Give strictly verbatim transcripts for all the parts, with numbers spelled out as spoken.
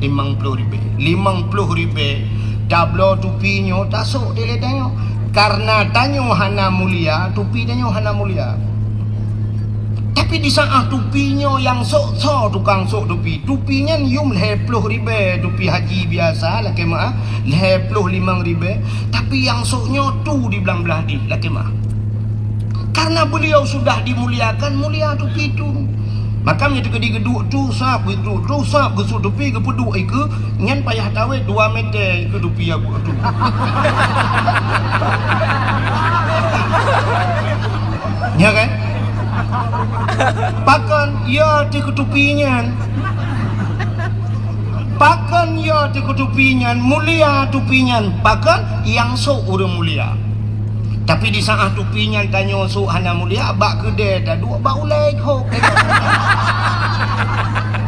Limong ploh ribèe. Limong ploh ribèe tabloe tupi nyoe tasôk dilèe tanyoe. Kareuna tanyoe hana mulia, tupi tanyoe hana mulia. Tapi di saat tupi nyoe nyang sôk, soe tukang sôk tupi? Tupi nyan yum lhèe ploh ribèe, tupi haji biasa lakèe meu'ah, lhèe ploh limong ribèe. Tapi nyang sôk nyoe tu di blang blah dih lakèe meu'ah. Karena beliau sudah dimuliakan, mulia tupi tu. Maka meunyoe teukeudi geuduek tu sab, geuduek tu sab, geusut tupi, geupeuduek ikeue, nyan payah tawét dua meter ikeue tupi nyang buet tu. Nya kan? Pakon ya teuh keu tupi nyan? Pakon ya teuh keu tupi nyan, mulia tupi nyan? Pakon nyang sôk ureueng mulia. Tapi di saat tupi nyan tanyoe sôk hana mulia, bak keudè taduek bak ulèe hok.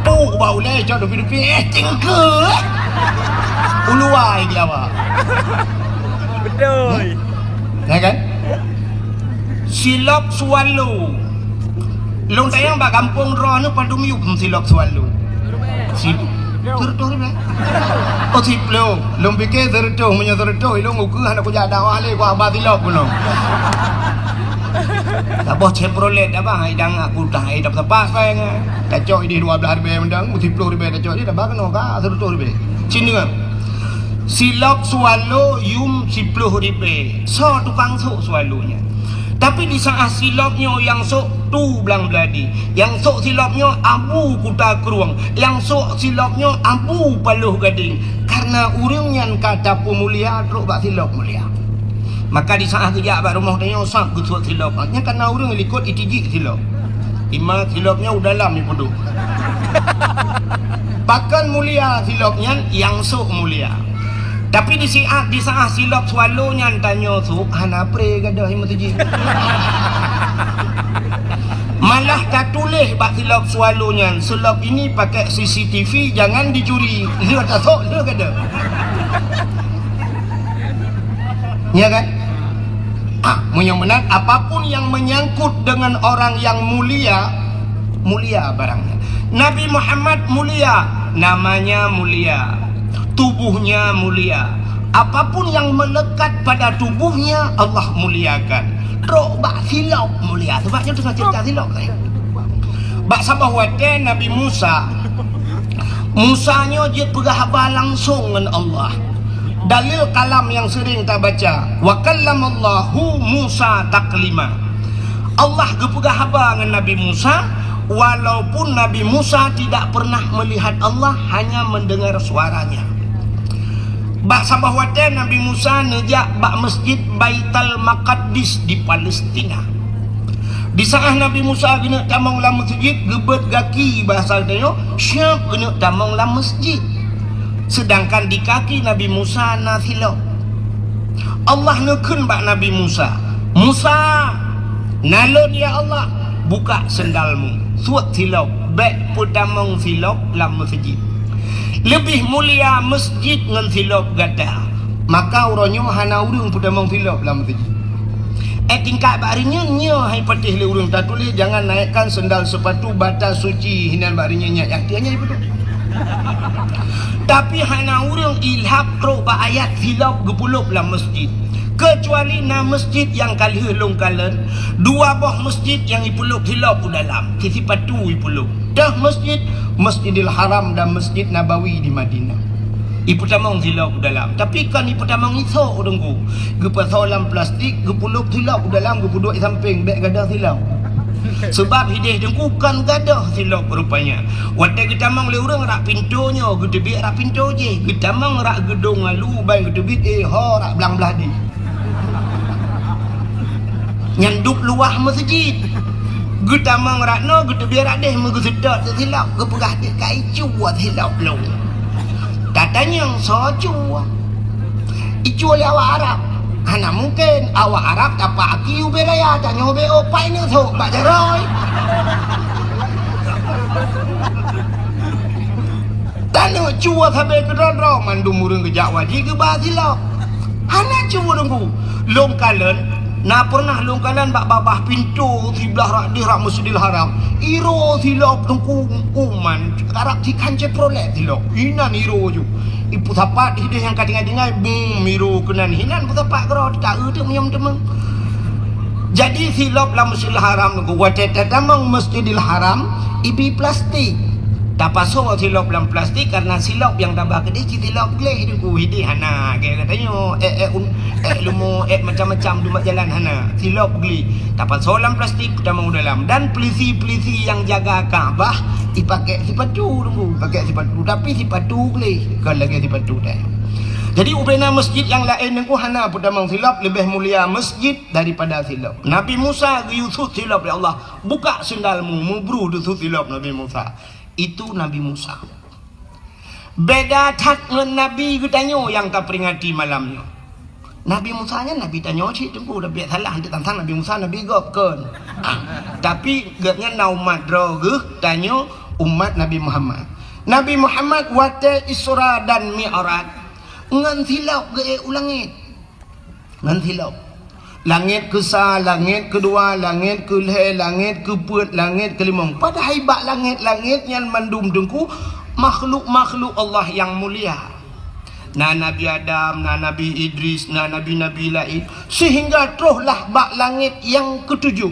Puk bak ulèe cok tupi-tupi, eh, cingke, eh. Uluai di awak. Betul. Ya kan? Silop swallow. Lôn tanyong bak gampông droeneuh padum yup silop swallow. Si, sireutoh ribèe. Oh, siploh. Lôn pike sireutoh, meunyoe sireutoh, ilôn ukeue hana kujak dakwah lé, kuaba silop keunoe. Taboh Chevrolet abang, hai dang aku tah, hai dap sapat, hai ngai. Tacok idéh dua blah ribèe mendang, siploh ribèe tacok idéh, taboh keunoe ka sireutoh ribèe. Cina. Silop swallow yum siploh ribèe. Soe tukang sôk swallow nyan? Tapi di saat silop nyoe nyang sôk tu blang blah dih, nyang sôk silop nyoe Abu Kuta Krueng, nyang sôk silop nyoe Abu Paloh Gadeng. Karena ureueng nyan ka tapeumulia trok bak silop mulia. Maka di saat geujak bak rumoh tanyoe sab geusut silop. Nyan karena ureueng likot itijik silop. Ima silop nyoe u dalam ipeuduek. Pakon mulia silop nyan, nyang sôk mulia. Tapi di siat, di saat silop swallow nyan tanyoe sôk, hana pré gadôh i meuseujid. Malah tatuléh bak silop swallow nyan, "Silop ini pakai C C T V, jangan dicuri." Lheueh tasôk, lheueh gadôh. Ya kan? Ah, meunyoe meunan, apapun yang menyangkut dengan orang yang mulia, mulia barangnya. Nabi Muhammad mulia, namanya mulia, tubuhnya mulia. Apapun yang melekat pada tubuhnya, Allah muliakan. Trok bak silop mulia. Sebab nyoe teungoh cerita silop, eh. Bak saboh watèe Nabi Musa, Musa nyoe jeuet peugah haba langsong ngon Allah. Dalil kalam nyang sering tabaca, "Wa kallamallahu Musa taklima." Allah geupeugah haba ngon Nabi Musa, walaupun Nabi Musa tidak pernah melihat Allah, hanya mendengar suaranya. Bak saboh watèe Nabi Musa neujak bak Masjid Baitul Maqdis di Palestina. Di saat Nabi Musa geuneuk tamong lam meuseujid, geubeuet gaki, bahasa geutanyoe, siab geuneuk tamong lam meuseujid. Sedangkan di kaki Nabi Musa na silop. Allah neukheun bak Nabi Musa, "Musa, na lôn, ya Allah, buka sendalmu, suet silop, bèk peutamong silop lam meuseujid. Leubeh mulia meuseujid ngon silop gata." Maka uroe nyoe hana ureueng peutamong silop lam meuseujid. Eh, tingkat bak hari nyoe, nyoe hai patéh lé ureueng tatuléh, "Jangan naikkan sendal sepatu batas suci," hinan bak hari nyoe nyan, nyang tiep nyan ibeudôh. Tapi hana ureueng ilhab trok bak ayat silop geupulop lam meuseujid. Keucuali na meuseujid nyang ka lheueh lôn kalon, dua boh meuseujid nyang ipulop silop u dalam, sipatu ipulop. Deuh meuseujid, Masjidil Haram dan Masjid Nabawi di Madinah. Ipeutamong silop u dalam. Tapi kon ipeutamong isok, Teungku. Geupasoe lam plastik, geupulop silop u dalam, geupeuduek i sampéng, bèk gadôh silop. Seubab hidéh Teungku kon gadôh silop rupanya. Watèe geutamong lé ureueng rak pintoe nyoe, geuteubiet rak pintoe jéh. Geutamong rak geudong alu, ban geuteubiet, eh, ho rak blang blah dih. Nyan dub luwah meuseujid. Geutamong rak noe, geuteubiet rak déh, meugeuseudot silop, geupeugah, "Dek, ka icue silop lôn." Tatanyong soe cue? Icue lé awak Arab. Hana mungken, awak Arab tapak aki ubé raya, tanyoe ubé ôk, pat ineuk sôk bak jaroe. Taneuk cue sabé keudroe-droe, mandum ureueng geujak wajéb geuba silop. Hana cue Teungku. Lôn kalon, Na pernah lôn kalon bak babah pintoe siblah rak deh rak Masjidil Haram. Iro silop teungku kuman, karab sikhan Chevrolet silop. Inan iro ju. Ipeusapat hideh nyang ka tinggai-tinggai, bum, iro keunan. Hinan peusapat keudroe, taeu teuk meunyoe teumeng. Jadi silop lam Masjidil Haram teungku, watèe tatamong Masjidil Haram, ibi plastik. Tapasoe silop lam plastik karena silop nyang taba keudeh cit silop gleh teungku. Hideh hana, kaya geutanyoe, eh, eh, un-, eh, leumo, eh, macam-macam dumat jalan hana. Silop gleh. Tapasoe lam plastik, tamong dalam. Dan pelisi-pelisi nyang jaga Ka'bah, ipakèk sipatu teungku, pakèk sipatu. Tapi sipatu gleh, kon lagèe sipatu teuh. Jadi ubena masjid nyang laén teungku hana peutamong silop, leubeh mulia masjid daripada silop. Nabi Musa geuyue sut silop lé Allah, "Buka sendalmu," meubru deusut silop Nabi Musa. Itu Nabi Musa. Beda that ngon nabi geutanyoe nyang taperingati malam nyoe. Nabi Musa nyan nabi tanyoe cit teungku, tapi salah, teuntang Nabi Musa nabi gob kon. Ah, tapi gobnyan na umat droe geuh, tanyoe umat Nabi Muhammad. Nabi Muhammad watèe Isra dan Mi'raj ngon silop geuék u langét. Ngon silop. Langét keusa, langét keudua, langét keulhèe, langét keupeuet, langét keulimong. Padahai bak langét-langét nyan mandum teungku makhluk-makhluk Allah nyang mulia. Na Nabi Adam, na Nabi Idris, na nabi-nabi laén. Sehingga trohlah bak langét nyang keutujoh.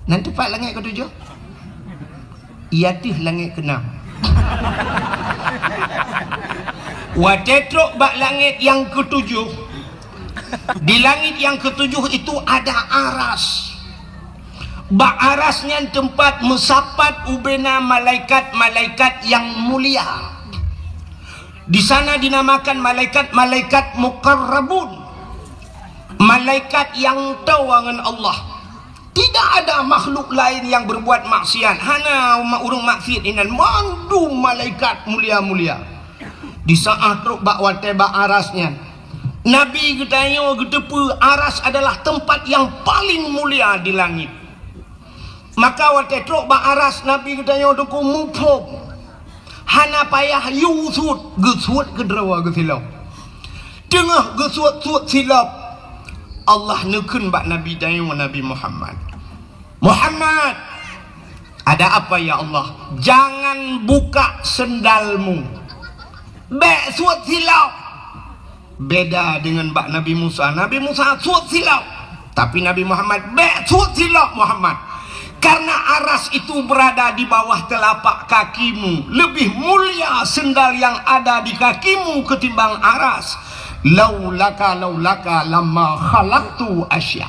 Nan teumpat langét keutujoh? Iya teuh langét keunam. Watèe trok bak langét nyang keutujoh, di langét nyang keutujoh itu ada aras. Bak aras nyan teumpat meusapat ubena malaikat-malaikat nyang mulia. Di sana dinamakan malaikat-malaikat muqarrabun. Malaikat nyang toe ngon Allah. Tidak ada makhluk lain yang berbuat maksiat. Hana ma-, ureuëng maksiat inan, mandum malaikat mulia-mulia. Di saat trok bak watèe bak aras nyan, Nabi geutanyoe geuteupeue aras adalah tempat yang paling mulia di langit. Maka watèe trok bak aras Nabi geutanyoe teungku muphom. Hana payah yue sut, geusuet keudroe geusilop. Teungoh geusuet-suet silop, Allah neukheun bak Nabi tanyoe Nabi Muhammad, "Muhammad, ada apa ya Allah?" "Jangan buka sendalmu." "Bèk suet silop." Beda dengan bak Nabi Musa. Nabi Musa suet silop. Tapi Nabi Muhammad, "Bèk suet silop, Muhammad. Karena aras itu berada di bawah telapak kakimu. Lebih mulia sendal yang ada di kakimu ketimbang aras. Laulaka, laulaka lama khalaqtu asya."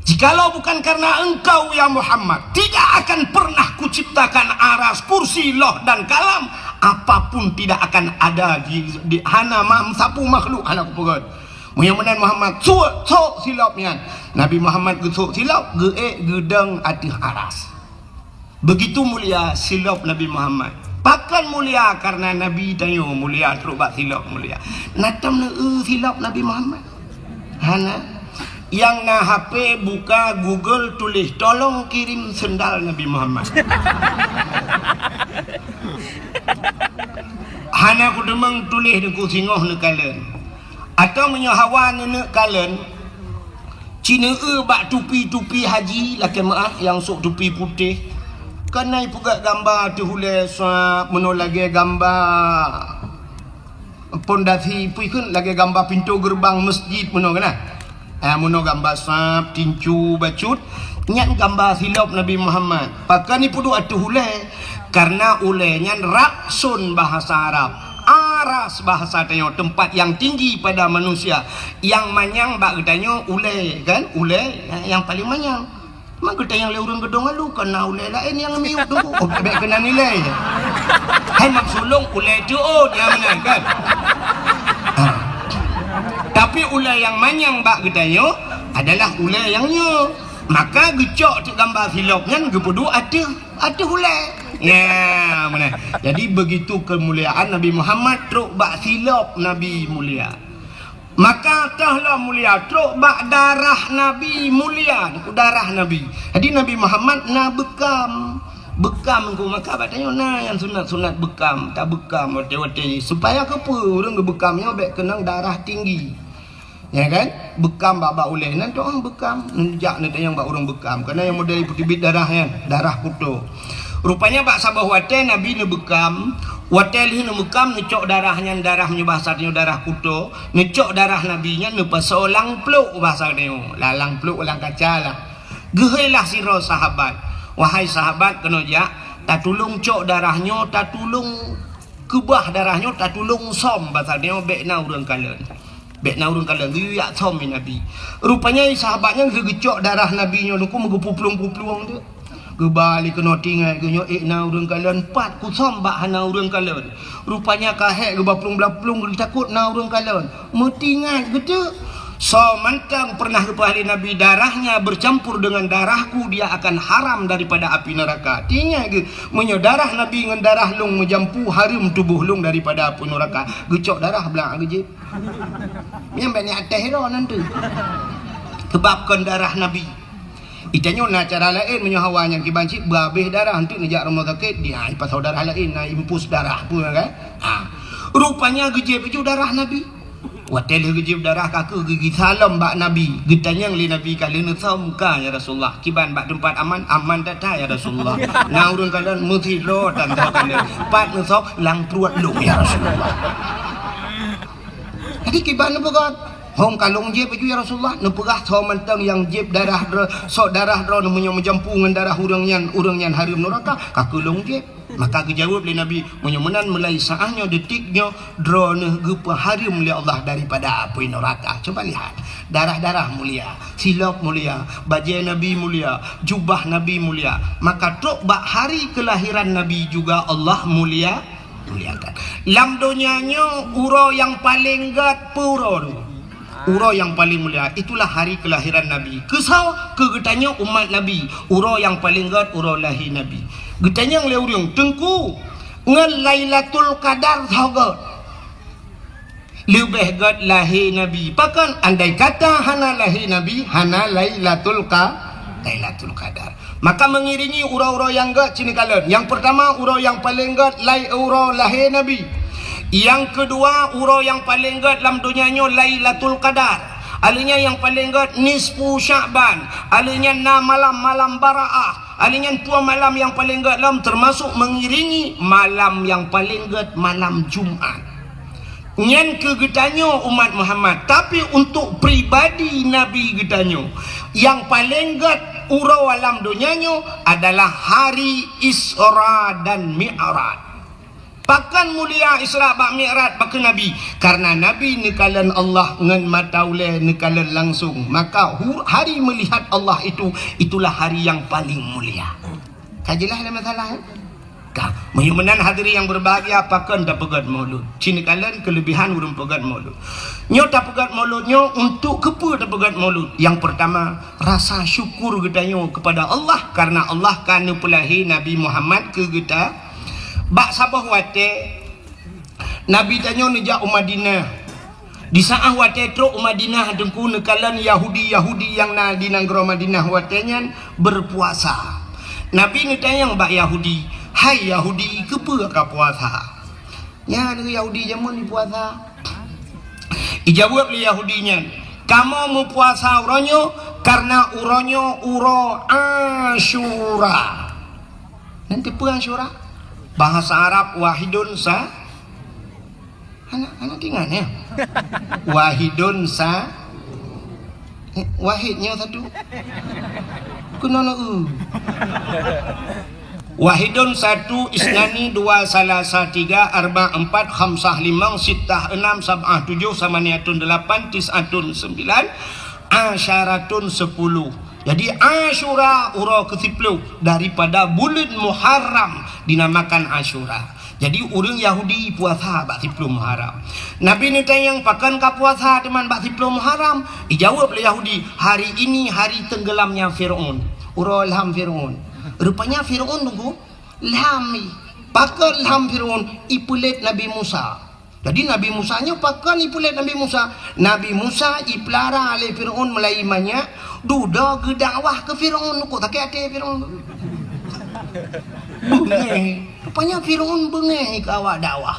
Jikalau bukan karena engkau, ya Muhammad, tidak akan pernah kuciptakan aras, kursi, loh, dan kalam. Apapun tidak akan ada di, di hana ma-, sapeue makhluk hana kupeugöt. Meunyoe meunan Muhammad, suk, suk silop nyan. Nabi Muhammad geusuk silop, geuék geudong ateueh aras. Begitu mulia silop Nabi Muhammad. Pakon mulia? Karena Nabi tanyoe mulia, trok bak silop mulia. Na tom neu-eu silop Nabi Muhammad? Hana. Nyang na H P, buka Google, tuléh, "Tolong kirim sendal Nabi Muhammad." Hana kudeungoe tuléh, deungon singoh neukalon. Atawa meunyoe hawa neuneuk kalon, ci neu-eu bak tupi-tupi haji, lakèe meu'ah, nyang sôk tupi putéh. Kan na ipeugöt gamba ateueh ulèe, sab, meunoe lagèe gamba pondasi, peue kheun, lagèe gamba pintoe geureubang meuseujid meunoe kan na. Ah, meunoe gamba sab, tincu, bacut, nyan gamba silop Nabi Muhammad. Pakon ipeuduek ateueh ulèe? Karena ulèe nyan ra'sun bahasa Arab. Aras bahasa tanyoe, tempat yang tinggi pada manusia. Nyang manyang bak geutanyoe ulèe, kan? Ulèe nyang paleng manyang. Maka geutanyoe lé ureueng geudong alu, kon na ulèe laén nyang miyueb teungku. Oh, bèk keunan ilèe. Hai mak sulong ulèe teuôt, nyang meunan kan? Ha. Tapi ulèe nyang manyang bak geutanyoe adalah ulèe nyang nyoe. Maka geucok teuk gamba silop nyan geupeuduek ateueh, ateueh ulèe. Nya, meunan. Jadi begitu kemuliaan Nabi Muhammad trok bak silop Nabi mulia. Maka toh lom mulia, trok bak darah Nabi mulia, darah Nabi. Jadi Nabi Muhammad na beukam. Beukam ku maka bak tanyoe na nyang sunat-sunat beukam, tabeukam watèe-watèe. Supaya keupeue ureueng geubeukam nyoe bèk keunong darah tinggi. Ya kan? Beukam bak-bak ulèe. Nan tu, ah, beukam. Neujak neutanyong bak ureueng beukam. Karena nyang model peuteubiet darah nyan, darah kuto. Rupanya bak saboh watèe Nabi neubeukam, watèe lheueh neubeukam, neucok darah nyan, darah meunyoe bahasa tanyoe darah kuto, neucok darah Nabi nyan neupasoe lam pluek bahasa tanyoe. Lah, lam pluek, lam kaca lah. Geuhôi lah sidroe sahabat, "Wahai sahabat, keunoe jak, tatulông cok darah nyoe, tatulông keubah darah nyoe, tatulông sôm, pasal nyoe bèk na ureueng kalon. Bèk na ureueng kalon, geuyue jak sôm lé Nabi." Rupanya sahabat nyan geucok darah Nabi nyoe, Teungku, meugeupuplueng-puplueng tu. Geuba lé keunoe, tinggai geuh nyoe, "Ék na ureueng kalon, pat kusôm bak hana ureueng kalon." Rupanya ka hék geuba plueng-plueng, geutakot na ureueng kalon. Meutinggai geuteuk. Soe mantong pernah geupeugah lé Nabi, "Darahnya bercampur dengan darahku, dia akan haram daripada api neraka." Tinggai geuh, meunyoe darah Nabi ngon darah lôn meujampu, hareuem tuboh lôn daripada api neraka. Geucok darah blang geujieb. Nyang bèk niat teh ro nan tu. Sebab kon darah Nabi. Itanyoe na cara laén, meunyoe hawa nyang kiban cit beuhabéh darah, enteuk neujak rumoh sakét, dia ipasoe darah laén, na infus darah peue kan? Ha. Rupanya geujieb ju darah Nabi. Watèe lheueh geujieb darah, ka kheueh geusalom bak Nabi. Geutanyong lé Nabi, "Ka lheueh neusôm ka, ya Rasulullah? Kiban bak teumpat aman?" "Aman that-that, ya Rasulullah." "Na ureueng kalon?" "Meusidroe tan droe kalon." "Pat neusôm?" "Lam pruet lôn, ya Rasulullah." Jadi kiban neupeugah, "Hong ka lôn jieb ju, ya Rasulullah." Neupeugah, "Soe mantong nyang jieb darah dro-, sok darah droeneuh meunyoe meujampu ngon darah ureueng nyan, ureueng nyan hareuem neuraka, ka kheueh lôn jieb." Maka geujaweueb lé Nabi, "Meunyoe meunan, mulai saát nyoe, detik nyoe, droeneuh geupeuhareuem lé Allah daripada apui neuraka." Coba lihat, darah-darah mulia, silop mulia, bajèe Nabi mulia, jubah Nabi mulia. Maka trok bak hari kelahiran Nabi juga Allah mulia. Muliakan. Lam donya nyoe uroe nyang paleng gèt peue uroe nyoe? Uroe nyang paleng mulia, itulah hari kelahiran Nabi. Keu soe? Keu geutanyoe umat Nabi. Uroe nyang paleng gèt uroe lahé Nabi. Geutanyong lé ureueng, "Teungku, ngon Lailatul Qadar soe gèt?" "Leubeh gèt lahé Nabi." Pakon? Andai kata hana lahé Nabi, hana Lailatul Qa-, Lailatul Qadar. Maka mengiringi uroe-uroe nyang gèt cit neukalon. Nyang peurtama, uroe nyang paleng gèt lai-, uroe lahé Nabi. Nyang keudua, uroe nyang paleng gèt lam donya nyoe Lailatul Qadar. Alèh nyan nyang paleng gèt nisfu Sya'ban. Alèh nyan na malam-malam Baraah. Alèh nyan dua malam nyang paleng gèt lom, teumasok mengiringi malam nyang paleng gèt malam Jumat. Nyan keu geutanyoe umat Muhammad, tapi untuk pribadi Nabi geutanyoe, nyang paleng gèt uroe lam donya nyoe adalah hari Isra dan Mi'raj. Pakon mulia Isra bak Mi'raj bak Nabi? Karena Nabi neukalon Allah ngon mata ulèe, neukalon langsung. Maka hu-, hari melihat Allah itu, itulah hari yang paling mulia. Ka jeulaih lé masalah, eh? Ka. Meunyoe meunan hadirin yang berbahagia, pakon tapeugèt Maulud? Cit neukalon kelebihan ureueng peugèt Maulud. Nyoe tapeugèt Maulud nyoe untuk keupeue tapeugèt Maulud? Yang pertama, rasa syukur geutanyoe kepada Allah karena Allah ka neupeulahé Nabi Muhammad keu geuta. Bak saboh watèe, Nabi tanyoe neujak u Madinah. Di saat watèe trok u Madinah, Teungku, neukalon Yahudi-Yahudi nyang na di nanggroe Madinah watèe nyan berpuasa. Nabi neutanyong bak Yahudi, "Hai Yahudi, keupeue ka puasa?" Nyan Yahudi jameun jipuasa. Ijaweueb lé Yahudi nyan, "Kamoe meupuasa uroe nyoe karena uroe nyoe uroe Asyura." Nyan tipe Asyura? Bahasa Arab wahidun sa-, hana, hana tingan, ya? Wahidun sa-, eh, wahid nyoe satu. Keunoe na u. Wahidun satu, isnani dua, salasa tiga, arba empat, khamsah limong, sittah enam, sab'ah tujuh, samaniatun delapan, tis'atun sembilan, asyaratun sepuluh. Jadi Asyura uroe keusiploh daripada buleuen Muharram dinamakan Asyura. Jadi ureueng Yahudi puasa bak siploh Muharram. Nabi neutanyong, "Pakon ka puasa teuma bak siploh Muharram?" Ijaweueb lé Yahudi, "Hari ini hari tenggelamnya Firaun." Uroe lham Firaun. Rupanya Firaun, Teungku, lham i. Pakon lham Firaun? Ipeulét Nabi Musa. Jadi Nabi Musa nyoe pakon ipeulét Nabi Musa? Nabi Musa ipeulara lé Firaun meulai manyak, dudoe geudakwah keu Firaun, kok sakét até Firaun. Beungéh. Rupanya Firaun beungéh keu awak dakwah.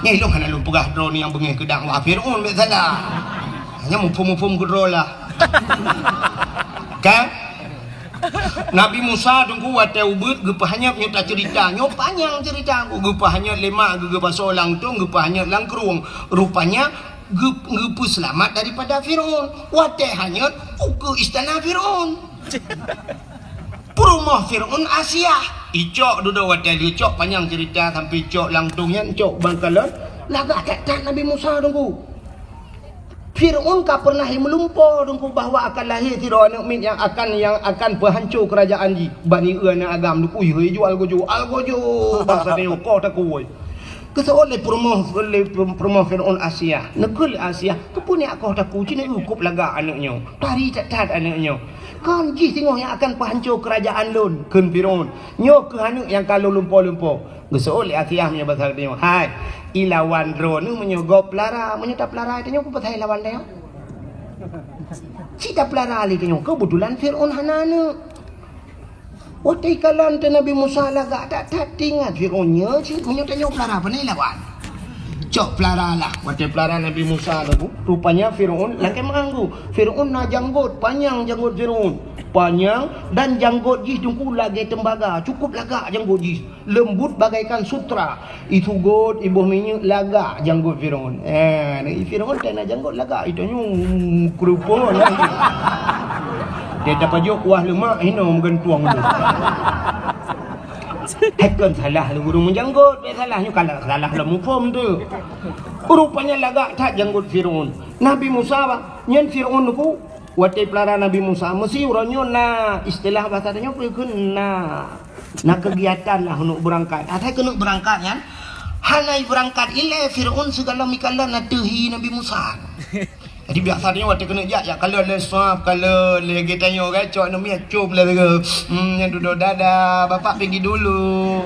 Nyan ilôn hana lôn peugah droeneuh nyang beungéh keu dakwah Fir'aun, bèk salah. Hanya muphom-muphom keudroe lah. Kan? Nabi Musa teungku watèe ubeuet geupeuhanyot, nyoe taceurita. Nyoe panyang ceurita. Geupeuhanyot lé mak geuh, geupasoe lam tông, geupeuhanyot lam krueng. Rupanya geu-, geupeuseulamat daripada Fir'aun. Watèe hanyot, ukeue istana Fir'aun. Peurumoh Fir'aun Asiah. Icok dudoe watèe lheueh cok, panyang ceurita, sampai cok lam tông nyan, cok bak kalon. Lagak that-that Nabi Musa teungku. Fir'aun ka pernah meulumpo teungku bahwa akan lahé sidroe aneuk miet nyang akan, nyang akan peuhanco keurajeuen jih. Bani eu aneuk agam, neukui hei, jual gojo, al gojo. Basa tanyoe koh takue. Geuseuôt lé peurumoh, lé peurumoh Fir'aun Asiah. Neukheun lé Asiah, "Keupeue neujak koh takue, ci neukop lagak aneuk nyoe. Tari that-that aneuk nyoe. Kon jih singoh nyang akan peuhanco keurajeuen lôn," kheun Fir'aun. "Nyoe kheueh aneuk nyang ka lôn lumpo-lumpo." Geuseuôt lé Asiah meunyoe basa tanyoe, "Hai, ilawan droeneuh meunyoe gob peulara, meunyoe tapeulara tanyoe, peue pasai lawan tanyoe? Ci tapeulara lé tanyoe, keubeutôlan Fir'aun hana aneuk." Watèe ikalon teuh Nabi Musa lagak that-that, teuingat Fir'aun nyoe cit, meunyoe tanyoe peulara, pane lawan? Cok peulara lah. Watèe peulara Nabi Musa teungku, rupanya Fir'aun lakèe meuanggu. Fir'aun na janggot, panyang janggot Fir'aun. Panyang dan janggot jih teungku lagèe tembaga, cukup lagak janggot jih. Leumbut bagaikan sutra. Isugot, iboh minyeuk, lagak janggot Fir'aun. Eh, Fir'aun teuh na janggot lagak, itanyoe keureupeuen lagèe. Dia tapajok kuah leumak, hinoe meugantueng tu. Hai kon salah lé ureueng meujanggot, bèk salah nyoe, kalau salah lom muphom tu. Rupanya lagak that janggot Fir'aun. Nabi Musa, bah, nyan Fir'aun teungku, watèe peulara Nabi Musa, meusi uroe nyoe na istilah basa tanyoe peue kheun na. Na keugiatan lah keuneuk beurangkat. Asai keuneuk beurangkat nyan, hana beurangkat ilèe Fir'aun sigohlom ikalon ateueh hi Nabi Musa. Jadi biasa tanyoe watèe keuneuk jak, jak kalon lé swab, kalon lé geutanyoe kan, cok aneuk miet, cop lé lagèe, hmm, nyan dudoe dada, bapak pergi dulu.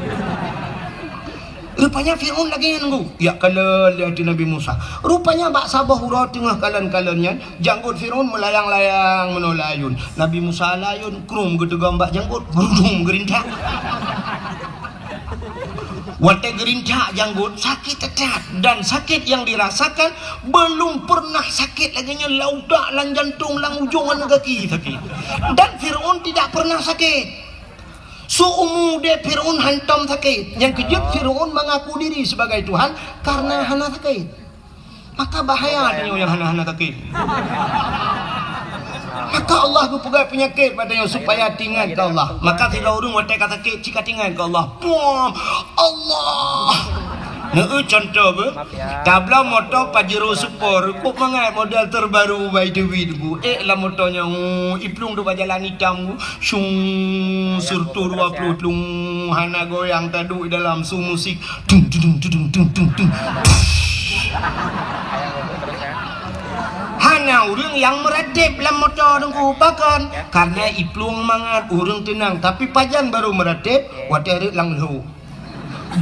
Rupanya Fir'aun lagèe nyan teungku, jak kalon lé ateueh Nabi Musa. Rupanya bak saboh uroe teungoh kalon-kalon nyan, janggot Fir'aun meulayang-layang meunoe layôn. Nabi Musa layôn, krum geuteugom bak janggot, geurudum geurintak. Watèe geurintak janggot, sakét that-that. Dan sakét nyang dirasakan, belum pernah sakét lagèe nyan lam utak, lam jantong, lam ujong aneuk gaki sakét. Dan Fir'aun tidak pernah sakét. Seumu udép Fir'aun hantom sakét. Nyang keujeuet Fir'aun mengaku diri sebagai Tuhan karena hana sakét. Maka bahaya tanyoe nyang hana-hana sakét. Maka Allah geupeugah peunyakét bak tanyoe supaya teuingat keu Allah. Maka sidroe ureueng watèe ka sakét, cit ka teuingat keu Allah. Puang! Allah! Neu contoh beuh. Tabloe moto Pajero Sport, kok mangat model terbaru bak Dewi tu. Eh, lam moto nyan, oh, iplueng dua jalan itam. Syung, sireutoh dua ploh tlung, hana goyang, taduek dalam su musik. Dung, dung, dung. Hana ureueng nyang meuratéb lam moto teungku, pakon? Karena iplueng mangat, ureueng teunang. Tapi pajan barô meuratéb, watèe rhët lam lhô.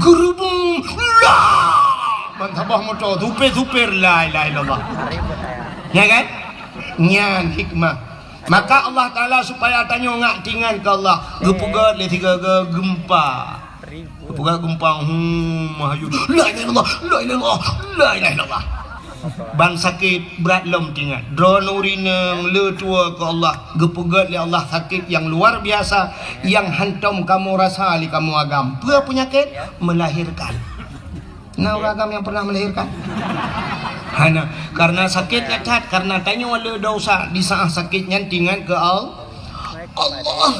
Geurubung, la! Ban saboh moto, supir-supir, la ilaha illallah. Ya kan? Nyan hikmah. Maka Allah Taala supaya tanyoe ngat teuingat keu Allah, geupeugöt lé sigoe-goe geumpa. Geupeugöt geumpa, hmm, meuhayô, la ilaha illallah, la ilaha illallah, la ilaha illallah. Ban sakét brat lom teuingat. Droeneuh ureueng inong le tuwoe keu Allah, geupeugöt lé Allah sakét nyang luar biasa, nyang hantom kamoe rasa lé kamoe agam. Peue peunyakét? Melahirkan. Na ureueng agam nyang pernah melahirkan? Hana. Karena sakét nyan that, karena tanyoe le desya, di saat sakét nyan teuingat keu Al-, Allah.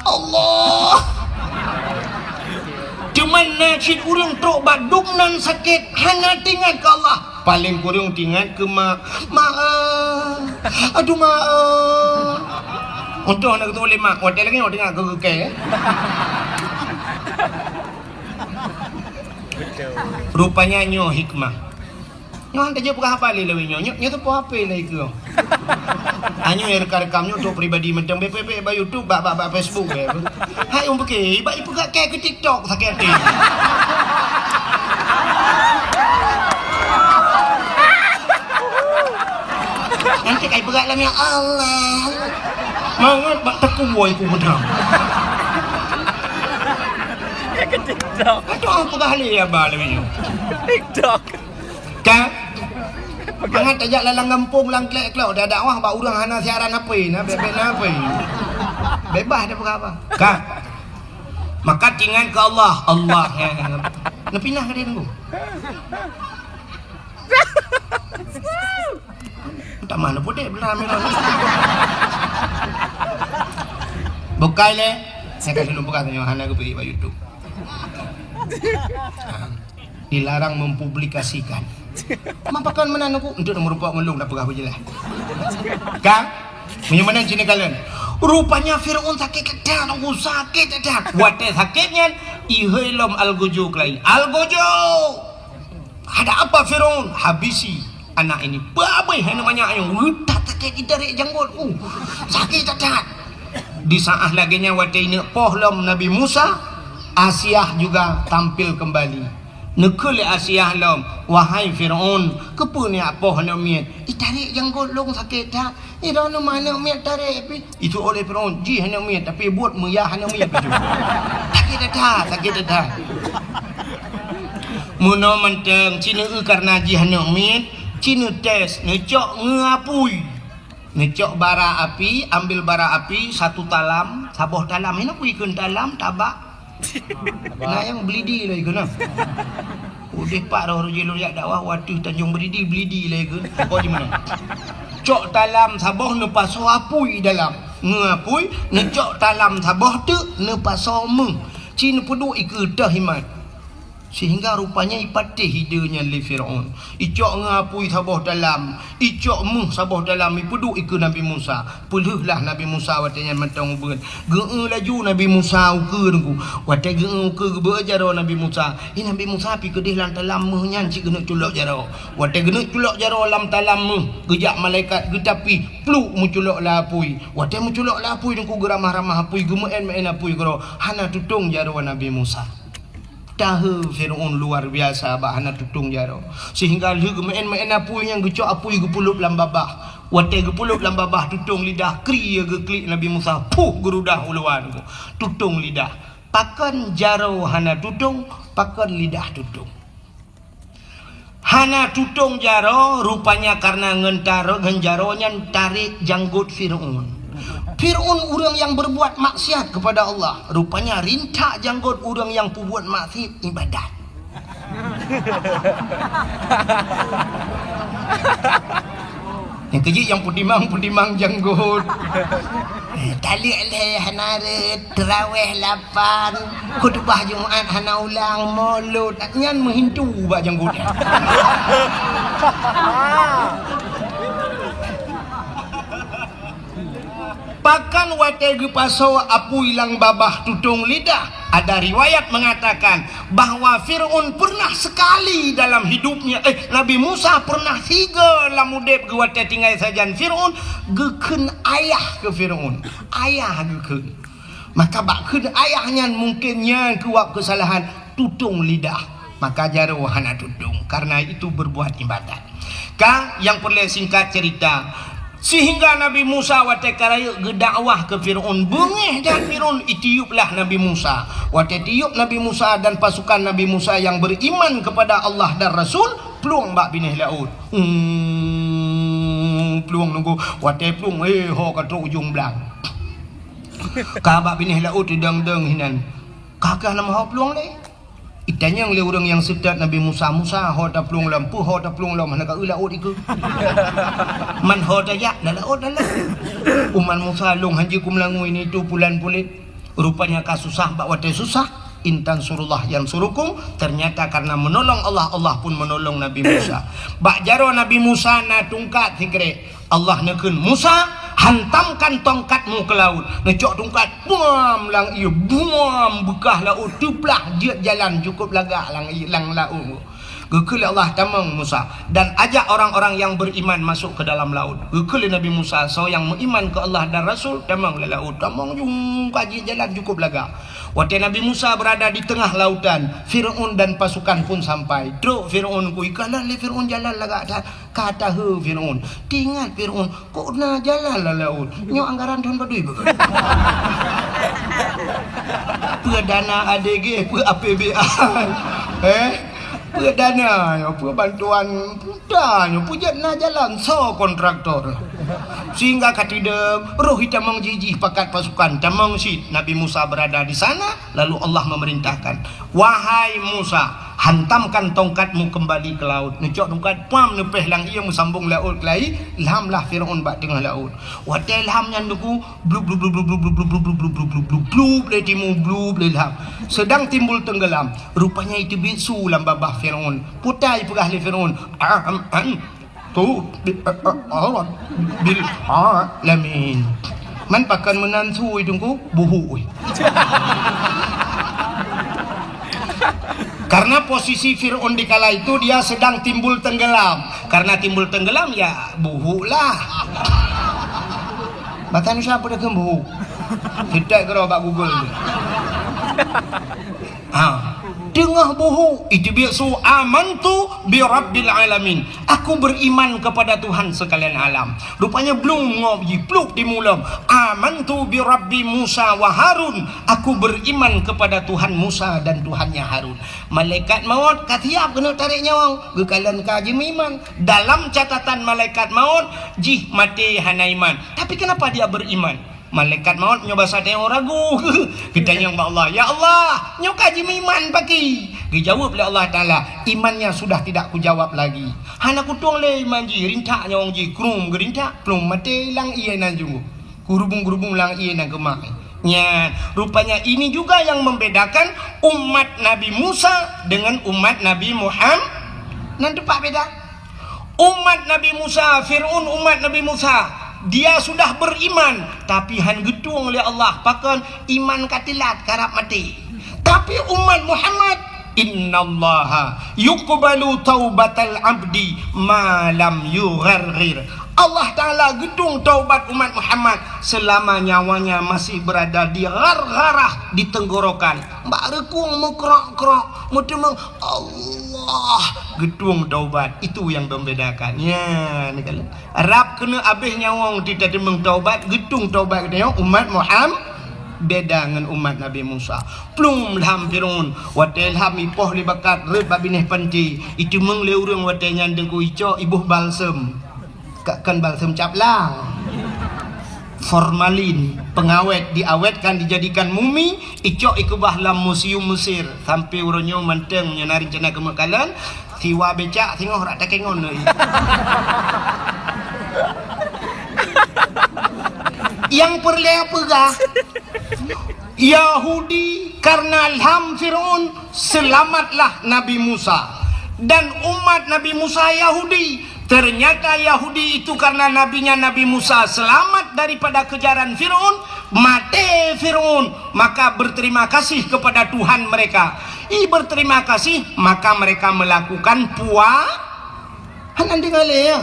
Allah. Teuma na cit ureueng trok bak dum nan sakét, hana teuingat keu Allah. Paléng kureueng teuingat keu mak. Mak, eh. Aduh, mak, eh. Untung hana geutuléh mak, watèe lagèe nyoe teuingat keu keu kèe. Rupanya nyoe hikmah. Nyoe han tajak peugah haba lé lawét nyoe. Nyoe, nyoe teupeu H P lé keu. Nyoe rekam-rekam nyoe untuk pribadi mantong, bèk, bèk, bèk bak YouTube, bak, bak, bak Facebook, bèk. Hai, ureueng pike, bak ipeugah kèe keu TikTok sakét até. Nanti kai peugah lam, ya Allah. Mangat bak takue ku beudang. Ka TikTok. Ka tu peugah lé haba lagèe nyoe. TikTok. Ka? Mangat tajak lam gampông, lam klek-klok, dak dakwah bak ureueng hana siaran H P, na bèk-bèk na H P. Bebas dak peugah haba. Ka? Maka tingat keu Allah, Allah, ya. Neupinah ka dia tunggu. Tamah na pudek beuna meunan. Bukai lé. Saya kasih lôn peugah tanya hana geupeuék bak YouTube. Ha. Dilarang mempublikasikan. Ma pakon meunan aku untuk nomor empat ngon lôn dak peugah beujeulaih. Kan? Meunyoe meunan cit neukalon. Rupanya Firaun sakét that, aku sakét that. Watèe sakét nyan, ihôi lom algojo keulayi. Algojo! Ada apa Firaun? Habisi anak ini. Behabéh aneuk manyak nyoe. Weueh, that sakét, itarek janggot. Uh, sakét that-that. Di saat lagèe nyan watèe ineuk poh lom Nabi Musa, Asiah juga tampil kembali. Neukheun lé Asiah lom, "Wahai Firaun, keupeue neujak poh aneuk miet? Itarek janggot lôn sakét that." Iroh nyoe manok miet tarek pih. Itu oleh Firaun, jih aneuk miet, tapi buet meuyah aneuk miet baju. Sakét that-that, sakét that-that. Meunoe mantong, ci neu-eu kareuna jih aneuk miet, ci neutés, neucok ngon apui. Neucok bara api, ambil bara api, satu talam, saboh talam. Hana peue ikheun talam, tabak. Na nyang Belidi lagèe keunan. Udeh pat roh rujie lôn jak dakwah, watèe Tanjong Belidi, Belidi lagèe keunan. Pokok di mana? Cok talam saboh neupasoe apui dalam. Ngon apui, neucok talam saboh teuk neupasoe méuh. Ci neupeuduek ikeue teuh imat. Sehingga rupanya ipatéh ide nyan lé Firaun. Icok ngon apui saboh talam, icok méuh saboh talam, ipeuduek ikeue Nabi Musa. Peulheuh lah Nabi Musa watèe nyan mantong ubeut. Geu-eu laju Nabi Musa ukeue teungku. Watèe geu-eu ukeue geubeuet jaroe Nabi Musa. Hi Nabi Musa pih keudeh lam talam méuh nyan cit geuneuk culok jaroe. Watèe geuneuk culok jaroe lam talam méuh, geujak malaikat geutapih, pluk meuculok lam apui. Watèe meuculok lam apui teungku geuramah-ramah apui, geumeu'en-meu'en apui keudroe. Hana tutong jaroe Nabi Musa. Tahe Firaun luar biasa bak hana tutong jaroe. Sehingga lheueh geumeu'en-meu'en apui nyan geucok apui geupeulop lam babah. Watèe geupeulop lam babah tutong lidah, kri geuklik Nabi Musa, puh geurudah u luwa nyoe. Tutong lidah. Pakon jaroe hana tutong, pakon lidah tutong. Hana tutong jaroe, rupanya kareuna ngon taro-, ngon jaroe nyan tarek janggot Firaun. Firaun ureueng nyang berbuat maksiat kepada Allah. Rupanya rintak janggot ureueng nyang peubuet maksiat ibadat. Nyang keujeuet nyang peutimang-peutimang janggot. Eh, taleuek lhèe hana rhët, teurawèh lapan, khutubah Jumat hana ulang, molot. Nyan meuhintu bak janggot nyan. Pakon watèe geupasoe apui lam babah tutong lidah, ada riwayat mengatakan bahwa Firaun pernah sekali dalam hidupnya, eh, Nabi Musa pernah sigoe lam udeb geuh watèe tinggai sajan Firaun, geukheun ayah keu Firaun. Ayah geukheun. Maka bak kheun ayah nyan mungken nyan keuwab keusalahan tutong lidah. Maka jaroe hana tutong, karena itu berbuat ibadat. Ka, nyang peureulèe singkat cerita, sehingga Nabi Musa watèe ka rayeuk geudakwah keu Firaun, beungèh that Firaun, itiup lah Nabi Musa. Watèe tiup Nabi Musa dan pasukan Nabi Musa yang beriman kepada Allah dan Rasul, plueng bak binéh laôt. Hmm, plueng nunggu. Watèe plueng, eh, ho ka trok ujong blang. Ka bak binéh laôt teudong-dong hinan. Ka keuh nama ho plueng lé. Itanyong lé ureueng nyang seutôt Nabi Musa, "Musa, ho taplueng lom, peue ho taplueng lom, hana ka eu laôt ikeue?" "Man ho tajak, lam laôt, lam laôt." "Umat Musa, lôn hanjeuet kumeulangui nyan, itu pulan pulet." Rupanya ka susah, bak watèe susah, "In tansurullah yansurukum." Ternyata karena menolong Allah, Allah pun menolong Nabi Musa. Bak jaroe Nabi Musa na tungkat sikrek. Allah neukheun, "Musa, hantamkan tongkatmu ke laut." Neucok tungkat, buam, lam ié, buam, beukah laôt teuplah, jeuet jalan cukôp lagak lam ié, lam laôt. Geukheun lé Allah, "Tamong Musa, dan ajak orang-orang yang beriman masuk ke dalam laut." Geukheun lé Nabi Musa, "Soe nyang meuiman keu Allah dan Rasul, tamong lam laôt." Tamong ju, ka jeuet jalan cukôp lagak. Watèe Nabi Musa berada di tengah lautan, Firaun dan pasukan pun sampai. Trok Firaun ku, ikalon lé Firaun jalan lagak that. Ka tahe Firaun. Teuingat Firaun, "Kok na jalan lam laôt? Nyoe anggaran thôn padum beuh?" Peue dana A D G, peue A P B A. Eh? Peue dana nyoe, peue bantuan pemerintah nyoe, peue jeuet na jalan, soe kontraktor. Sehingga ka teudeueng, roh itamong jih-jih pakat pasukan, tamong cit Nabi Musa berada di sana, lalu Allah memerintahkan, "Wahai Musa, hantamkan tongkatmu kembali ke laut." Neucok tongkat, pam, neupéh lam ié, meusambong laôt keulai, lham lah Firaun bak teungoh laôt. Watée lham nyan, Teungku, blub, blub, blub, lé timu, blub, lé lham. Sedang timbul tenggelam. Rupanya iteubiet su lam babah Firaun. Peue ta ipeugah lé Firaun, "Am, am, tu, bi, a, a, a, bil, a, lamin." Man pakon meunan su, Teungku, buhuk, weh. Karena posisi Firaun di kala itu dia sedang timbul tenggelam. Karena timbul tenggelam, ya, buhuk lah. Bahasa Indonesia apa dia buhuk? Kita kira bak Google. Ha. Teungoh buhuk, iteubiet su, "Amantu bi rabbil alamin." Aku beriman kepada Tuhan sekalian alam. Rupanya blong ngob jipluk di mulom. "Amantu bi rabbi Musa wa Harun." Aku beriman kepada Tuhan Musa dan Tuhannya Harun. Malaikat maut ka siap keuneuk tarek nyawöng, geukalon ka jimeuiman. Dalam catatan malaikat maut, jih maté hana iman. Tapi kenapa dia beriman? Malaikat maut nyoe basa tanyoe ragu. Geutanyong bak Allah, "Ya Allah, nyoe ka jimeuiman pakri?" Geujaweueb lé Allah Taala, "Imannya sudah tidak kujawab lagi." Hana kutueng lé iman jih, rintak nyawöng jih, krum geurintak, plueng maté lam ié nan junggoh. Geurubung-geurubung lam ié nan keumah. Nyan, rupanya ini juga yang membedakan umat Nabi Musa dengan umat Nabi Muham-, nan teumpat beda. Umat Nabi Musa, Firaun umat Nabi Musa, dia sudah beriman, tapi han geutueng lé Allah, pakon iman ka teulat, karab maté. Tapi umat Muhammad, "Innallaha yuqbalu taubatal abdi ma lam yugharghir." Allah Taala geutueng taubat umat Muhammad selama nyawanya masih berada di ghargharah, di tenggorokan. Bak reukung meukrok-krok, meuteumong, Allah geutueng taubat. Itu yang membedakan. Ya, ni kalau rab keuneuk abéh nyawöng teuteumong taubat, geutueng taubat geutanyoe umat Muham-, beda ngon umat Nabi Musa. Plueng lham Firaun, watée lham ipoh lé bakat rhot bak binéh panti, iteumong lé ureuëng watée nyan Teungku, icok iboh balsem. Ka kon balsem cap lang. Formalin, pengawet, diawetkan, dijadikan mumi, icok ikeubah lam museum Mesir. Sampai uroe nyoe mantong nyan na rencana keu meukalon, siwa becak singoh rak takengon lé. Nyang peureulée peugah, Yahudi karena lham Firaun, selamatlah Nabi Musa. Dan umat Nabi Musa Yahudi. Ternyata Yahudi itu karena nabinya Nabi Musa selamat daripada kejaran Firaun, maté Firaun, maka berterima kasih kepada Tuhan mereka. I berterima kasih, maka mereka melakukan pua-, Hana deungoe lé, ya?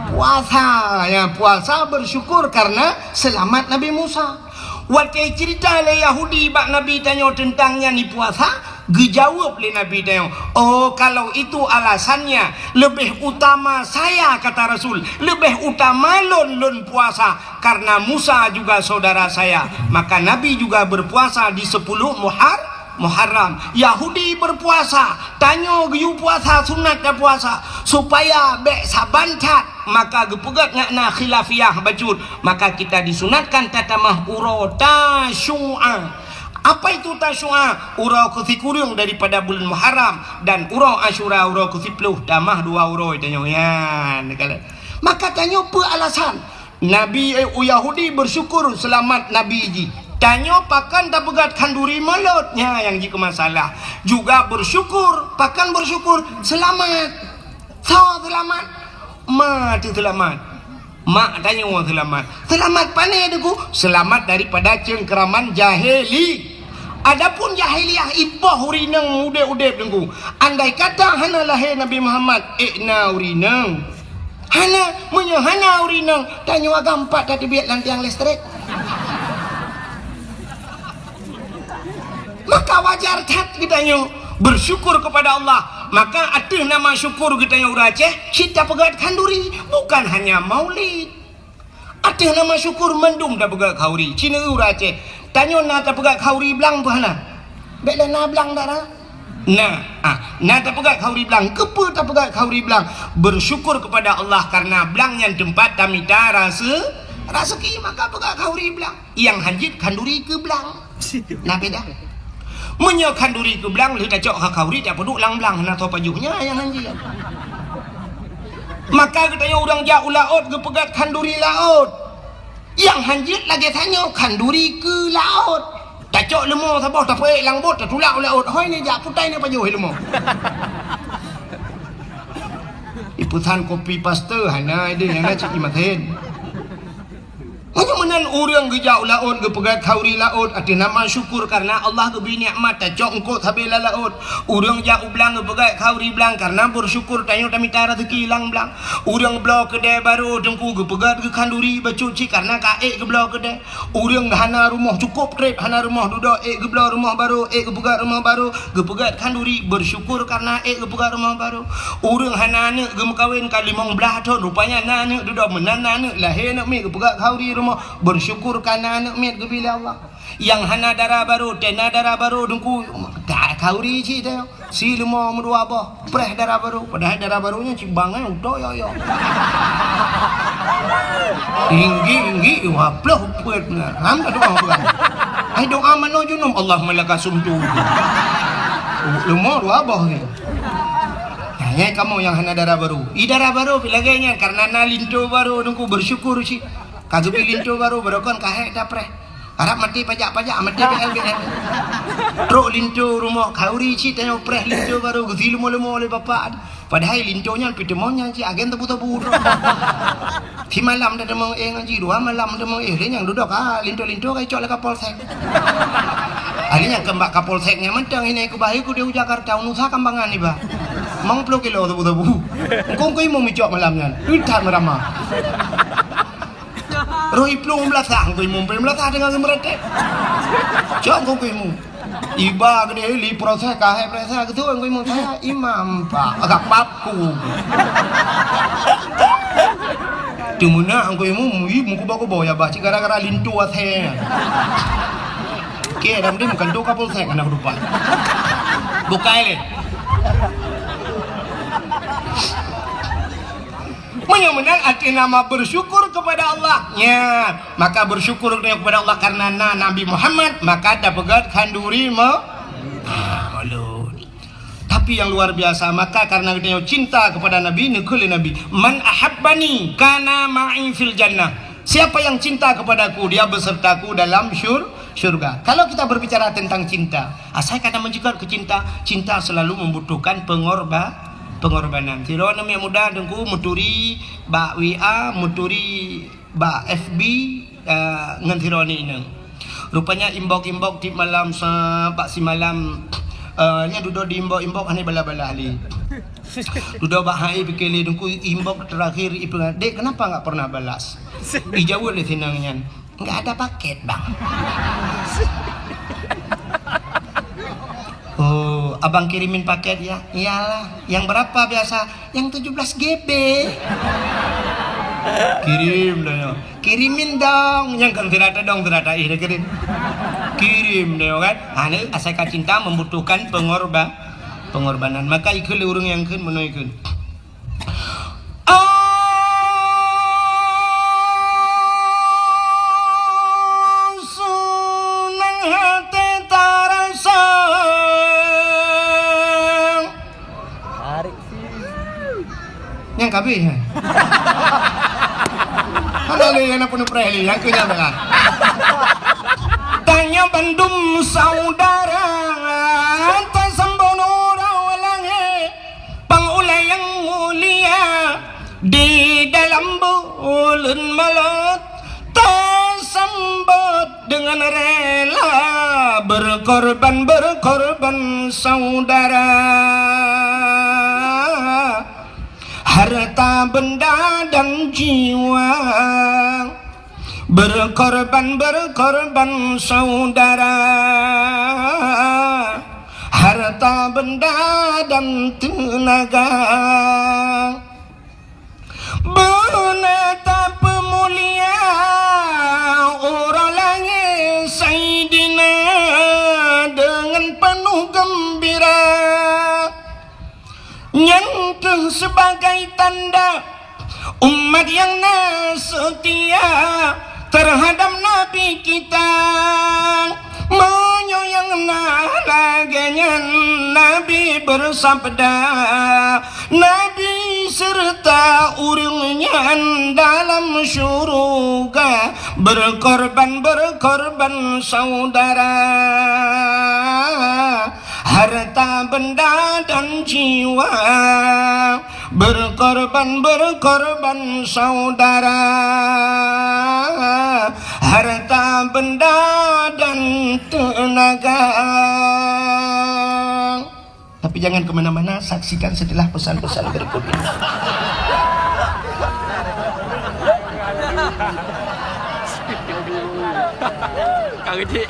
Puasa, ya, puasa bersyukur karena selamat Nabi Musa. Watée cerita lé Yahudi bak Nabi tanyoe teuntang nyan i puasa, geujaweueb lé Nabi tanyoe, "Oh, kalau itu alasannya, lebih utama saya," kata Rasul, "lebih utama lôn, lôn puasa, karena Musa juga saudara saya." Maka Nabi juga berpuasa di sepuluh Muhar-, Muharram. Yahudi berpuasa, tanyoe geuyue puasa sunat tapuasa, supaya bék saban that, maka geupeugét ngon na khilafiyah bacut, maka kita disunatkan tatamah uroe Tasyu'a. Apa itu Tasyu'a? Uroe keusikureueng daripada buleuen Muharram, dan uroe Asyura uroe keusiplôh, tamah dua uroe tanyoe nyan. Maka tanyoe peue alasan? Nabi, eh, Yahudi bersyukur selamat Nabi jih. Tanyoe pakon tapeugét khanduri mulod, nyan nyang jikeu masalah. Juga bersyukur, pakon bersyukur? Selamat. Soe selamat? Ma teuh selamat. Mak tanyoe selamat. Selamat pane, Teungku? Selamat daripada cengkeraman jahili. Adapun jahiliyah ipoh ureueng inong udeb-udeb, Teungku. Andai kata hana lahé Nabi Muhammad, ék na ureueng inong? Hana, meunyoe hana ureueng inong, tanyoe agam pat tateubiet lam tiang listrik. Maka wajar that geutanyoe bersyukur kepada Allah. Maka ateueh nama syukur geutanyoe ureueng Aceh, cit tapeugét khanduri, bukan hanya maulid. Ateueh nama syukur mandum tapeugét khanduri, cit ureueng Aceh. Tanyoe na tapeugöt khauri blang peue hana? Bék lé na blang dara. Na, ah, na tapeugöt khauri blang. Keupeue tapeugöt khauri blang? Bersyukur kepada Allah karena blang nyan teumpat tamita rase-, raseuki, maka peugöt khauri blang. Nyang hanjeuet khanduri keu blang. Na beda. Meunyoe khanduri keu blang, lheueh tacok kha khauri, tapeuduek lam blang, hana tho pajoh, nyan nyang hanjeuet. Maka geutanyoe ureuëng jak u laôt geupeugöt khanduri laôt. Nyang hanjeuet lagée tanyoe khanduri keu laôt. Tacok leumo saboh, tapeuék lam bot, tatulak u laôt. Hôi ni jak putai ni pajoh leumo. Ipeusan kopi paste hana ideh, hana cit imaten. Meunyoe meunan ureuëng geujak u laôt geupeugöt khauri laôt ateueh nama syukur karena Allah geubri nikmat, tacok eungkôt sabe lam laôt. Ureuëng jak u blang geupeugöt khauri blang karena bersyukur tanyoe tamita raseuki lam blang. Ureuëng bloe keudè barô teungku geupeugöt geuh khanduri bacut cit karena ka ék geubloe keudè. Ureuëng hana rumoh cukôp treb, hana rumoh dudoe, ék geubloe rumoh barô, ék geupeugöt rumoh barô, geupeugöt khanduri bersyukur karena ék geupeugöt rumoh barô. Ureuëng hana aneuëk geumeukawen ka limong blaih thon, rupanya na aneuëk dudoe, meunan na aneuëk, lahé aneuëk miet, geupeugöt khauri rumoh, bersyukur karena aneuëk miet geubri lé Allah. Nyang hana dara barô, tena dara barô teungku, ka khauri cit teuh. Si leumo meudua boh, preh dara barô. Padahai dara barô nyan cit bangai utoe yo-yo. Tinggi-tinggi, waploh peuet na. Ram dah doa pulang. Ai doa manoe junub, Allahumma laka sumtu. Leumo dua boh ni. Nah, nyai kamoe nyang hana dara barô. I dara barô pi lagée nyan karena na linto barô teungku bersyukur cit. Ka geubri linto barô, barô kon ka hék tapreh. Arab maté pajak-pajak, maté B L B L. Trok linto rumoh khauri cit tanyoe preh linto barô geusi leumo-leumo lé bapak. Padahai linto nyan peuteumon nyan cit agen tebu-tebu trok. Si malam dah teumon éh ngon jih, dua malam teumon éh, lé nyang dudoe ka linto-linto ka icok lé Kapolsek. Ahli nyang keumbak Kapolsek nyan mantong ini ku bahi ku di Jakarta, unusa kambangan iba. Mang puluh kilo tebu-tebu. Engkong ku imum icok malam nyan. Utat meurama. Roh iplueng beulasah, ngui mumpeng beulasah teungoh geumeureutek. Cok ngui mu. Iba geude li proses kahé proses geutu ngui mu saya imam pak agak paku. Teumeunak ngui mu mui mukubo-kubo ya bah cit gara-gara linto asai. Oke, dan dia bukan tu kapolsek anak rupa. Bukai le. Meunyoe meunan até nama bersyukur kepada Allah. Nya, maka bersyukur kepada Allah karena na Nabi Muhammad, maka tapeugöt khanduri mo-, ah, ulôn. Tapi yang luar biasa, maka karena geutanyoe cinta kepada Nabi, neukheun lé Nabi, "Man ahabbani kana ma'i fil jannah." Siapa yang cinta kepadaku, dia besertaku dalam syur-, syurga. Kalau kita berbicara tentang cinta, asai ka na meujeuet keu cinta, cinta selalu membutuhkan pengorba-, pengorbanan. Sidroe aneuk muda teungku meuturi bak W A, meuturi bak F B, eh, ngon sidroe aneuk inong. Rupanya inbox-inbox tiep malam sa-, bak simalam, eh, nyan dudoe di inbox-inbox hana balas-balas lé. Dudoe bak hai pike lé teungku inbox terakhir ipeugah, "Dek, kenapa nggak pernah balas?" Ijaweueb lé si inong nyan, "Nggak ada paket, Bang." "Oh, abang kirimin paket ya?" "Iyalah." "Yang berapa biasa?" "Yang tujuh belas G B." "Kirim dah ya." "Kirimin dong." Nyang kan tidak ada dong, tidak ada ih dah kirim. Kirim dah ya kan. Ha, ni asai ka cinta membutuhkan pengorba-, pengorbanan. Maka ikheun lé ureuëng nyang kheun meunoe kheun. Senang hati terasa. Tarik sih. Nyang kabeh, eh? Hana lé nyang peunuh preh lé, nyang keu nyan teuka. Tanyoe bandum saudara, tasambong ureuëng langét. Pang ulée nyang mulia, di dalam buleuen Maulud, tasambot dengan rela, berkorban-berkorban saudara, harta benda dan jiwa. Berkorban-berkorban saudara, harta benda dan tenaga. Beuna tapeumulia uroe langét Saidina Teuh sebagai tanda umat nyang na seutia terhadap Nabi kita. Meunyoe nyang na lagée nyan, Nabi beusabda, Nabi serta ureuëng nyan dalam syuruga berkorban-berkorban saudara. Harta benda dan jiwa berkorban-berkorban saudara, harta benda dan tenaga. Tapi jangan ke mana-mana, saksikan setelah pesan-pesan berikut ini. Ka gede.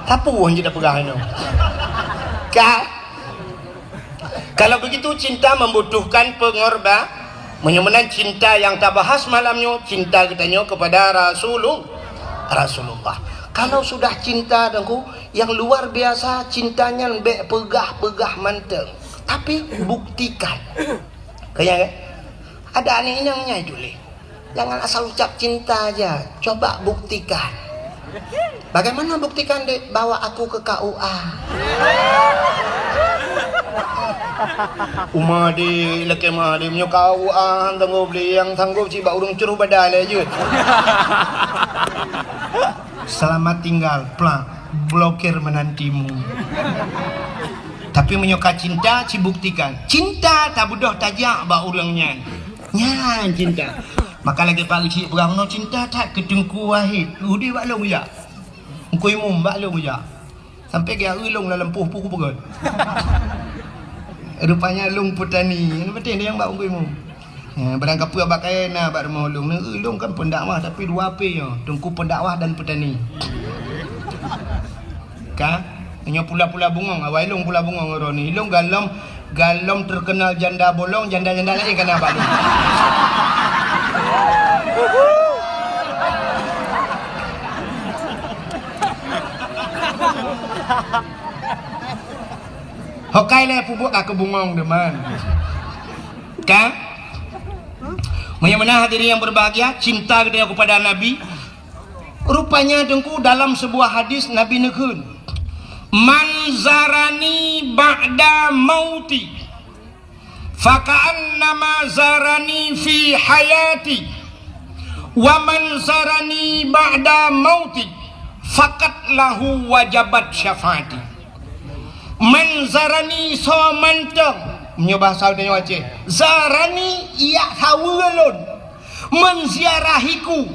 Tapu hana jipeugah nyoe. Ka? Kalau begitu, cinta membutuhkan pengorba-, meunyoe meunan cinta nyang tabahas malam nyoe, cinta geutanyoe kepada Rasulul-, Rasulullah. Kalau sudah cinta, Teungku, yang luar biasa, cinta nyan bék peugah-peugah mantong, tapi buktikan. Kaya, eh? Ada aneuk inong nyan, Juli. Jangan asal ucap cinta aja, coba buktikan. Bagaimana buktikan, Dek? Bawa aku ke K U A. Uma, Dek, lakée meuh, Dek, meunyoe K U A, sanggob, Dek, nyang sanggob cit bak ureuëng cruh badan lé jeuet. Selamat tinggal, plak, blokir menantimu. Tapi meunyoe ka cinta, cibuktikan. Cinta tabeudôh tajak bak ureuëng nyan. Nyan cinta. Maka lagée Pak Geuchik peugah, "Meunoe cinta that keu Teungku Wahid, udeb bak lôn jak. Teungku Imum bak lôn jak." Sampai geuya eu lôn lam lampôh peue kupeugah. Rupanya lôn peutani. Nyan beutôi nyang bak Teungku Imum. Ya, barang kapeue bak kayée na bak rumoh lôn. Neu eu lôn kan pendakwah tapi dua P nyoe. Teungku pendakwah dan peutani. Ka? Nyoe pula-pula bungong, awai lôn pula bungong uroe nyoe. Lôn galom, galom terkenal janda bolong, janda-janda laén ka na bak lôn. Hokai lé pubuet ka keu bungong deman. Ka? Meunyoe meunan hadirin yang berbahagia, cinta geutanyoe kepada Nabi, rupanya, Teungku, dalam sebuah hadis Nabi neukheun, "Man zarani ba'da mauti, faka'annama zarani fi hayati, wa man zarani ba'da mauti, faqad lahu wajabat syafaati." Man zarani, soe mantong, meunyoe bahasa geutanyoe Aceh, zarani, jak saweue lôn, menziarahiku,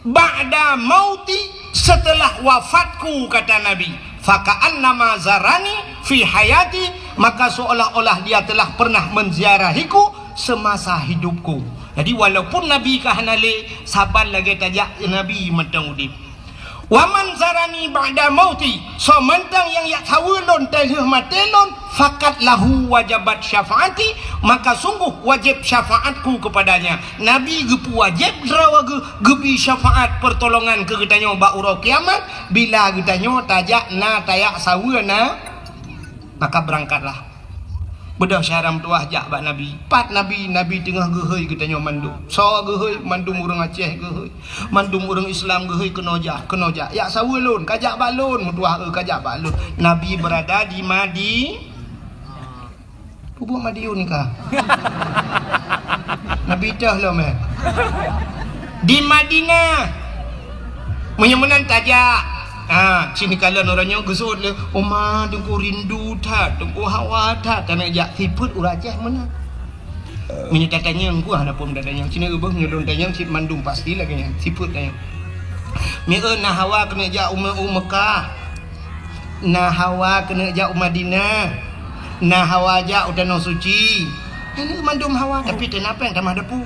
ba'da mauti, setelah wafatku, kata Nabi, faka'annama zarani fi hayati, maka seolah-olah dia telah pernah menziarahiku semasa hidupku. Jadi, walaupun Nabi ka hana lé, saban lagée tajak Nabi mantong udeb. "Wa man zarani ba'da mauti," soe mantong nyang jak saweue lôn teulheueh maté lôn, "faqad lahu wajabat syafaati," maka sungguh wajéb syafaatku kepadanya. Nabi geupeuwajéb droe geu-, geubri syafaat pertolongan keu geutanyoe bak uroe kiamat, bila geutanyoe tajak na tajak saweue na. Maka beurangkatlah. Beudôh syedara meutuwah jak bak Nabi. Pat Nabi, Nabi teungoh geuhôi geutanyoe mandum. Soe geuhôi? Mandum ureuëng Aceh geuhôi. Mandum ureuëng Islam geuhôi keunoe jak, keunoe jak. Jak saweue lôn, ka jak bak lôn, meutuwah, eu, ka jak bak lôn. Nabi beurada di Madi-, Pubuet Madiun ka. Nabi teuh lom, eh. Di Madinah. Meunyoe meunan tajak. Ha, sini kalon uroe nyoe geuseuôt lé, "Uma, Teungku rindu that, Teungku hawa that." Taneuk jak sifeuet ureuëng Aceh meunan. Meunyoe tatanyong, ku hana phon tatanyong. Sini ubeuh meunyoe lôn tanyong cit mandum pasti lagée nyan. Sifeuet tanyong. Mieu na hawa keuneuk jak u Me-, u Mekah. Na hawa keuneuk jak u Madinah, na hawa jak u Tanoh Suci. Nyan mandum hawa, tapi teunapeng tamah depu.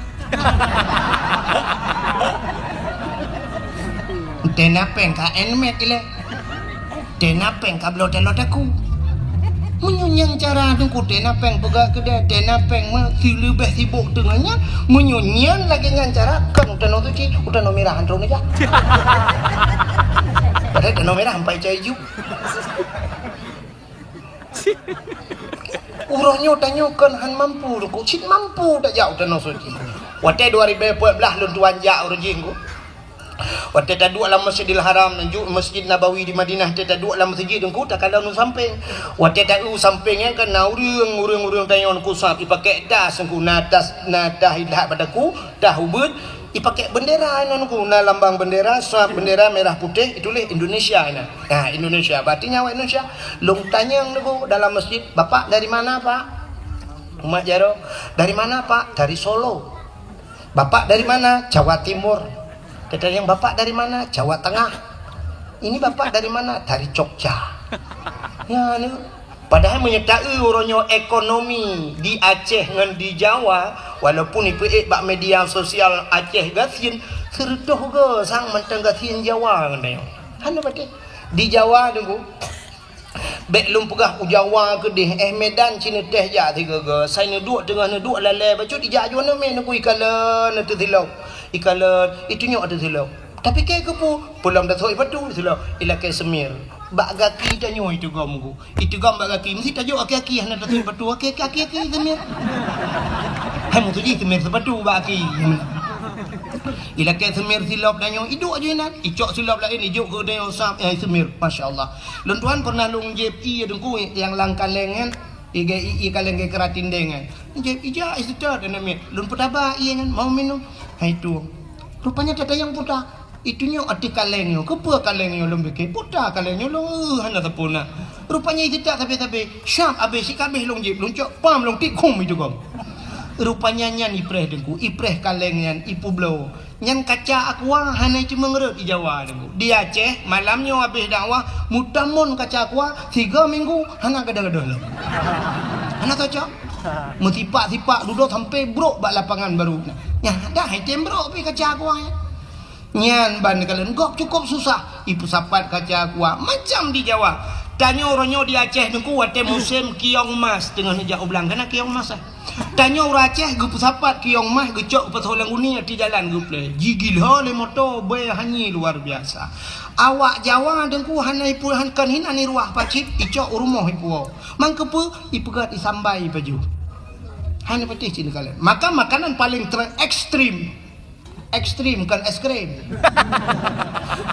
Teunapeng ka enmet ilée. Teunapeng ka bloe taloe taku. Meunyoe nyang cara Teungku teunapeng peugah keudeh, teunapeng meusileubeh sibok teungoh nyan, meunyoe nyan lagée nyan cara, kon u Tanoh Suci, u Tanoh Mirah antong neujak. Padahai Tanoh Mirah ampai cai ju. Uroe nyoe tanyoe kon han mampu, Teungku. Cit mampu tajak u Tanoh Suci. Watée dua ribée peuet blaih lôn tuan jak uroe jih, Teungku. Watée taduek lam Masjidil Haram, ju-, Masjid Nabawi di Madinah, watée taduek lam masjid, Teungku, takalon u sampéng. Watée ta-, u sampéng nyan kan na ureuëng, ureuëng-ureuëng tanyoe, Teungku, sab, ipakék tas, Teungku, na tas, na tas ilhat bak daku, tas ubeuet, ipakék bendera inan, Teungku, na lambang bendera, sab bendera merah putih, ituléh Indonesia inan. Ha, Indonesia, berarti nyan awak Indonesia. Lôn tanyong, Teungku, dalam masjid, "Bapak dari mana, Pak?" Umat jaroe, "Dari mana, Pak?" "Dari Solo." "Bapak dari mana?" "Jawa Timur." Tatanyong, "Bapak dari mana?" "Jawa Tengah." "Ini Bapak dari mana?" "Dari Jogja." Ya, ni. Padahai meunyoe taeu uroe nyoe ekonomi di Aceh ngon di Jawa, walaupun ipeuék bak media sosial Aceh gasien, sireutôh goe sang mantong gasien Jawa ngon tanyoe. Hana patéh. Di Jawa, Teungku, bék lôn peugah u Jawa keudeh, eh, Medan cit neuteh jak sigoe-goe, sai neuduek teungoh neuduek lalée bacut ijak ju aneuk miet, Teungku, ikalon ateueh silop, ikalon, itunyok ateueh silop. Tapi kée keupeue, peulom tasok sipatu silop, ilakée seumir. Bak gaki tanyoe iteugom, Teungku. Iteugom bak gaki, meusti tajok aki-aki hana tasok sipatu, aki-aki, aki-aki seumir. Hai meutuji seumir sipatu bak aki. Ilakée seumir silop tanyoe, iduek ju inan, icok silop laén, ijok keu tanyoe sab, eh, seumir. Masya Allah. Lôn tuan pernah lôn jieb ié, Teungku, nyang lam kaleng nyan, ié, ié kaleng geukeuratin deng nyan. Jieb, ijak, iseutôt aneuk miet. Lôn peutaba ié nyan, mau minum. Hai tueng. Rupanya tatanyong peue ta. Itunyok ateueh kaleng nyoe. Keupeue kaleng nyoe lôn pike? Peue ta kaleng nyoe lôn, eh, hana sapeue na. Rupanya iseutôt sabe-sabe. Sab abéh sikabéh lôn jieb, lôn cok pam lôn tiek khum iteugom. Rupanya nyan ipreh, Teungku, ipreh kaleng nyan, ipeubloe. Nyan kaca aqua hana iteumeung rhot di Jawa, Teungku. Di Aceh, malam nyoe abéh dakwah, meutamon kaca aqua, sigoe minggu hana gadôh-gadôh lom. Hana cocok. Meusipak-sipak dudoe sampoe brok bak lapangan baru. Nyan dah item brok pih kaca aqua nyan. Nyan ban kalon gob cukôp susah. Ipeusapat kaca aqua macam di Jawa. Tanyoe uroe nyoe di Aceh, Teungku, watée musém kiong mas teungoh neujak u blang, kana kiong mas, eh. Tanyoe ureuëng Aceh geupeusapat kiong mas, geucok geupasoe lam guni, ateueh jalan geupleh. Jigila lé moto, bée hanyé luar biasa. Awak Jawa, Teungku, hana ipu-, han-, kon hinan iruwah pacit, icok u rumoh ipuwoe. Mangkeupeue? Ipeugét isambai pajoh. Hana patéh cit neukalon. Maka makanan paling ter-, ekstrim. Ekstrim, bukan es krim.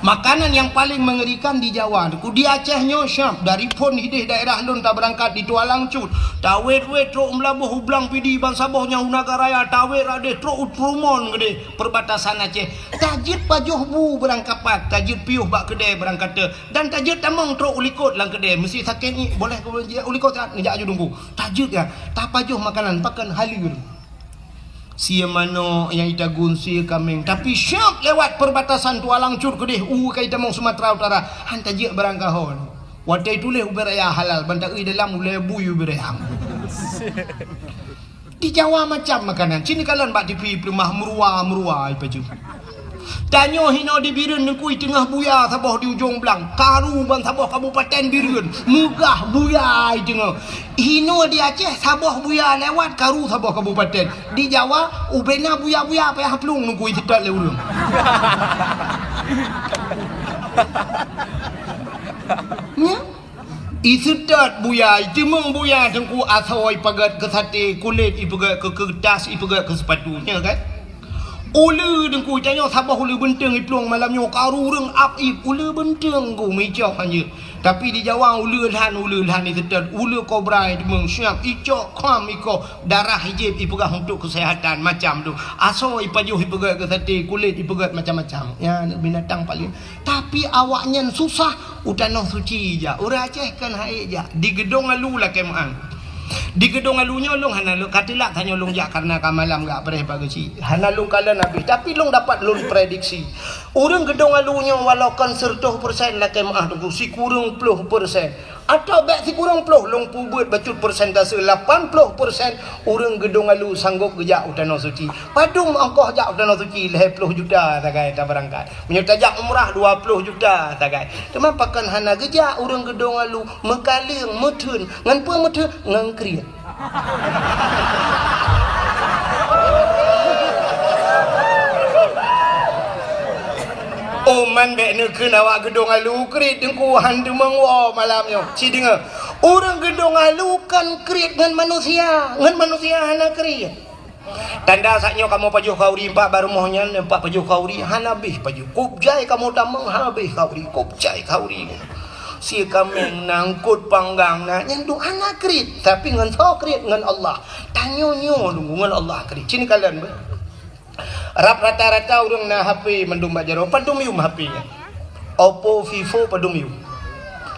Makanan yang paling mengerikan di Jawa, Teungku. Di Aceh nyoe siab, dari phon hideh daerah lôn tabeurangkat di Tualang Cut, tawét-wét trok u Meulaboh, u Blang Pidie, ban saboh nyang u Nagan Raya, tawét rot deh trok u Trummon keudeh perbatasan Aceh. Tajeuet pajoh bu barangkapat, tajeuet piôh bak keudè barangkateuk, dan tajeuet tamong trok u likot lam keudè. Meusti sakét ngiek, boleh keu u likot, neujak aju Teungku. Tajeuet ya, tapajoh makanan, pakon haleur. Sie manok nyang itagun sie kaméng, tapi siab lewat perbatasan Tualang Cut keudeh u ka itamong Sumatera Utara, han tajeuet barang kahon. Watée ituléh ubé raya halal, ban taeu dalam ulée bui ubé raya. Di Jawa macam makanan. Cit neukalon bak T V peuleumah meurua-meurua ipajoh. Tanyoe hinoe di Bireuen, Teungku, i teungoh buya saboh di ujong blang, karu ban saboh kabupaten Bireuen, meugah buya i teungoh. Hinoe di Aceh saboh buya lewat, karu saboh kabupaten. Di Jawa ubé na buya-buya payah plueng, Teungku, iseutôt lé ureuëng. Nyan. Iseutôt buya, iteumeung buya, Teungku, asoe ipeugét keu saté, kulét ipeugét keu keuretas, ipeugét keu sipatu, nyan kan? Uleue, Teungku, tanyoe saboh uleue beunteueng iplueng malam nyoe, karu ureuëng ap ip, uleue beunteueng, Teungku, meuicok hanjeuet. Tapi di Jawa uleue lhan, uleue lhan iseutôt, uleue kobra iteumeung siab, icok kham ikoh, darah ijieb ipeugah untuk kesehatan, macam tu. Asoe ipajoh ipeugét keu saté, kulét ipeugét macam-macam. Ya, binatang paling Tapi awaknyan susah u Tanoh Suci jak. Ureuëng Aceh kan hai jak. Di Geudong Alu lakée meu'ah. Di Geudong Alu nyoe lôn hana lôn, ka teulak tanyoe lôn jak kareuna ka malam gak preh bak geuchik. Hana lôn kalon habéh, tapi lôn dapat lôn prediksi. Ureuëng Geudong Alu nyoe walau kon seureutôh persen lakée meu'ah, Teungku, sikureueng ploh persen. Atawa bék sikureueng ploh, lôn peubuet bacut persentase, lapan ploh persen ureuëng Geudong Alu sanggop geujak u Tanoh Suci. Padum ongkoh jak u Tanoh Suci? Lhée ploh juta sagai tabeurangkat. Meunyoe tajak umrah, dua ploh juta sagai. Teuma pakon hana geujak ureuëng Geudong Alu, meukaleueng, meutheun. Ngon peue meutheun? Ngon kriet. Oh, man bék neukheun awak geudong alu kriet Teungku, han teumeung woe malam nyoe. Ci deungoe, ureuëng geudong alu kan kriet ngon manusia, ngon manusia hana kriet. Tanda saat nyoe kamoe pajoh khauri, empat bak rumoh nyan, empat pajoh khauri, hana habéh pajoh. Kop jai kamoe tamong, hana habéh khauri, kop jai khauri. Sie kaméng na, eungkot panggang na, nyan tu hana kriet, tapi ngon soe kriet? Ngon Allah. Tanyoe nyoe nunggu ngon Allah kriet. Ci neukalon beuh. Rab rata-rata ureuëng na H P mandum bak jaroe, padum yum H P nyan. Oppo, Vivo, padum yum.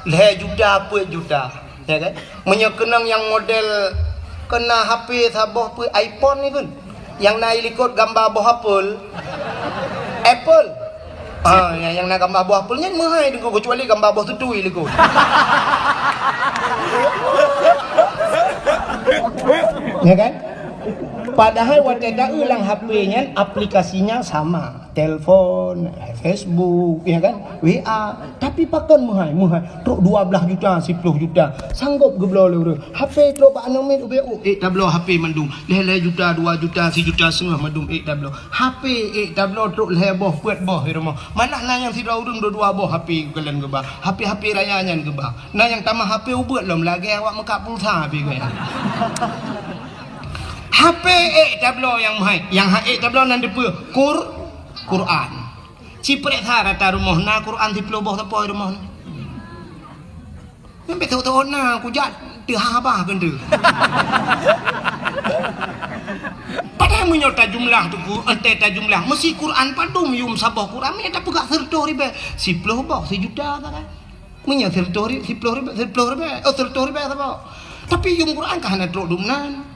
Lhée juta, peuet juta, ya kan? Meunyoe keunong nyang model keu na H P saboh peuet iPhone ni kan? Nyang na i likot gamba boh apel. Apple. Ah, nyang, nyang na gamba boh apel nyan meuhai Teungku, keucuali gamba boh tutui likot. Ya kan? Padahai watée ta-eu lam H P nyan aplikasinya sama, telepon, Facebook, ya kan? W A. Tapi pakon meuhai, meuhai. Trok dua belas juta, siploh juta. Sanggob geubloe lé ureuëng. H P trok bak aneuk miet ubé, oh, ék tabloe H P mandum. Lhée-lhée juta, dua juta, sijuta seungoh mandum ék tabloe. H P ék tabloe trok lhée boh, peuet boh di rumoh. Malah na nyang sidroe ureuëng dua-dua boh H P geukalon geuba. H P-H P raya nyan geuba. Na nyang tamah H P ubeuet lom lagée awak meukat pulsa pih gaya. H P ék tabloe nyang meuhai, nyang hana ék tabloe nan dipeue? Qur-, Quran. Ci peureksa rata rumoh na Quran siploh boh sapo di rumoh nyoe. Nyan beutôi-beutôi na kujak teuhah bah keunteu. Padahai meunyoe tajumlah Teungku, entée tajumlah, meusi Quran padum yum saboh Quran, meunyoe tapeugah sireutôh ribée, siploh boh sijuta sagai. Meunyoe sireutôh ri-, siploh ribée, siploh ribée, oh, sireutôh ribée saboh. Tapi yum Quran ka hana trok dum nan.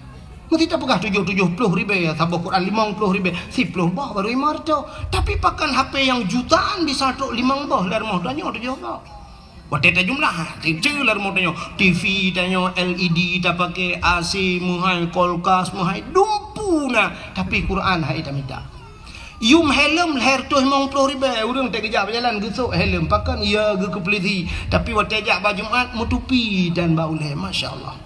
Meusi tapeugah tujoh, tujoh ploh ribée saboh Quran, limong ploh ribée, siploh boh baru limong reutôh. Tapi pakon H P nyang jutaan bisa trok limong boh lam rumoh tanyoe tujoh boh. Watée tajumlah, keuceue lam rumoh tanyoe, T V tanyoe, L E D tapaké, A C meuhai, kulkas meuhai, dumpeue na, tapi Quran han ék tamita. Yum helm lhée reutôh limong ploh ribée, ureuëng teuh geujak beujalan geusok helm, pakon ya geukeupeuleudi, tapi watée jak bak Jumat meutupi dan bak ulée, masya Allah.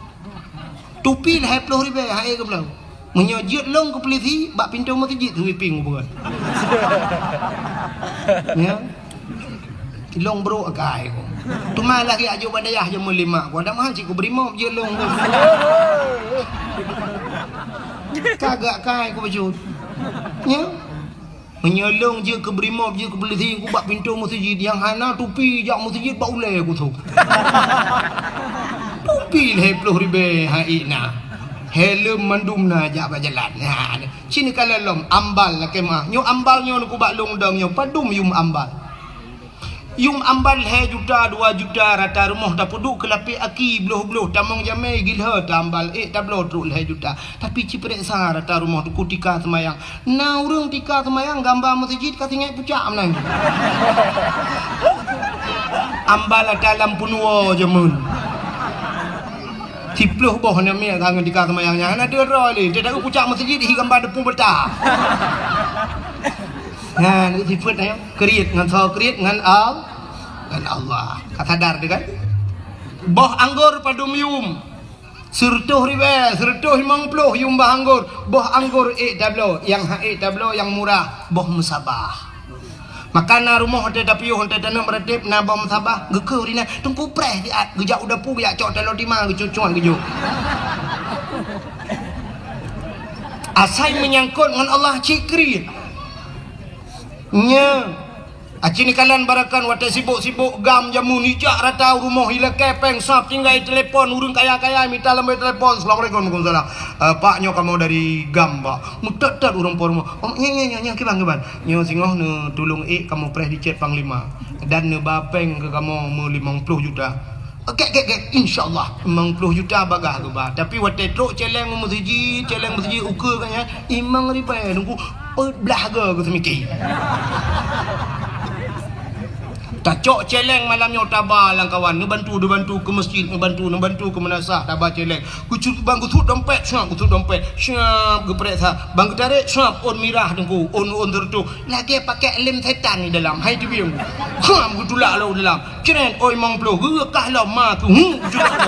Tupi lhée ploh ribée, han ék geubloe. Meunyoe jeuet lôn keu pulisi, bak pintoe meuseujid sweeping ubeuet. Ya. Lôn brok akai ku. Teuma lagée ajok bak dayah jameun lima ku. Ada mahal cit ku beurimop jeuet lôn ku. Kagak akai ku bacut. Ya. Meunyoe lôn jeuet keu beurimop, jeuet keu pulisi, ku bak pintoe meuseujid, nyang hana tupi jak meuseujid bak ulée ku sôk. Tupi lhée ploh ribée han ék na. Helm mandum na jak bak jalan. Nah, ci neukalon lom, ambal lakée meuah. Nyoe ambal nyoe ku bak lôn dong nyoe, padum yum ambal. Yum ambal lhée juta, dua juta, rata rumoh tapeuduek keu lapék aki, bloh-bloh, tamong jamé, gilhée, tambal, ék tabloe trok lhée juta. Tapi ci peureksa rata rumoh Teungku tika seumayang. Na ureuëng tika seumayang gamba meuseujid ka singoh pucak meunan. Ambal ata lam peunuwoe jameun. Siploh boh na miet ka ngon tika seumayang nyan. Hana deungoe lé, teuka pucak meuseujid hi gamba deupue beuta. Nyan, sifeuet nyan. Kriet ngon soe? Kriet ngon Al-, ngon Allah. Ka sadar teuh kan? Boh anggor padum yum? Sireutôh ribée, sireutôh limong ploh yum boh anggor. Boh anggor ék tabloe, nyang han ék tabloe nyang murah, boh meusabah. Maka na rumoh watée tapiôh, watée taneuk meuratéb, na boh meusabah, geukeue ri na, Teungku preh siat, geujak u dapu, geujak cok taloe tima, geucucuan geujok. Asai meunyangkot ngon Allah cit kriet. Nya, aci neukalon barakan watée sibok-sibok GAM jameun ijak rata u rumoh ilakée péng sab tinggai telepon ureuëng kaya-kaya mita lambée telepon, "Assalamualaikum." "Waalaikumsalam." "Eh, Pak, nyoe kamoe dari GAM, Pak." Meutot-tot ureuëng po rumoh. "Oh, nyan, nyan, nyan, nyan, kiban, kiban." "Nyoe singoh neutulông ék kamoe preh di cét Panglima dan neuba péng keu kamoe meulimong ploh juta." "Oke, oke, oke, insya Allah." Limong ploh juta bagah geuba. Tapi watée trok céléng meuseujid, céléng meuseujid ukeue ka nyan, limong ribée Teungku, peuet blaih goe geuseumiké. Tacok céléng malam nyoe taba lam kawan, neubantu, neubantu keu meuseujid, neubantu, neubantu keu meunasah, taba céléng. Geucut bang geusuet dompet, siap geusuet dompet, siap geupeuriksa. Bang geutarek, siap ôn mirah Teungku, ôn, ôn sireutôh. Lagée pakék lem setan di dalam, hai teubieng. Siap geutulak lom dalam. Cret, ôn limong ploh, geukah lom ma keu hu, jeuet.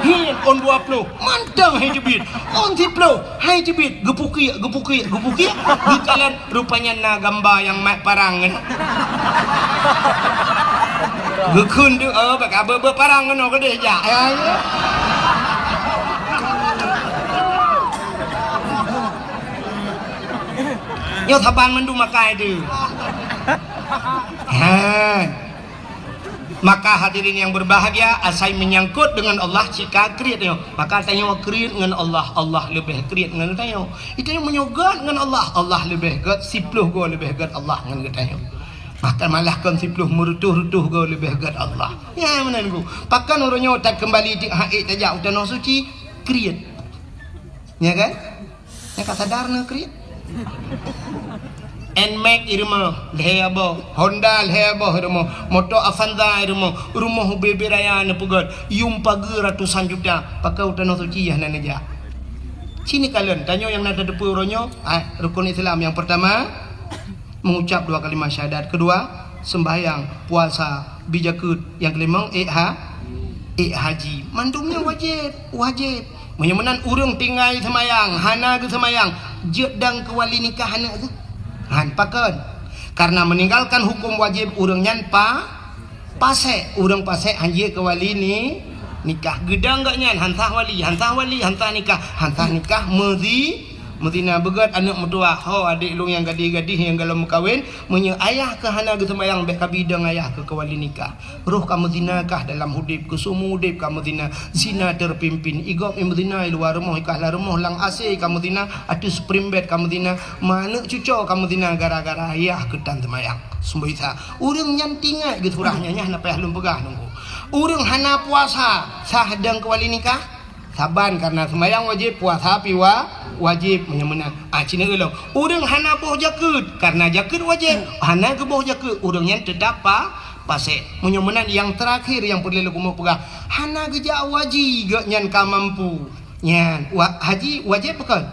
Hin, ôn dua ploh, mantong hai teubiet. Ôn siploh, hai teubiet, geupukiek, geupukiek, geupukiek, geukalon, rupanya na gamba nyang mat parang nyan. Geukheun deuh, oh, bak abeuet-abeuet parang nyoe keudeh jak. Ya, ya. Nyoe saban mandum makai tu. Ha. Maka hadirin yang berbahagia, asai menyangkut dengan Allah, cika kriet nyoe. Maka tanyoe kriet ngon Allah, Allah leubeh kriet ngon tanyoe. Tanyoe meunyoe gét ngon Allah, Allah leubeh gét, siploh goe leubeh gét Allah ngon geutanyoe. Bahkan malah kon siploh, meureutôh-reutôh goe leubeh gét Allah. Ya, meunan ku. Pakon uroe nyoe takeumbali teuk hak ék tajak u tanoh suci, kriet. Ya kan? Nyang ka sadar na kriet. Nmax i rumoh, lhèe boh. Honda lhèe boh i rumoh. Moto Avanza i rumoh. Rumoh ubé-ubé raya neupeugöt. Yum pageue ratusan juta. Pakon u tanoh suci hana neujak. Sini kalon, tanyoe nyang na tateupeue uroe nyoe, ah, rukun Islam nyang pertama, mengucap dua kalimat syahadat. Kedua, sembahyang, puasa, bi jakeuet. Nyang keulima, ék ha-, ék haji. Mandum nyan wajéb, wajéb. Meunyoe meunan ureuëng tinggai seumayang, hana geuseumayang, jeuet dong keu wali nikah aneuk geuh? Han, pakon? Karena meninggalkan hukum wajib ureuëng nyan pa-, pasék. Ureuëng pasék han jeuet keu wali ni-, nikah. Geudong gobnyan han sah wali, han sah wali, han sah nikah, han sah nikah meuzi-, meuzina. Beugét aneuk meutuwah, "Ho, adék lôn nyang gadih-gadih nyang gohlom meukawen, meunyoe ayah keuh hana geuseumayang, bék kabi dong ayah keuh keu wali nikah." Roh ka meuzina kah dalam udeb, keu seumeu udeb ka meuzina, zina terpimpin. I gob i meuzina i luwa rumoh, i kahla rumoh, lam AC ka meuzina, ateueh spring bed ka meuzina, ma aneuk cuco ka meuzina gara-gara ayah keuh tan seumayang. Seumboi sa, ureuëng nyan tingat geusurah nyan, nyan na payah lôn peugah nunggu. Ureuëng hana puasa, sah dong keu wali nikah? Saban, karena seumayang wajéb, puasa pi wa-, wajéb, meunyoe meunan. Ah, cina ulôn. Ureuëng hana boh jakeuet, karena jakeuet wajéb, hana geuboh jakeuet, ureuëng nyan teutap pa-, pasék. Meunyoe meunan, nyang teurakhir nyang peureulée lôn keumeung peugah, hana geujak u haji, gobnyan ka mampu. Nyan, wa-, haji wajéb pakon?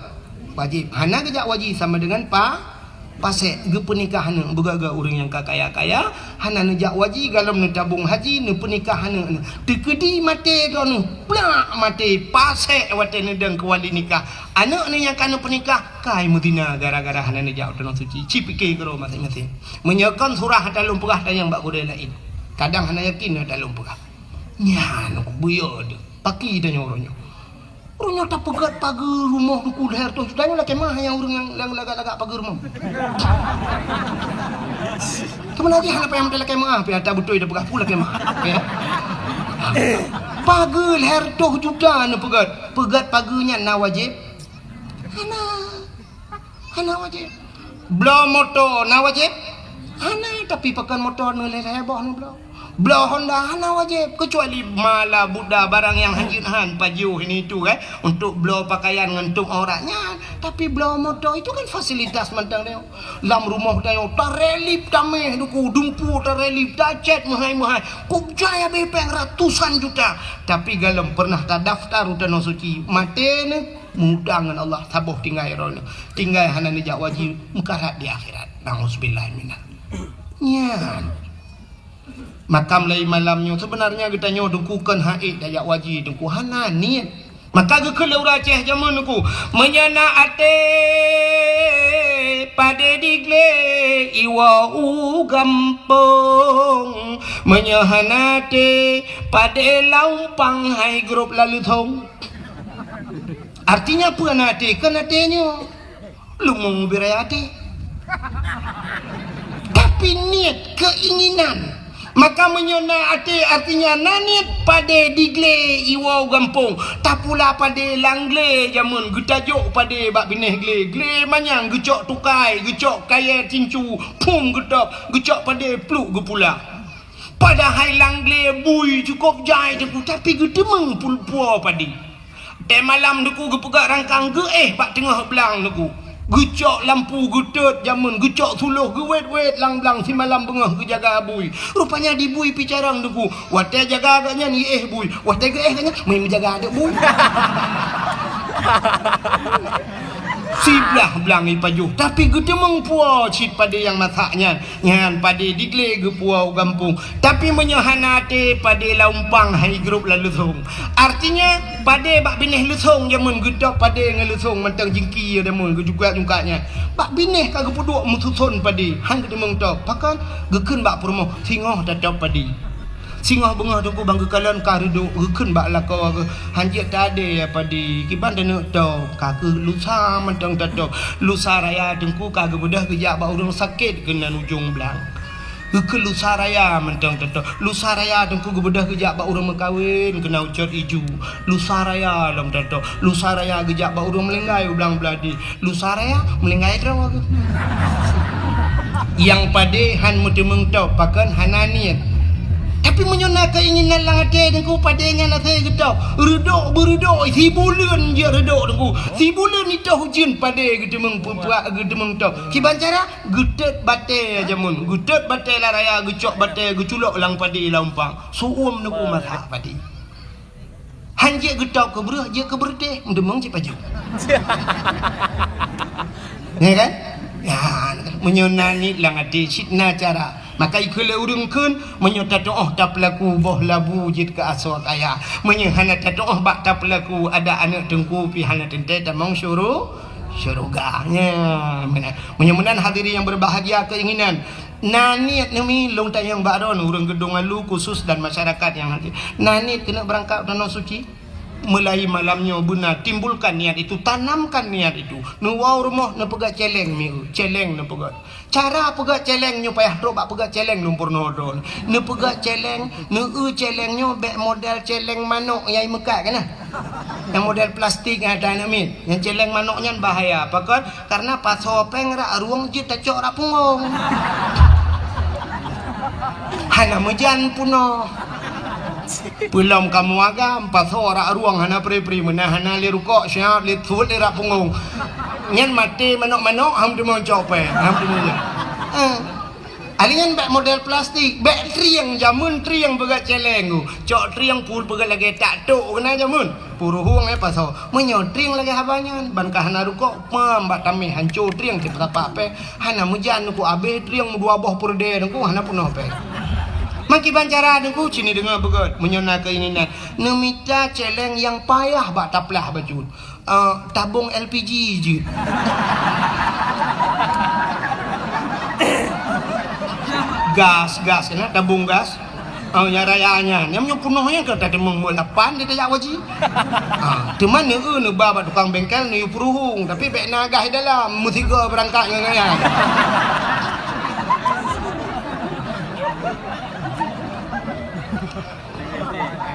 Wajéb. Hana geujak u haji sama dengan pa-, pasék. Geupeunikah aneuk, beugét-gét ureuëng nyang ka kaya-kaya, hana neujak u haji, gohlom neutabong haji, neupeunikah aneuk. Teukeudi maté droeneuh, plak maté, pasék watée neudong keu wali nikah. Aneuk neuh nyang ka neupeunikah, kai meuzina gara-gara hana neujak u tanoh suci. Ci pike keudroe maséng-maséng. Meunyoe kon surah ata lôn peugah, tanyong bak gurée laén. Kadang hana yakin ata lôn peugah. Nyan, buyô deuh. Paki tanyoe uroe nyoe. Ureuëng nyang tapeugét pageue rumoh Teungku lhèe reutôh juta nyoe lakée meuah nyang ureuëng nyang lagak-lagak pageue rumoh. Teuma lagée hana payah meuteulakée meuah, pih ata beutôi tapeugah peue lakée meuah. Ya. Pageue lhèe reutôh juta neupeugét. Peugét pageue nyan na wajéb? Hana. Hana wajéb. Bloe moto na wajéb? Hana, tapi pakon moto neuh lhèe-lhèe boh neubloe. Bloe Honda hana wajéb, kecuali mala buda barang nyang hanjeuet han pajoh ini itu, eh, untuk bloe pakaian ngon tueng aurat nyan. Tapi bloe moto itu kan fasilitas mantong nyoe. Lam rumoh tanyoe tarelip taméh duku, dumpu tarelip, tacet meuhai-meuhai. Kok jai habéh péng ratusan juta. Tapi gohlom pernah tadaftar u tanoh suci. Maté neuh. Meuutang ngon Allah, saboh tinggai droeneuh. Tinggai hana neujak u haji, meukarat di akhirat. Nauzubillah minal. Nyan. Maka mulai malam nyoe, sebenarnya geutanyoe Teungku kon han ék tajak u haji, Teungku hana niet. Maka geukheun lé ureuëng Aceh jameun Teungku, meunyoe na até padé diglé iwoe u gampông, meunyoe hana até padé laumpang hai grob laleuthong. Artinya peue na até? Kon até nyoe. Leumo beu raya até. Tapi niet, keinginan. Maka meunyoe na até, artinya na niet padé diglé iwoe u gampông. Tapula padé lam glé jameun, geutajok padé bak binéh glé. Glé manyang geucok tukai, geucok kayée tincu, phum geutôb, geucok padé pluek geupula. Padahai lam glé bui cukôp jai Teungku, tapi geuteumé pulpo padé. Tée malam Teungku geupeugah rangkang geuéh bak teungoh blang Teungku. Geucok lampu geutot jameun, geucok suloh geuwét-wét lam blang simalam beungoh geujaga bui. Rupanya di bui pih carông Teungku. Watée jaga gobnyan iéh bui, watée geuéh gobnyan meujaga aneuk bui. Siblah blang ipajoh, tapi geuteumeung puwoe cit padé nyang masak nyan. Nyan padé diglé geupuwoe u gampông. Tapi meunyoe hana até, padé lam umpang hai grôp lam leusông. Artinya, padé bak binéh leusông jameun geutôb padé ngon leusông mantong jingki jameun geujungkat-jungkat nyan. Bak binéh ka geupeuduek meususon padé, han geuteumeung tôb. Pakon? Geukheun bak peurumoh, singoh tatôb padé. Singoh beungoh teungku bang geukalon ka reudôk, geukheun bak lakoe geuh, "Han jeuet tadé ya padé, kiban taneuk tôb, ka keuh lusa mantong tatôb." Lusa raya teungku ka geubeudôh geujak bak ureuëng sakét keunan ujong blang. Geukheun lusa raya mantong tatôb. Lusa raya teungku geubeudôh geujak bak ureuëng meukawen keunan ucot iju. Lusa raya lom tatôb. Lusa raya geujak bak ureuëng meulinggai u blang beuladi. Lusa raya meulinggai droe. Nyang padé han meuteumeung tôb, pakon hana niet. Tapi meunyoe na keuinginan lam até teungku, padé nyan asai geutôb. Reudôk beureudôk, sibuleuen jeuet reudôk teungku. Sibuleuen itoh ujeuen padé geuteumeung peupuak geuteumeung tôb. Kiban cara? Geutot batée jameun. Geutot batée lam raya, geucok batée, geuculok lam padé lam umpang. Su'uem teungku masak padé. Han jeuet geutôb keu breueh, jeuet keu beureutéh, meudeumeung cit pajoh. Ya kan? Ya, meunyoe na niet lam até, cit na cara. Maka ikheun lé ureuëng kheun, meunyoe tatu'oh tapeulaku boh labu jeuet keu asoe kaya. Meunyoe hana tatu'oh bak tapeulaku adak aneuëk teungku pih hana teuntée tamong syuru-, syeuruga. Nya, meunan. Meunyoe meunan hadirin yang berbahagia keinginan, Na niet neumi lôn tanyong bak droeneuh ureuëng Geudong Alu khusus dan masyarakat nyang hadir. Na niet keuneuk beurangkat u Tanoh Suci? Mulai malam nyoe beuna timbulkan niat itu, tanamkan niat itu. Neuwoe u rumoh neupeugah céléng mieu, céléng neupeugah. Cara peugah céléng nyoe payah trok bak peugah céléng lôn peurunoe droeneuh. Neupeugah céléng, neueu céléng nyoe bék model céléng manok nyang imeukat kana. Nyang model plastik nyang ata aneuk miet. Nyang céléng manok nyan bahaya. Pakon? Karena pasoe péng rak rueng jeuet tacok rak punggong. Hana meujan peunoh. Peulom kamoe agam, pasoe rak rueng hana pri-pri, meunan hana lé rukok, siat lé thot lé rak punggong. Nyan maté manok-manok, ham teumeucok péng, ham teumeujan. Eh. Ahli nyan bék model plastik, bék trieng, jameun trieng peugah céléng tu. Cok trieng pul peugah lagée tak tok keunan jameun. Puruhueng eh pasoe. Meunyoe trieng lagée haba nyan, ban ka hana rukok, pam bak tameh hanco trieng cit sapak péng. Hana meujan teungku abéh trieng meudua boh peureudée teungku hana peunoh péng. Makiban cara teungku cini deungoe beugét. Meunyoe na keuinginan, neumita céléng nyang payah bak taplah bacut. Ah, tabong L P G jeuet. Gas, gas, kena tabong gas. Oh, nyang raya nyan. Nyang meunyoe peunoh nyan ka tateumong lapan di tajak waji. Ah, teuma neu neuba bak tukang bengkel neu peuruhung, tapi bék na gas di dalam, meusigoe beurangkat ngon nyan.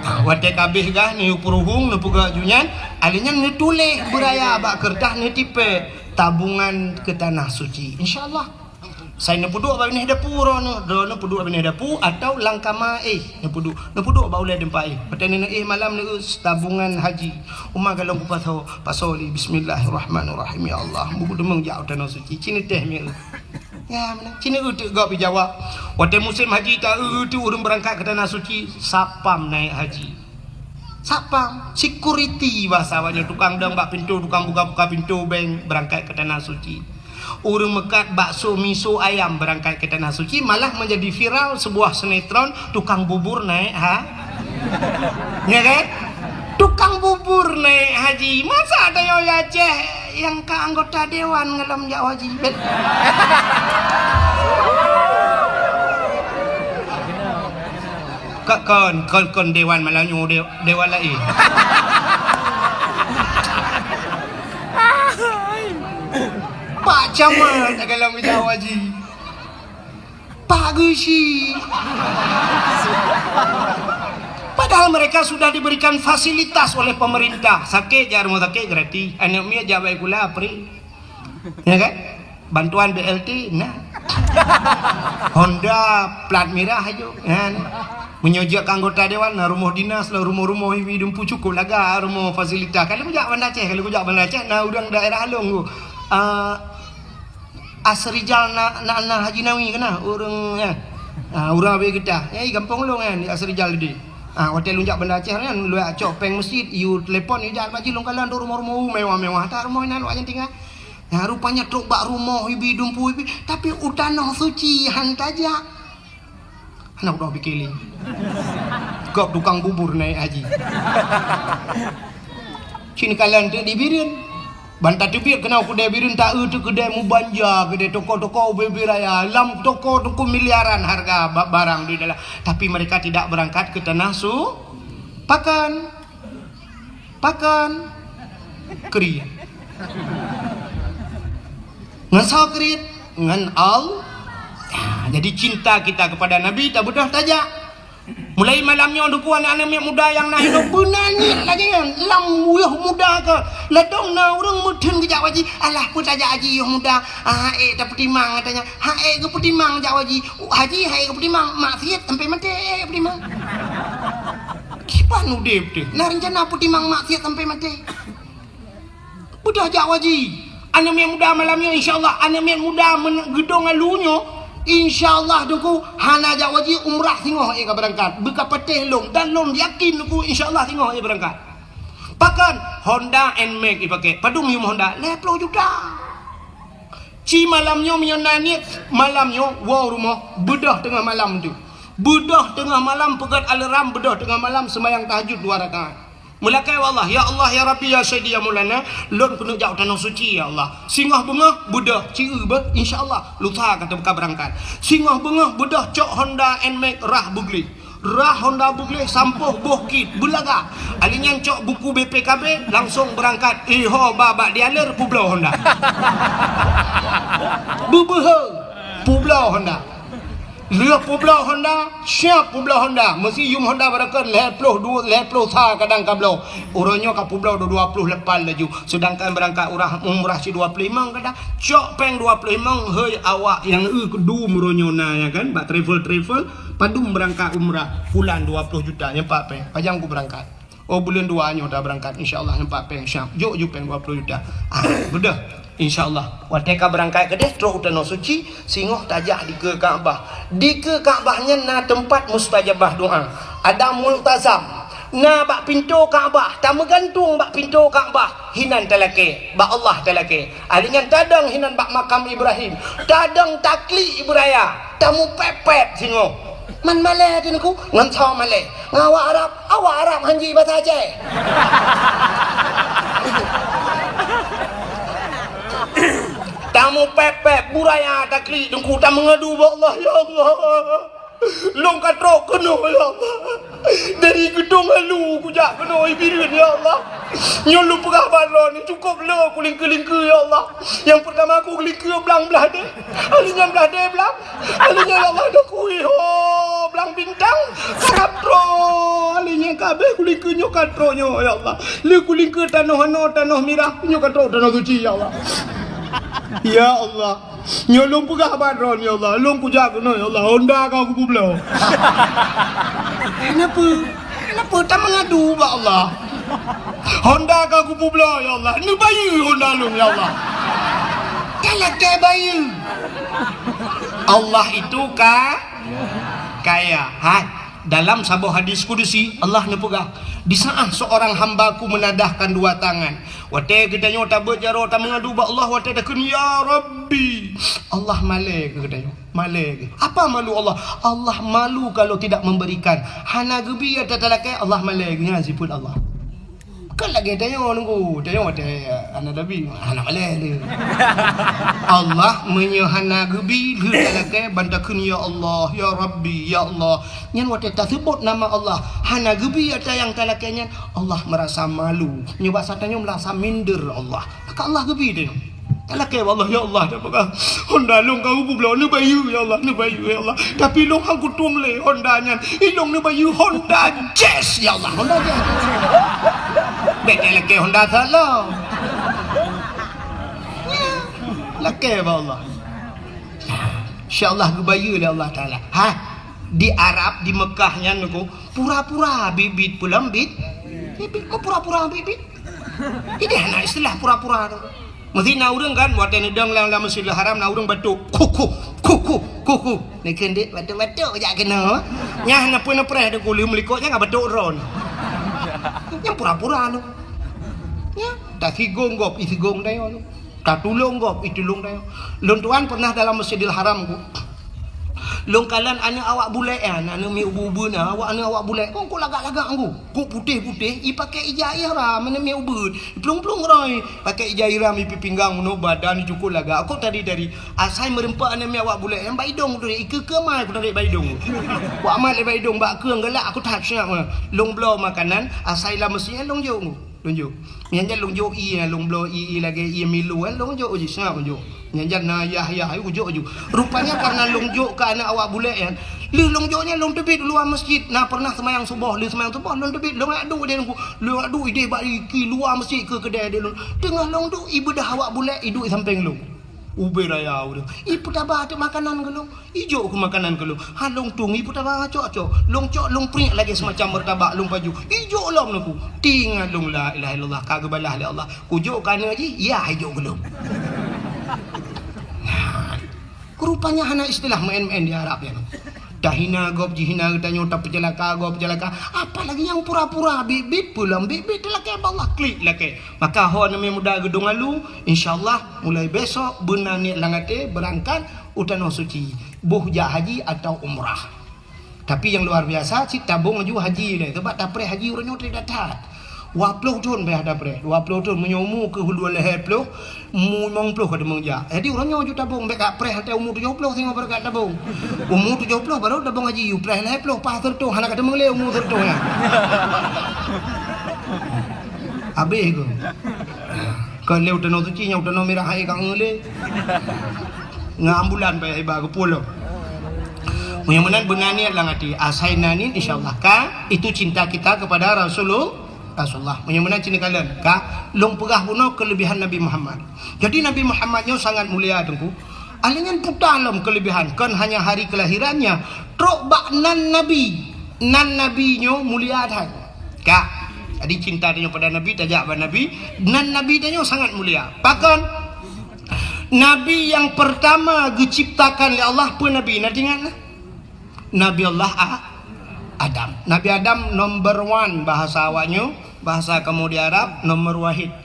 Ah, watée ka abéh gah neuyue peuruhong, neupeugah ju nyan, alé nyan neutuléh beuraya bak keureutah neutipée tabungan keu Tanah Suci. Insya Allah. Sai neupeuduek bak binéh dapu droeneuh, droeneuh peuduek bak binéh dapu atau lam kama éh neupeuduek, neupeuduek bak ulée teumpat éh. Watée neuéh malam neuéh tabungan haji. Uma galong kupasoe, pasoe lé bismillahirrahmanirrahim. Ya Allah, buku deungon jak u Tanah Suci. Ci neutéh mieu. Ya, meunan. Ci neuteuk gob jawab. Watée musém haji ta-eu teuk ureuëng beurangkat keu Tanah Suci, satpam naék haji. Satpam, security bahasa awaknyan, tukang dong bak pintoe, tukang buka-buka pintoe bank beurangkat keu Tanah Suci. Ureuëng meukat bakso, miso, ayam beurangkat keu Tanah Suci, malah menjadi viral sebuah sinetron tukang bubur naék ha-, ya kan? Tukang bubur naék haji. Masa ada yang Aceh yang ka anggota dewan ngalom jak haji. Bet-, ka-, kon, kon, kon dewan Melanyu, de-, dewan lain. Pak Camat ngalom jak haji. Pak Geusi. Padahal mereka sudah diberikan fasilitas oleh pemerintah. Sakit jak rumah sakit gratis. Aneuk miet jak baik kula free. Ya kan? Bantuan B L T nah. Honda plat mirah aja. Kan? Meunyoe jeuet keu anggota dewan, nah, rumoh dinas lah, rumoh-rumoh hibi dumpu cukup laga, rumoh fasilitas. Kalau kujak Banda Aceh, kalau kujak Banda Aceh, nah, urang daerah along tu. Ah, Asrijal na, na, na Haji Nawi kena ureuëng, ya. Ha, ureuëng habéh geutah. Ya, di gampông lôn kan, di Asrijal tadi. Ha, watée lôn jak Banda Aceh kan, lôn cok péng meuseujid, yue telepon, yue jak Haji lôn kalon tu rumoh-rumoh mewah-mewah. Tak rumoh inan awak nyan tinggai. Nah, rupanya trok bak rumoh ibi dumpu ibi, tapi u tanoh suci han tajak. Aneuk udah bikili. Gob tukang bubur naik haji. Cin kalan tu di Bireuen. Ban tateubiet keunoe keudè Bireuen, taeu teuh keudè mubanja, keudè toko-toko ubé-ubé raya. Lam toko teuku miliaran harga ba-, barang di dalam. Tapi mereka tidak berangkat ke tanah su-, pakan. Pakan. Kriet. Ngon soe kriet? Ngon Allah. Ya, jadi cinta kita kepada Nabi tabeudôh tajak. Mulai malam nyoe, Teungku, aneuk-aneuk miet muda nyang na hidup, beuna niet lagèe nyan. Lam yôh muda ka, ladôm na ureueng meutheun geujak haji. Alah, peue tajak haji yôh muda? Ah, ék tapeutimang, katanya. Ha, ék geupeutimang jak haji. Haji, ha, ék geupeutimang. Maksiat sampai maté, ék geupeutimang. Kiban udép teuh. Na rencana peutimang maksiat sampai maté. Beudôh jak haji. Aneuk miet muda malam nyoe, insya Allah, aneuk miet muda men-, geudong alu nyoe, insya Allah, Teungku, hana jak haji, umrah singoh ék ka beurangkat. Beuka patéh lôn, dan lôn yakin, Teungku, insya Allah, singoh ék beurangkat. Pakon Honda Nmax ipakè. Padum yum Honda? Lhèe plôh juta. Ci malam nyoe meunyoe na niet, malam nyoe woe rumoh, beudôh teungoh malam tu. Beudôh teungoh malam, peugöt alarm, beudôh teungoh malam, seumayang tahajud dua rakaat. Meulakèe bak Allah, "Ya Allah, ya Rabbi, ya Sayyidi, ya Maulana, lôn keuneuk jak u Tanoh Suci, ya Allah." Singoh beungoh, beudôh, ci eu beuh, insya Allah, lusa ka teuka beurangkat. Singoh beungoh, beudôh, cok Honda Nmax rhah beugleh. Rhah Honda beugleh, sampôh boh kit, beulagak. Ali nyan cok buku B P K B, langsong beurangkat. Iho ba bak dealer, peubloe Honda. Beubeuhe, peubloe Honda. Lheueh peubloe Honda, siap peubloe Honda. Meusi yum Honda barokon lhèe plôh dua, lhèe plôh sa kadang ka bloe. Uroe nyoe ka peubloe dua, dua plôh lapan laju. Seudangkan beurangkat urah, umrah cit dua plôh limong kadang. Cok péng dua plôh limong, hei awak nyang eu keudum uroe nyoe na, ya kan? Bak travel-travel, padum beurangkat umrah, pulan dua plôh juta, nyan pat péng. Pajan ku beurangkat? Oh, buleuen dua nyoe tabeurangkat, insya Allah, nyan pat péng, siap. Jok ju péng dua plôh juta. Ah, beudôh. Insya Allah. Watèe ka beurangkat keudeh, trôk u Tanoh Suci, singoh tajak dikeue Ka'bah. Dikeue Ka'bah nyan na teumpat mustajabah doa. Ada multazam. Na bak pintoe Ka'bah, tameugantung bak pintoe Ka'bah. Hinan talakèe, bak Allah talakèe. Ali nyan tadong hinan bak makam Ibrahim. Tadong taklik ibu raya. Tamupèp-pèp singoh. Man malèe teuh Teungku, ngon soe malèe? Ngon awak Arab, awak Arab han ji basa Aceh. Tamupèp-pèp, bu raya taklik Teungku, tameungadu bak Allah, "Ya Allah, lôn ka trôk keunoe, ya Allah. Dari Geudong Alu kujak keunoe Bireuen, ya Allah. Nyoe lôn peugah bak droeneuh, cukôp le kulingkeu-lingkeu, ya Allah. Nyang peurtama kulingkeu blang blah deh, ali nyan blah deh blang." Alinyan Allah neukui ho blang bintang, karab droe. Alinyan kabeh kulingkeu nyoe ka trôk nyoe, ya Allah. Le kulingkeu tanoh anoe, tanoh mirah, nyoe ka trôk Tanoh Suci, ya Allah. Ya Allah. Nyoe lôn peugah bak droe, ya Allah. Lôn kujak keunoe, ya Allah. Honda ka kupeubloe. Kenapa? Kenapa? Tameungadu bak Allah. Honda ka kupeubloe, ya Allah. Neubayeue Honda lôn, ya Allah. Talakèe bayeue. Allah itu ka-, kaya. Ha, dalam saboh hadis kudusi, Allah neupeugah, "Di saat seorang hamba-Ku menadahkan dua tangan." Watèe geutanyoe tabeuet jaroe tameungadu bak Allah, watèe takheun, "Ya Rabbi," Allah malèe keu geutanyoe. Malèe keu. Apa malu Allah? Allah malu kalau tidak memberikan. Hana geubi ata talakèe, Allah malèe keu. Nyan sifeuet Allah. Kan lagèe tanyoe nunggu, tanyoe watèe hana tabi, hana malèe lé. Allah meunyoe hana geubi, lheueh talakèe ban takheun, "Ya Allah, ya Rabbi, ya Allah." Nyan watèe taseubut nama Allah, hana geubi ata nyang talakèe nyan, Allah meurasa malu. Nyoe basa tanyoe meurasa minder Allah. Maka Allah geubi tanyoe. Talakèe bak Allah, "Ya Allah, dah peugah Honda lôn ka kupeubloe, neubayeue, ya Allah, neubayeue, ya Allah. Tapi lôn han kutueng lé Honda nyan. Ilôn neubayeue Honda Jazz, ya Allah, Honda Jazz." Bèk talakèe Honda salah. Lakèe bak Allah. Insya Allah geubayeue lé Allah Taala. Ha, di Arab, di Mekah nyan, Teungku, pura-pura bit-bit pulang bit. Bit-bit, kok pura-pura bit-bit? Jadi hana istilah pura-pura tu. Meusti na ureueng kan, watèe neudong lam, lam Masjidil Haram, na ureueng batok, "Kuku, kuku, kuku." Neukheun dek batok-batok jak keunoe. Nyan na peue neupreh Teungku, lheueh meulikot nyan ka batok droe. Nyan pura-pura tu. Nyan, tasigong gob, isigong dayo tu. Tatulông gob, itulông tanyoe. Lôn tuan pernah dalam Masjidil Haram ku. Lôn kalon aneuk awak bulèk nyan, aneuk miet ubeut-ubeut nyan, awak aneuk awak bulèk. Kok, kok lagak-lagak ku. Kok putéh-putéh, ipakè ija ihram, aneuk miet ubeut. Iplueng-plueng roi, pakè ija ihram, ipi pinggang, meunoe badan, icukôp lagak. Kok tari-tari. Asai meureumpok aneuk miet awak bulèk nyan, bak idông tu, ikeue-keue mai ku tarék bak idông. Ku amat lé bak idông, bak keue galak, aku that siap. Lôn bloe makanan, asai lam masjid nyan lôn jok ku. Lôn jok. Nyan jan lôn jok ié, lôn bloe ié, ié lagèe ié Milo, eh, lôn jok jih, seungab lôn jok. Nyan jan na yah-yah, ayu jok ju. Rupanya karena lôn jok keu aneuk awak bulèk nyan. Lheueh lôn jok nyan lôn teubiet luwa masjid. Na pernah seumayang suboh, lheueh seumayang suboh lôn teubiet, lôn jak duek di lôn. Lôn jak duek idéh bak ié luwa masjid keu keudè di lôn. Teungoh lôn duek, ié beudoh awak bulèk, iduek sampéng lôn. Ubé raya ureueng. Ipeutaba teuk makanan keu lôn. Ijok keu makanan keu lôn. Ha lôn tueng, ipeutaba cok-cok. Lôn cok, lôn priek lagèe seumacam meurtabak lôn pajoh. Ijok lom neuk ku. Tingat lôn la ilaha illallah ka geubalah lé Allah. Kujok keu aneuk jih, yah ijok keu lôn. Nah, rupanya hana istilah maén-maén di Arab nyan. Tahina gob, jihina geutanyoe, tapeuceulaka gob, peuceulaka. Apalagi nyang pura-pura, biet-biet, peulom biet-biet, teulakèe bak Allah, klik lakèe. Maka ho aneuk muda geudong alu, insya Allah mulai besok beuna niet lam até beurangkat u Tanoh Suci, boh jak haji atau umrah. Tapi nyang luar biasa, cit tabong laju haji lé, sabab tapreh haji uroe nyoe trép that-that. Dua ploh thon payah tapreh, dua ploh thon, meunyoe umu keuh dua lhèe ploh, umu limong ploh ka teumeung jak. Jadi uroe nyoe laju tabong, bèk ka preh watèe umu tujoh ploh singoh baru ka tabong. Umu tujoh ploh baru tabong haji, preh lhèe ploh, paih seureutoh, hana ka teumeung lé umu seureutoh nyan. Habéh keuh. Kon lé u Tanoh Suci, nyoe u Tanoh Mirah hai ka ngeulé. Ngon ambulan payah iba geupulông. Meunyoe meunan beuna niet lam até, asai na niet, insya Allah ka, itu cinta kita kepada Rasulul-, Rasulullah. Meunyoe meunan cit neukalon ka, lôn peugah bunoe kelebihan Nabi Muhammad. Jadi Nabi Muhammad nyoe sangat mulia teungku. Ahli nyan puta lom kelebihan, kon hanya hari kelahirannya, trok bak nan Nabi. Nan Nabi nyoe mulia that. Ka. Jadi cinta tanyoe pada Nabi, tajak bak Nabi. Nan Nabi tanyoe sangat mulia. Pakon? Nabi nyang pertama geuciptakan lé Allah peue Nabi? Na teuingat na? Nabi Allah A-, Adam. Nabi Adam number one bahasa awaknyoe, bahasa kamoe di Arab nomor wahid.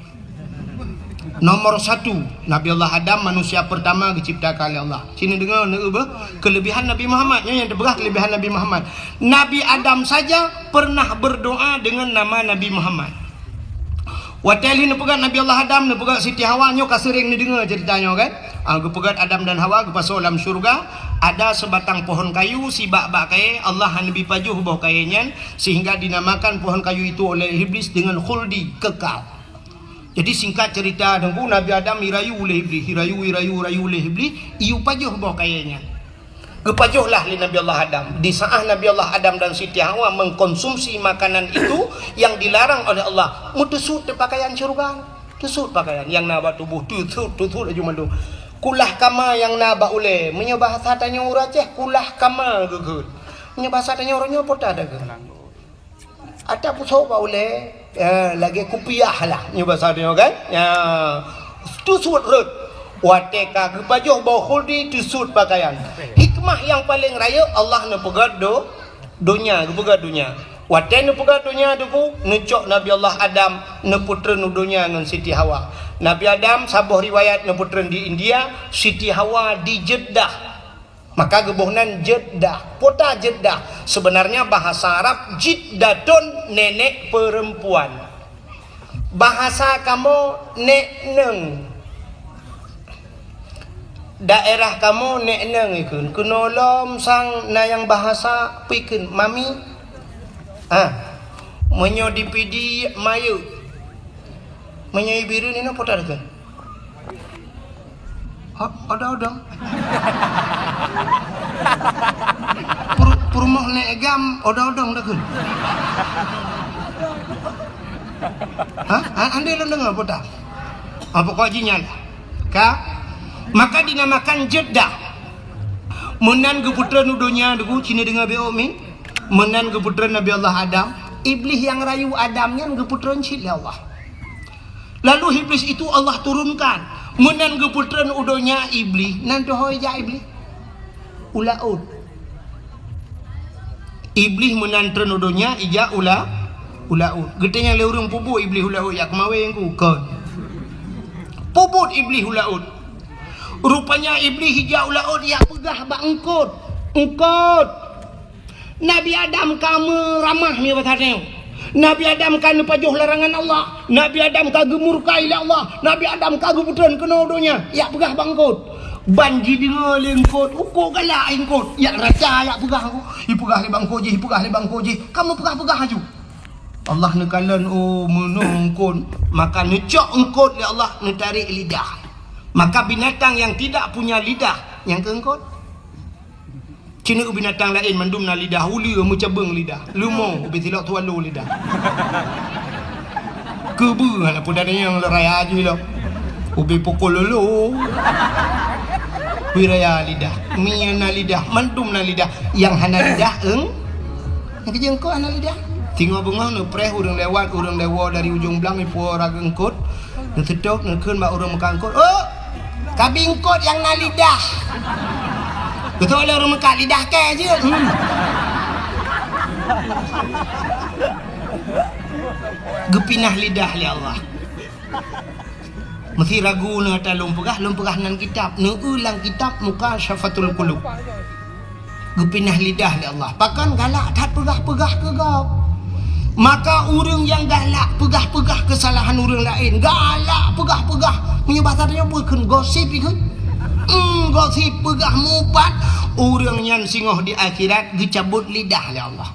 Nomor satu, Nabi Allah Adam manusia pertama geuciptakan lé Allah. Sini deungoe, neueu beuh kelebihan Nabi Muhammad. Nyoe nyang teupeugah kelebihan Nabi Muhammad. Nabi Adam saja pernah berdoa dengan nama Nabi Muhammad. Watèe lheueh neupeugöt Nabi Allah Adam, neupeugöt Siti Hawa, nyoe ka seuréng neudeungoe ceurita nyoe kan? Ah, geupeugöt Adam dan Hawa geupasoe lam syeuruga, ada sebatang pohon kayu, sibak bak kayèe, Allah hana neubi pajoh boh kayèe nyan, sehingga dinamakan pohon kayu itu oleh Iblis dengan khuldi, kekal. Jadi singkat cerita, Teungku, Nabi Adam irayu lé Iblis, irayu, irayu, irayu lé Iblis, iyue pajoh boh kayèe nyan. Geupajoh lah lé Nabi Allah Adam. Di saat Nabi Allah Adam dan Siti Hawa mengkonsumsi makanan itu yang dilarang oleh Allah, meuteusut teuh pakaian syeuruga. Teusut pakaian nyang na bak tuboh, teusut, teusut laju mandum. Kulah kama nyang na bak ulèe. Meunyoe bahasa tanyoe ureueng Aceh, kulah kama geukheun. Meunyoe bahasa tanyoe uroe nyoe peue ta geukheun? Ata pusok bak ulèe, ya, lagèe kupiah lah, nyoe basa nyoe kan. Ya, teusut rhot. Watèe ka geupajoh boh khuldi, teusut pakaian. Hikmah nyang paleng rayeuk, Allah neupeugöt do-, donya, geupeugöt donya. Watèe neupeugöt donya, Teungku, neucok Nabi Allah Adam neupeutreun u donya ngon Siti Hawa. Nabi Adam, saboh riwayat, neupeutreun di India, Siti Hawa di Jeddah. Maka geuboh nan Jeddah. Peue ta Jeddah? Sebenarnya bahasa Arab jiddatun, nenek perempuan. Bahasa kamoe, nek neueng. Daerah kamoe, nek neueng ikheun. Keunoe lom sang na nyang bahasa peue ikheun, mami. Ah. Meunyoe di Pidie, mayeuek. Meunyoe i Bireuen inoe peue ta ikheun? Hot, odong-odong. Pur-, peurumoh Nek Gam, odong-odong takheun. Hah? Ha, andai lôn deungoe peue ta? Ha, pokok jih nyan. Ka? Maka dinamakan Jeddah. Meunan geupeutreun u donya, Teungku, ci neudeungoe beuh mi. Meunan geupeutreun Nabi Allah Adam. Iblis nyang rayu Adam nyan geupeutreun cit lé Allah. Lalu Iblis itu Allah turunkan. Meunan geupeutreun u donya Iblis, nan teuhôi jak Iblis? U laôt. Iblis meunan treun u donya, ijak u la-, u laôt. Geutanyong lé ureueng, peue buet Iblis u laôt, jak keumawén ku? Kon. Peubuet Iblih u laôt. Rupanya Iblih ijak u laôt, ijak peugah bak eungkôt. Eungkôt. Nabi Adam ka meuramah nyoe basa nyoe. Nabi Adam ka neupajoh larangan Allah. Nabi Adam ka geumurka ilée Allah. Nabi Adam ka geupeutrön keunoe donya. Ijak peugah bak eungkôt. Ban jideungoe lé eungkôt, uko galak eungkôt. Ijak raca, ijak peugah. Ipeugah lé bak eungkôt jih, ipeugah lé bak eungkôt jih. Ka meupeugah-peugah laju. Allah neukalon, oh, meunoe eungkôt, maka neucok eungkôt lé Allah, neutarek lidah. Maka binatang yang tidak punya lidah, nyang keu eungkôt. Ci na binatang laén mandum na lidah, uleue meucabeueng lidah, leumo ubé silok swallow lidah. Keubeue hana peue nyang raya jih lom. Ubé pukul lolo. Wiraya lidah, mie na lidah, mandum na lidah. Nyang hana lidah, eung-, Nyang keujeueng eungkôt hana lidah. Singoh beungoh neupreh ureuëng lewat, ureuëng lewat dari ujong blang ipuwoe raga eungkôt. Neuseutôt, neukheun bak ureuëng meukat eungkôt, "Oh, kabi eungkôt nyang na lidah." Beutôi lé ureuëng meukat, "Lidah kèe jeuet." Hmm. Geupinah lidah lé Allah. Meusi ragu na ata lôn peugah, lôn peugah nan kitab. Neueu lam kitab Mukasyafatul Qulub. Geupinah lidah lé Allah. Pakon galak that peugah-peugah keu gob. Maka ureuëng nyang galak peugah-peugah keusalahan ureuëng laén, galak peugah-peugah, meunyoe basa tanyoe peue kheun gosip ikheun. Hmm, gosip peugah mupat, ureuëng nyan singoh di akhirat geucabot lidah lé Allah.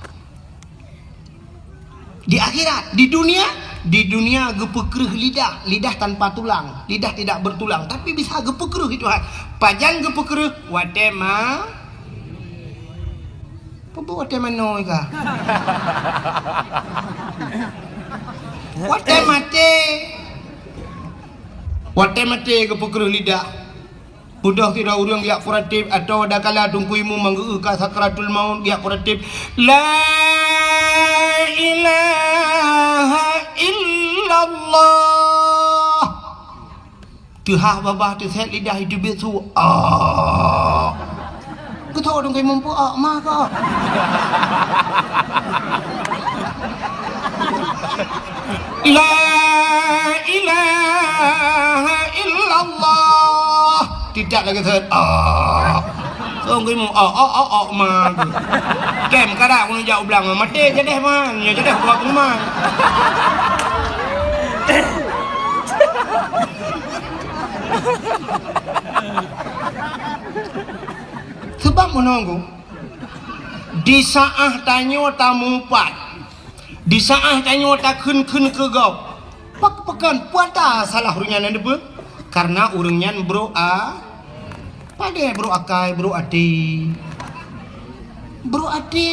Di akhirat, di dunia, di dunia geupeukreuh lidah, lidah tanpa tulang, lidah tidak bertulang, tapi bisa geupeukreuh itu hai. Pajan geupeukreuh? Watée ma, peue watée manoe ka? Watée maté. Watée maté geupeukreuh lidah. Beudôh sidroe ureuëng geujak peuratéb, atawa dakala Teungku Imum manggeu ka sakratul maut geujak peuratéb, "La ilaha illallah." Teuhah babah teusét lidah itu biet su. Ah. Geutho Teungku Imum peue, ah, ma ka. La ilaha illallah. Tidak lagi set. Ah. Song geumu, oh, oh, oh, oh, ma. Kem kada mun jak ublang, maté jadeh man, ya jadeh buat rumah. Sebab menunggu di saat tanyoe tamupat, di saat tanyoe takheun-kheun keu gob, pak-, pakon puata salah ureuëng nyan neupeue? Karena ureuëng nyan brok a-, padé brok akai, brok até. Brok até.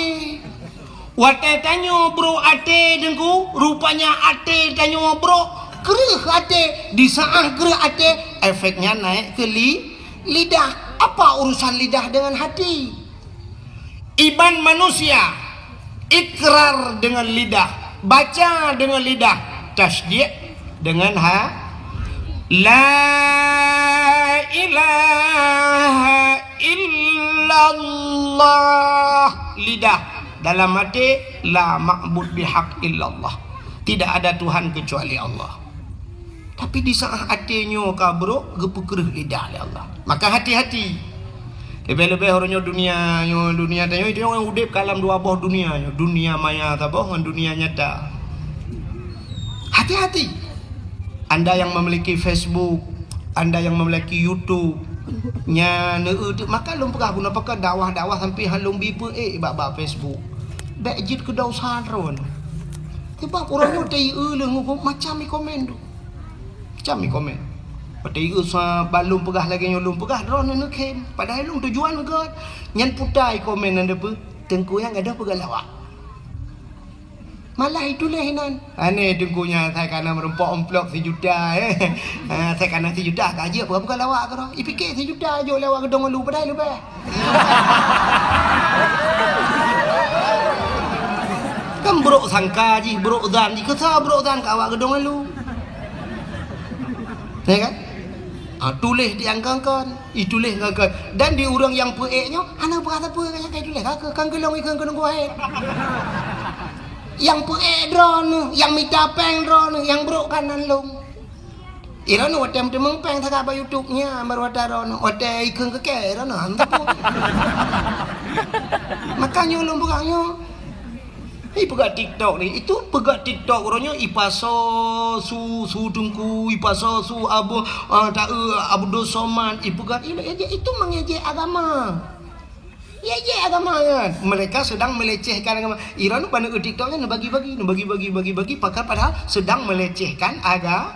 Watée tanyoe brok até Teungku, rupanya até tanyoe brok, kreueh até. Di saat kreueh até, efeknya naik ke li-, lidah. Apa urusan lidah dengan hati? Iman manusia, ikrar dengan lidah, baca dengan lidah, tasdik dengan ha-, la ilaha illallah, lidah, dalam hati, la ma'bud bihaq illallah, tidak ada Tuhan kecuali Allah. Tapi di saat até nyoe ka brok, geupeukreueh lidah lé Allah. Maka hati-hati. Leubeh-leubeh uroe nyoe dunia nyoe, dunia tanyoe, itu nyoe udeb ka lam dua boh dunia nyoe, dunia maya saboh ngon dunia nyata. Hati-hati. Anda yang memiliki Facebook, anda yang memiliki YouTube, nyan, eh, maka lôn peugah guna pakai dakwah-dakwah sampai han lôn bi peuék bak, bak Facebook. Bék jeuet keu dosa droen. Sebab uroe nyoe teu-eu lé ngon macam i komen tu. Macam i komen. Watée i-eu sa ban lôn peugah lagée nyoe lôn peugah, droeneuh neukhém. Padahai lôn tujuan gét. Nyan puta i komen nyan deue peue? Teungku nyan gadôh peugah lawak. Malah ituléh inan. Aneh teungku nyan, sai kana meurumpok amplop sijuta, eh. Ah, sai kana sijuta ka jeuet peugah lawak keudroe. Ipike sijuta jok lé awak geudong ulu padahai leubeh. Kan brok sangka jih, brok zan jih, keu sa brok zan keu awak geudong ulu. Ya kan? Ah, tuléh di angka-angka, ituléh angka. Dan di ureuëng nyang peuék nyoe hana peurasa peue nyang ka ituléh, ka keu, kan keu lôn ikheun keu nunggu hai. Nyang peuék droeneuh, nyang mita péng droeneuh, nyang brok kan nan lôn. Irono watèe meuteumong pèng sagai bak YouTube nyan, baru watèe droeneuh, watèe ikheun keu kèe, irono hana teupeu. Makanya ulôn peugah nyoe. Ipeugah TikTok ni, itu peugah TikTok uroe nyoe ipasoe su, su Teungku, ipasoe su Abu, ah, ta-, eh, Abdul Somad, ipeugah ini, itu mengejek agama. Ya, ya, agama kan. Mereka sedang melecehkan agama. Irono ban TikTok nyan neubagi-bagi, neubagi-bagi, bagi-bagi, pakon padahal sedang melecehkan aga-,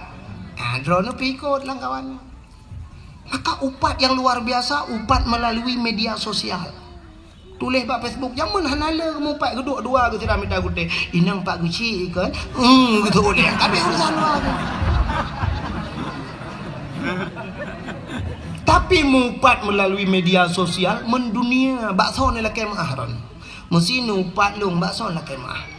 ah, droeneuh pih ikot lam kawan. Maka upat yang luar biasa, upat melalui media sosial. Tuléh bak Facebook, jameun hana le mupat geuduek dua geuh sira mita gutèe. Inong pat geuchik kan? Hmm, gitu boleh. Tapi urusan luar tu. Tapi mupat melalui media sosial mendunia, bak soe neulakèe meu'ah ron. Meusi neuupat lôn bak soe neulakèe meu'ah.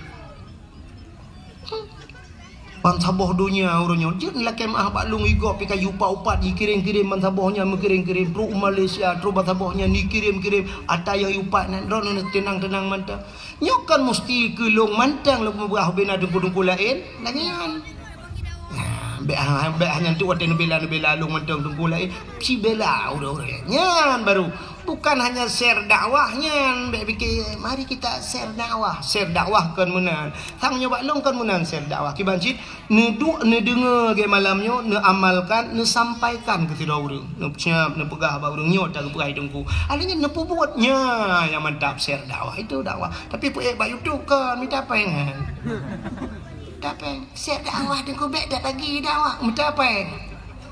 Bansaboh donya uroe nyoe jeuet lakèe meu'ah bak lôn, igob pih ka jiupat-upat, jikirém-kirém bansaboh nyan, meukirém-kirém, trok u Malaysia, trok bansaboh nyan jikirém-kirém, ata nyang jiupat nyan, droeneuh teunang-teunang mantong. Nyoe kon musti keu lôn mantong lôn peugah ubé na teungku-teungku laén, lagèe nyan. Nah, bèk ha-, bèk hana tu watèe neubela-neubela lôn mantong teungku laén, sibela ureueng-ureueng nyan baru. Bukan hanya share dakwah nyan, bèk pike, mari kita share dakwah. Share dakwah kon meunan. Sang nyoe bak lôn kon meunan share dakwah. Kiban cit, neuduek, neudeungoe lagèe malam nyoe, neuamalkan, neusampaikan keu sidroe ureueng. Neusiap, neupeugah bak ureueng nyoe, ta geupeugah teungku. Akhirnya neupeubuet. Nyan nyang mantap share dakwah. Itu dakwah. Tapi peuék bak YouTube kon, mita pèng kan. Mita pèng. Share dakwah teungku, bèk that lagi dakwah. Mita pèng.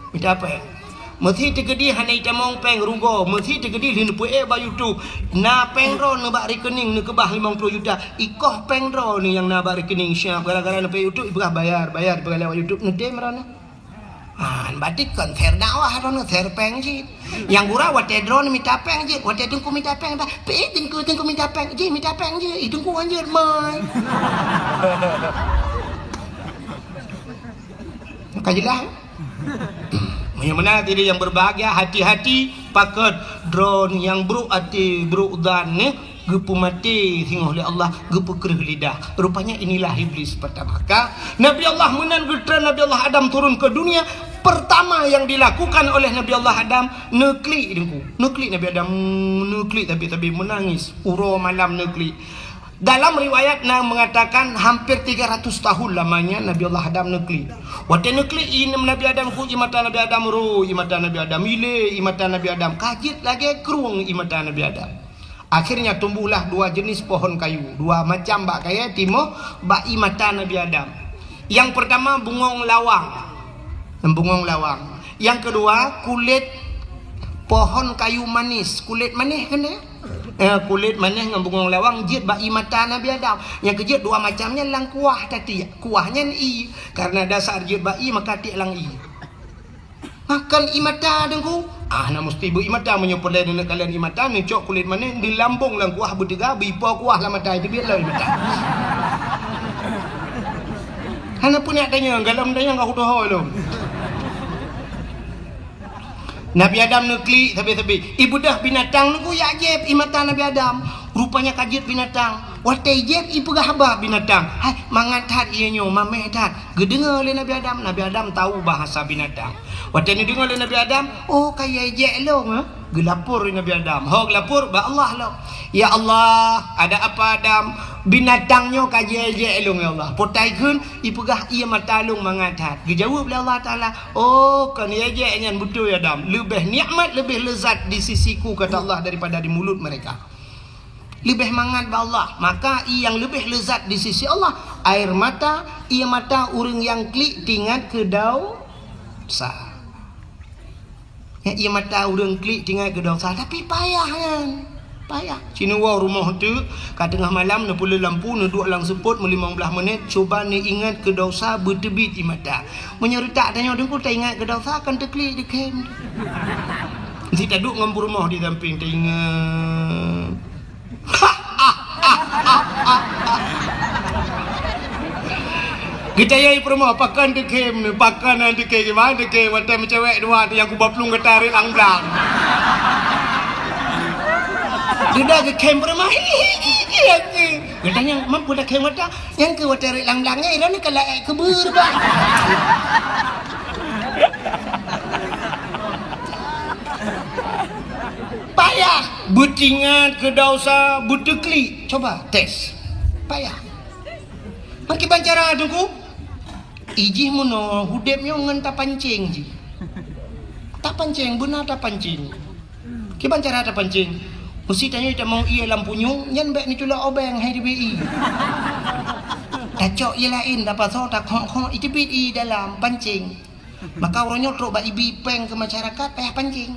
Mita pèng. Meusi teukeudi hana itamong pèng rugoe, meusi teukeudi lheuh neupeuék bak YouTube. Na pèng droeneuh bak rekening neukeubah limong ploh juta. Ikoh pèng droeneuh nyang na bak rekening siap gara-gara neupeuék YouTube, ipeugah bayar, bayar, ipeugah lewat YouTube, neutem droeneuh. Ah, berarti kon share dakwah droeneuh, share pèng cit. Nyang gura watèe droeneuh mita pèng jeuet, watèe teungku mita pèng, bah, peuék teungku, teungku mita pèng, jih mita pèng jeuet, ih teungku hanjeuet mai. Ka jeulaih? Meunyoe meunan hadirin yang berbahagia, hati-hati pakon droeneuh nyang brok até, brok zan nyoe geupeumaté singoh lé Allah, geupeukreueh lidah. Rupanya inilah iblis pertama. Ka Nabi Allah meunan geutreun Nabi Allah Adam turun ke dunia, pertama yang dilakukan oleh Nabi Allah Adam, neuklik teungku. Neuklik Nabi Adam, neuklik sabe-sabe, menangis. Uroe malam neuklik. Dalam riwayat na mengatakan hampir tiga ratus tahun lamanya Nabi Allah Adam neuklik. Watèe neuklik ié Nabi Adam, ku ié mata Nabi Adam, ro ié mata Nabi Adam, ilé ié mata Nabi Adam, ka jeuet lagèe krueng ié mata Nabi Adam. Akhirnya tumbuhlah dua jenis pohon kayu, dua macam bak kayèe timoh bak ié mata Nabi Adam. Yang pertama bungong lawang. Bungong lawang. Yang kedua, kulét pohon kayu manis. Kulét manéh kan ya? Eh, kulét manéh ngon bungong lawang jeuet bak ié mata Nabi Adam. Nyang keujeuet dua macam nyan lam kuah tatiek. Kuah nyan ié. Karena dasar jeuet bak ié, maka tiek lam ié. Makan ié mata teungku. Ah, na musti beu ié mata meunyoe peureulèe neuneuk kalon ié mata, neucok kulét manéh, neulambong lam kuah beuteuga, beuipo kuah lam mata, itu biet lom ié mata. Hana peue neuk tanyong, galom tanyong ka kutohôi lom. Nabi Adam neuklik sabe-sabe. Ibeudôh binatang nunggu jak jieb ié mata Nabi Adam. Rupanya ka jeuet binatang. Watèe jieb ipeugah haba binatang. Hai, mangat that ié nyoe, mamèh that. Geudeungoe lé Nabi Adam. Nabi Adam tahu bahasa binatang. Watèe neudeungoe lé Nabi Adam, "Oh, ka ijek lôn, eh?" Geulapor lé Nabi Adam. Ho geulapor bak Allah lom. "Ya Allah, ada apa Adam? Binatang nyoe ka jijek lôn, ya Allah." Potai kheun, ipeugah ié mata lôn mangat that. Geujaweueb lé Allah Taala, "Oh, kon ijek nyan beutôi Adam. Leubeh nikmat, leubeh lezat di sisiku," kata Allah, "daripada di mulut mereka." Leubeh mangat bak Allah. Maka ié nyang leubeh lezat di sisi Allah, air mata, ié mata ureueng nyang klik teuingat keu dosa. Ya, ié mata ureueng klik teuingat keu dosa, tapi payah nyan. Payah. Sineuk woe rumoh teuk, ka teungoh malam neupeuleueh lampu, neuduek lam seupôt meulimong blaih menit, cuba neuingat keu dosa beuteubiet ié mata. Meunyoe reutak tanyoe teungku taingat keu dosa, kan teuklik dikhem. Sit taduek ngon peurumoh di sampéng taingat. Geutanyong peurumoh, "Pakon teukhem, pakon han teukhem, kiban teukhem, watèe meucewek dua tu nyang kuba plueng gata rot lam blang." Dudoe geukhem peurumoh, "Hi, hi, hi, hi, hi." Geutanyong, "Mampu takhem gata?" "Nyang keu watèe rot lam blang nyan, iroe nyoe ka laék keubeuet, bah." Payah. Beutingat keu dosa, beuteuklik. Coba tes. Payah. Meukiban cara Teungku? Ijih meunoe udeb nyoe ngon tapancing jih. Tapancing, beuna tapancing. Kiban cara tapancing? Meusi tanyoe tamong ié lam punyueng, nyan bék neuculok obeng hai teubiet ié. Tacok ié laén, tapasoe, takhok-khok, iteubiet ié dalam pancing. Maka uroe nyoe trok bak ibi péng keu masyarakat payah pancing.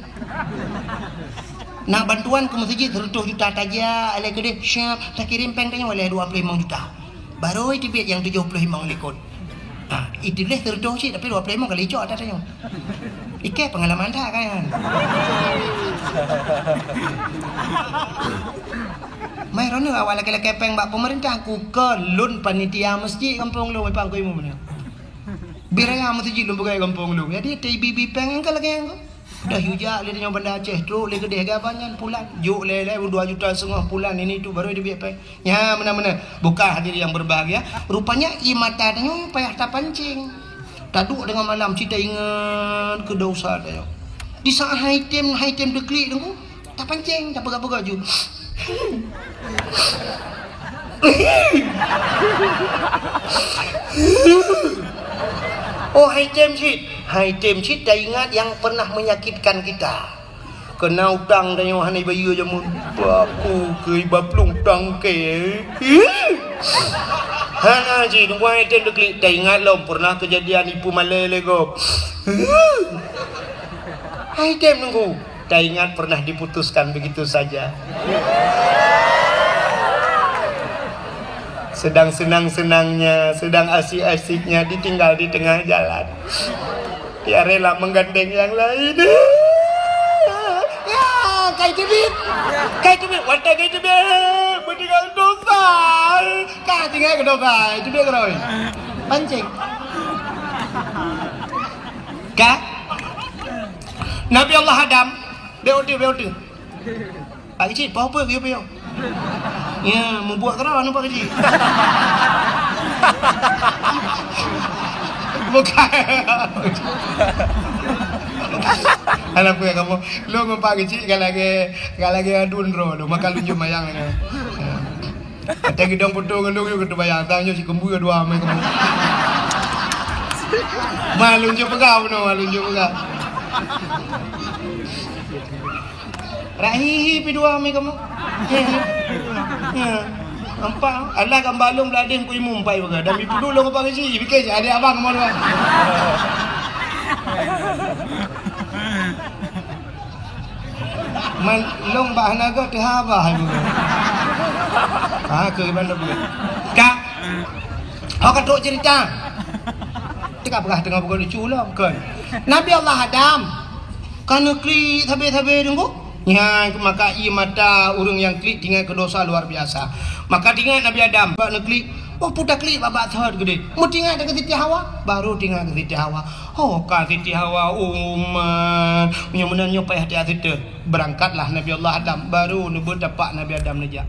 Na bantuan keu meuseujid seureutôh juta, tajak lé keudeh, siap, takirém péng tanyoe lé dua ploh limong juta. Barô iteubiet nyang tujoh ploh limong likot. Ha, iteubiet seureutôh cit, tapi dua ploh limong ka licok ata tanyoe. Ikei peungalaman that kan. Mai droeneuh awak lakée-lakée péng bak peumeurintah, ku keu lôn panitia meuseujid gampông lôn, Ipang Kuimu nyoe. Bih raya meuseujid lôn peugah gampông lôn. Jadi, teuibi-bi péng nyang ka lagée nyan. Dah yue jak lé nyoe Banda Aceh, trok lé keudeh gaban nyan pulan. Jok lé-lé dua juta setengah pulan, ini tu baru dia biak péng. Nya, meunan-meunan. Bukan hadirin yang berbahagia. Rupanya, ié mata tanyoe payah tapancing. Taduek dengan malam, cita ingat keu dosa tanyoe. Di saat hai tem, hai tem deuklik Teungku, tapancing, tapeugah-peugah ju. Oh, hai tem cit. Hai tem cit, taingat yang pernah menyakitkan kita. Keu na utang tanyoe hana ibayeue jameun. Baku keu iba plueng tangke. Hana cit, Teungku, hai tem deuklik, taingat lom pernah kejadian ipeumalée lé gob. Hai tem Teungku, taingat pernah diputuskan begitu saja. Sedang senang-senangnya, sedang asik-asiknya, ditinggal di tengah jalan. Dia rela menggandeng yang lain. Ya, kai teubiet. Kai teubiet, watée kai teubiet, beutinggai dosa. Ka tinggai keu dosa, teubiet keudroe. Pancing. Ka? Nabi Allah Adam, bék uteuk, bék uteuk. Pak Keuchik, poh peue geuyue piôh? Ya, mubuet keudroe anu Pak Keuchik. Bukan. Alah, peue kamoe? Lôn ngon Pak Keuchik ka lagée, ka lagée aduen droe lôn, maka lôn jeuet mayang lagée. Ya. Watée geudong putôh ngon lôn, lôn keuteumbayang, tang nyoe cit keumbui dua mé kamoe. Ma lôn jeuet peugah bunoe, ma lôn jeuet peugah. Rak hihi pi dua mi kamoe. Ya. Nampak? Alah gamba lôn bladeh ku imum pai bagai. Dan mi peuduek lôn apa keuci? Pikir cit adik abang kamoe dua. Man lôn bak hana gét teuhaba hai bunoe. Ha, keu iban dah bunoe. Ka. Ho ka trok cerita. Teuka peugah teungoh bukan lucu lom, kon. Nabi Allah Adam ka neuklik sabe-sabe Teungku. Nyan maka ié mata ureuëng nyang klik tingat keu dosa luar biasa. Maka tingat Nabi Adam bak neuklik, oh puta klik bak-bak thot geude. Meutingat keu Siti Hawa, baru tingat keu Siti Hawa. Oh ka Siti Hawa umat, meunyoe meunan nyoe payah hati-hati teuh. Beurangkatlah Nabi Allah Adam, baru neubeutapak Nabi Adam neujak.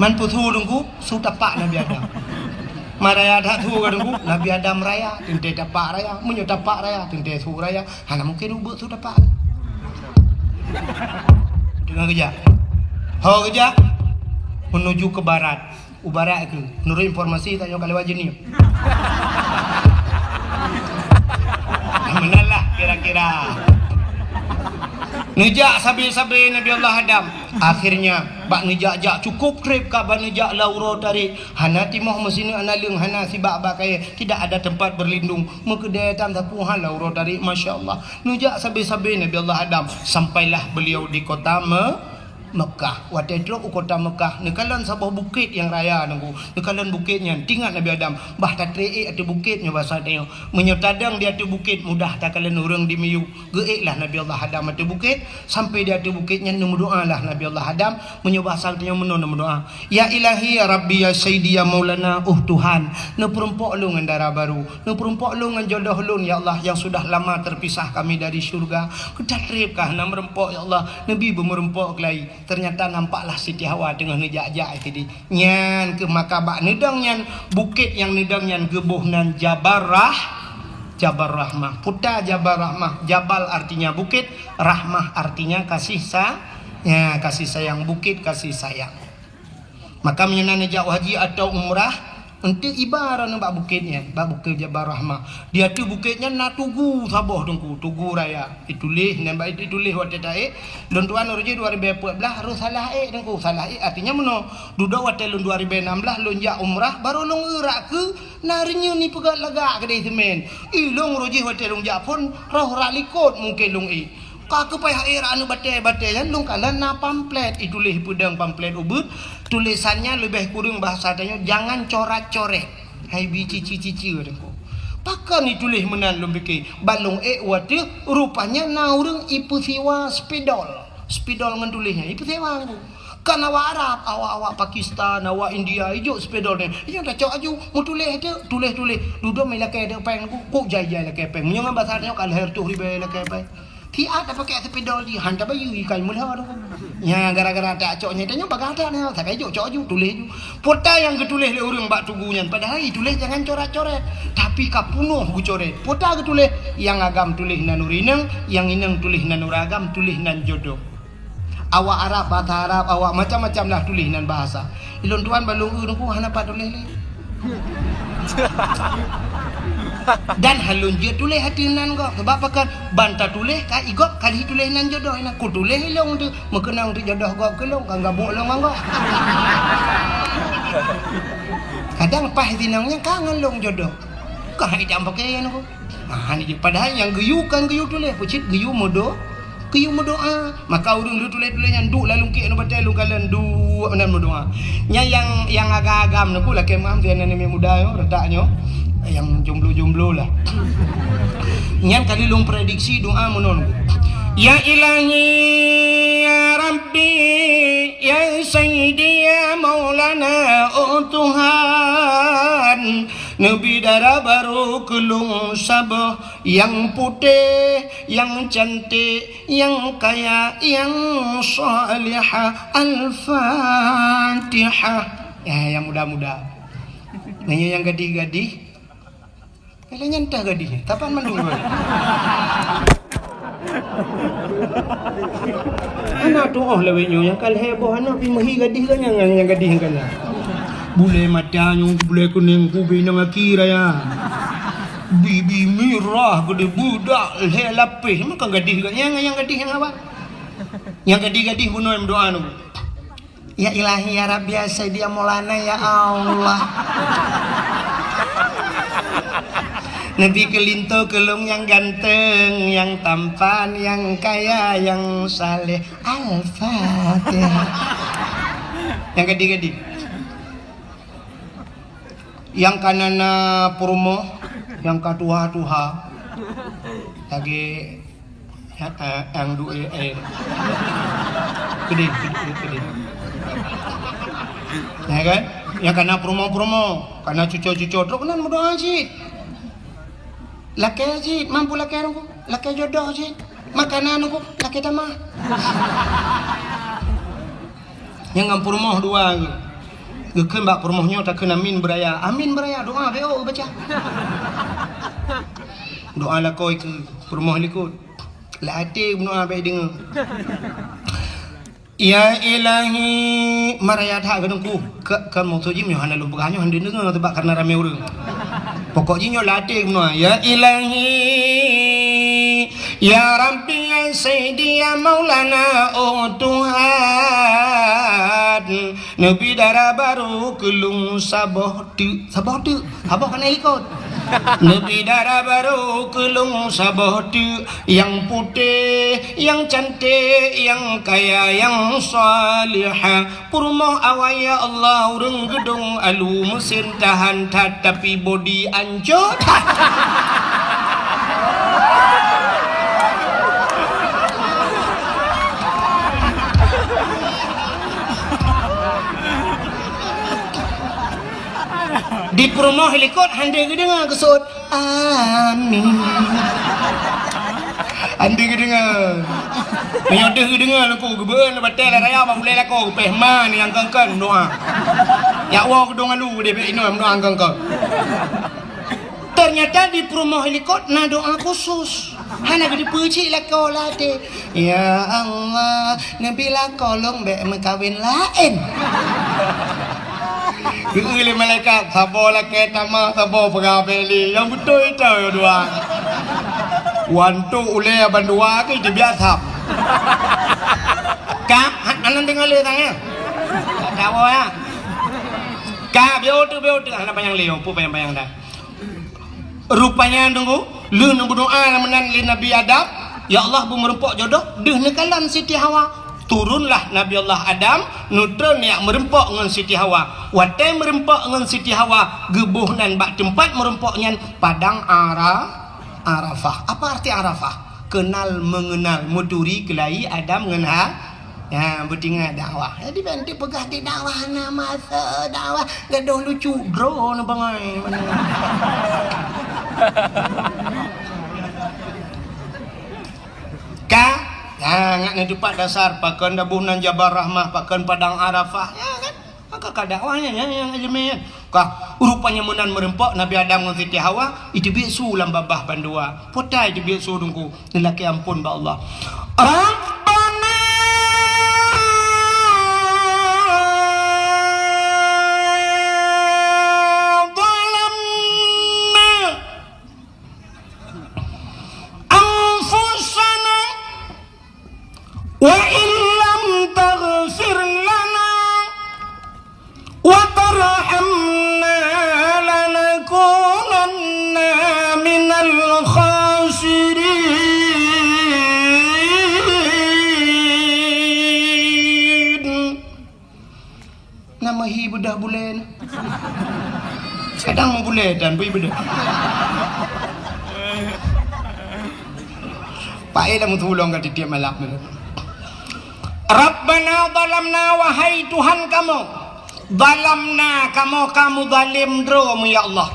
Man peue su Teungku, su tapak Nabi Adam. Maraya that su ka Teungku, Nabi Adam raya, teuntée tapak raya. Meunyoe tapak raya, teuntée su raya. Hana mungken ubeuek su tapak. Deungoe geujak. Ho geujak, menuju ke barat. U barat keuh, menurut informasi tanyoe ka lewat jeunieb. Meunan lah kira-kira. Neujak sabe-sabe Nabi Allah Adam. Akhirnya, bak neujak-jak cukup treb ka bak neujak lam uroe tarék. Hana timoh meusineuk naleueng, hana sibak bak kayée. Tidak ada tempat berlindung. Meukeudée tam sapeue hal lam uroe tarék, masya Allah. Neujak sabe-sabe Nabi Allah Adam. Sampailah beliau di kota Me-, Mekah. Watée trok u kota Mekah, neukalon saboh bukét nyang raya Teungku. Neukalon bukét nyan, tingat Nabi Adam, bah tatré ék ateueh bukét nyoe basa tanyoe. Meunyoe tadong di ateueh bukét, mudah takalon ureuëng di miyueb. Geuék lah Nabi Allah Adam ateueh bukét, sampai di ateueh bukét nyan neumeudoá lah Nabi Allah Adam. Meunyoe basa tanyoe meunoe neumeudoá, "Ya Ilahi, ya Rabbi, ya Sayyidi, ya Maulana, oh Tuhan, neupeurumpok lôn ngon dara baru, neupeurumpok lôn ngon jodoh lôn, ya Allah, yang sudah lama terpisah kami dari syurga. Keu tatreb ka hana meurumpok, ya Allah, neubi beumeurumpok keulai." Ternyata nampaklah Siti Hawa teungoh neujak-jak sideh. Nyan keuh maka bak neudong nyan, bukét nyang neudong nyan geuboh nan Jabal Rah-, Jabal Rahmah. Peue ta Jabal Rahmah, Jabal artinya bukét, Rahmah artinya kasih sa-, ya, kasih sayang, bukét kasih sayang. Maka meunyoe na neujak haji atau umrah, eunteuk iba droeneuh bak bukét nyan, bak bukét Jabal Rahmah. Di ateueh bukét nyan na tugu saboh teungku, tugu raya. Ituléh, nyan bak ituléh watée taék, lôn tuan uroe jih dua ribée peuet blaih, harôh salah ék teungku. Salah ék artinya meunoe, dudoe watée lôn dua ribée nam blaih lôn jak umrah, barô lôn eurak keu na reunyeun ipeugét lagak keudeh seumén. Ilôn uroe jih watée lôn jak phon, roh rak likot mungken lôn ék. Ka keupai hai rak aneuk batée-batée nyan lôn kalon na pamflet, ituléh peudong pamflet ubit, tulésan nyan leubeh kureueng bahasa tanyoe, jangan corat-coret. Hai bi cici-cici teungku. Pakon ituléh meunan lôn pike? Ban lôn ék watée rupanya na ureuëng ipeusiwa spidol. Spidol ngon tuléh nyan ipeusiwa teungku. Kan awak Arab, awak-awak Pakistan, awak India, ijok spidol nyan. Ijok tacok aju, meutuléh teuk, tuléh-tuléh. Dudoe mé lakée teuk péng, kuk jai-jai lakée péng. Meunyoe ngon basa nyoe ka lhée reutôh ribée lakée péng. Siat tapakée spidol jih, han tabayeue ikai meulhô tu. Nya gara-gara tacok nyan, tanyoe bagah that nyoe, sagai jok cok aju, tuléh aju. Peue ta nyang geutuléh lé ureuëng bak tugu nyan, padahai ituléh jangan coret-coret. Tapi ka peunoh geucoret. Peue ta geutuléh, nyang agam tuléh nan ureuëng inong, nyang inong tuléh nan ureuëng agam, tuléh nan jodoh. Awak Arab, bahasa Arab, awak macam-macam lah tuléh nan bahasa. Ilôn tuan ban lôn eu teungku hana pat tuléh lé. Dan han lôn jeuet tuléh ateueh nan gob. Sabab pakon? Ban tatuléh ka i gob ka lheueh tuléh nan jodoh inan. Kutuléh ilôn teuk meukeunong teuk jodoh gob keu lôn, ka gabuk lôn ngon gob. Kadang paih sinong nyan ka ngon lôn jodoh. Ka idam pakaian aku. Ah, ni je. Padahai nyang geuyue kan geuyue tuléh, peucit geuyue meudo-, geuyue meudoa. Maka ureuëng lheueh tuléh-tuléh nyan duek lam lungkiek ngon batée lôn kalon duek meunan meudoa. Nyan nyang, nyang agam-agam nyoe ku lakée meuam sinan aneuk muda nyoe, reutak nyoe. Nyang jomblo-jomblo lah. Nyan kali lôn prediksi doa meunan. Ya Ilahi, ya Rabbi, ya Sayyidi, ya Maulana, oh Tuhan, neubi dara barô keu lôn saboh nyang putéh, nyang cantik, nyang kaya, nyang salihah. Al-Fatihah. Eh, nyang muda-muda. Nanya nyang gadih-gadih. Kalian nyan teuh gadih, tapan mandum. Hana tuoh lawét nyoe nyang ka lhée boh aneuk pi meuhi gadih geuh nyang, nyang gadih geuh nyan. Bulée mata nyoe, bulée kunéng, kubi nyang aki raya. Bibi mirah geude beudak lhée lapéh, maka gadih geuh nyang, nyang gadih nyang awak. Nyang gadih-gadih bunoe meudoa nyoe. Ya Ilahi, ya Rabbi, ya Sayyidi, ya Maulana, ya Allah. Neubi keu linto keu lôn nyang ganteng, nyang tampan, nyang kaya, nyang saleh. Al-Fatihah. Nyang gadih-gadih. Nyang ka na-na peurumoh, nyang ka tuha-tuha. Lagée Ya, eh, nyang duek, eh, eh. Keudeh, keudeh, keudeh. Ya kan? Nyang ka na peurumoh-peurumoh, ka na cuco-cuco, trok nan meudoa cit. Lakée cit, mampu lakée nungku, lakée jodoh cit. Makanan nungku, lakée tamah. Nyang ngon peurumoh dua geuh. Geukheun bak peurumoh nyoe takheun amin beuraya. Amin beuraya, doa B O baca. Doa lakoe keu peurumoh likot. Lam até meudoa bék deungoe. Ya Ilahi, maraya that keu teungku. Ka, ka maksud jih meunyoe hana lôn peugah nyoe hana deungoe, sebab karena ramé ureuëng. Pokok jih nyoe lam até meudoa, ya Ilahi, ya Rabbi, ya Sayyidi, ya Maulana, oh Tuhan, neubi dara barô keu lôn saboh teuk, saboh teuk, saboh keuneuk ikot. Neubi dara barô keu lôn saboh teuk, nyang putéh, nyang cantik, nyang kaya, nyang salihah. Peurumoh awai ya Allah, ureuëng geudong alu, meusén tahan that, tapi bodi ancô that. Di peurumoh likot hana geudeungoe geuseuôt, "Amin." Hana geudeungoe. Meunyoe deuh geudeungoe Teungku, geubeueun batée lam raya bak ulée lakoe, geupéh ma nyang kön-kön doa. Nyak woe keudong alu deh bèk inoe doa kön-kön. Ternyata di peurumoh likot na doa khusus. Hana geuteupeue cit lakoe lam até. Ya Allah, neubi lakoe lôn bèk meukawen laén. Geukheun lé malaikat, saboh lakée tamah, saboh peugah bèk lé. Nyang beutôi itoe dua. Wantok ulée bandua keu teubiet sab. Ka, ha-, hana deungoe lé sang, ya? Tak tahu, ya? Ka, biôh tu, biôh tu. Hana panyang lé, peue panyang-panyang dah. Rupanya Teungku, lheueh neubeudoa meunan lé Nabi Adam, "Ya Allah, beu meureumpok jodoh," deuh neukalon Siti Hawa. Turunlah Nabi Allah Adam, neutron neujak meureumpok ngon Siti Hawa. Watée meureumpok ngon Siti Hawa, geuboh nan bak teumpat meureumpok nyan Padang Ara-, Arafah. Apa arti Arafah? Kenal mengenal, meuturi keulai Adam ngon Ha-, Ya, beutingat dakwah. Jadi, ban dipeugah di dakwah, na masa dakwah, gadoh lucu, droe na bangai. Ka? Ya, ngat na teumpat dasar, pakon daboh nan Jabal Rahmah, pakon Padang Arafah. Ya, kan? Maka ka dakwah nyan, nyan, nyang ileumèe nyan. Ka, rupanya meunan meureumpok Nabi Adam ngon Siti Hawa, iteubiet su lam babah bandua. Peue ta iteubiet su Teungku, neulakèe amphon bak Allah. Rabbana zalamna anfusana wa illam taghfir lana wa tarhamna lanakunanna minal khasirin. Na meuhi beudoh bulèe na. Kadang meubulèe dan bui beudoh. Paéh lam tulông ka tiep-tiep malam. Rabbana zalamna, wahai Tuhan kamoe, zalamna, kamoe ka meuzalém droe, ya Allah.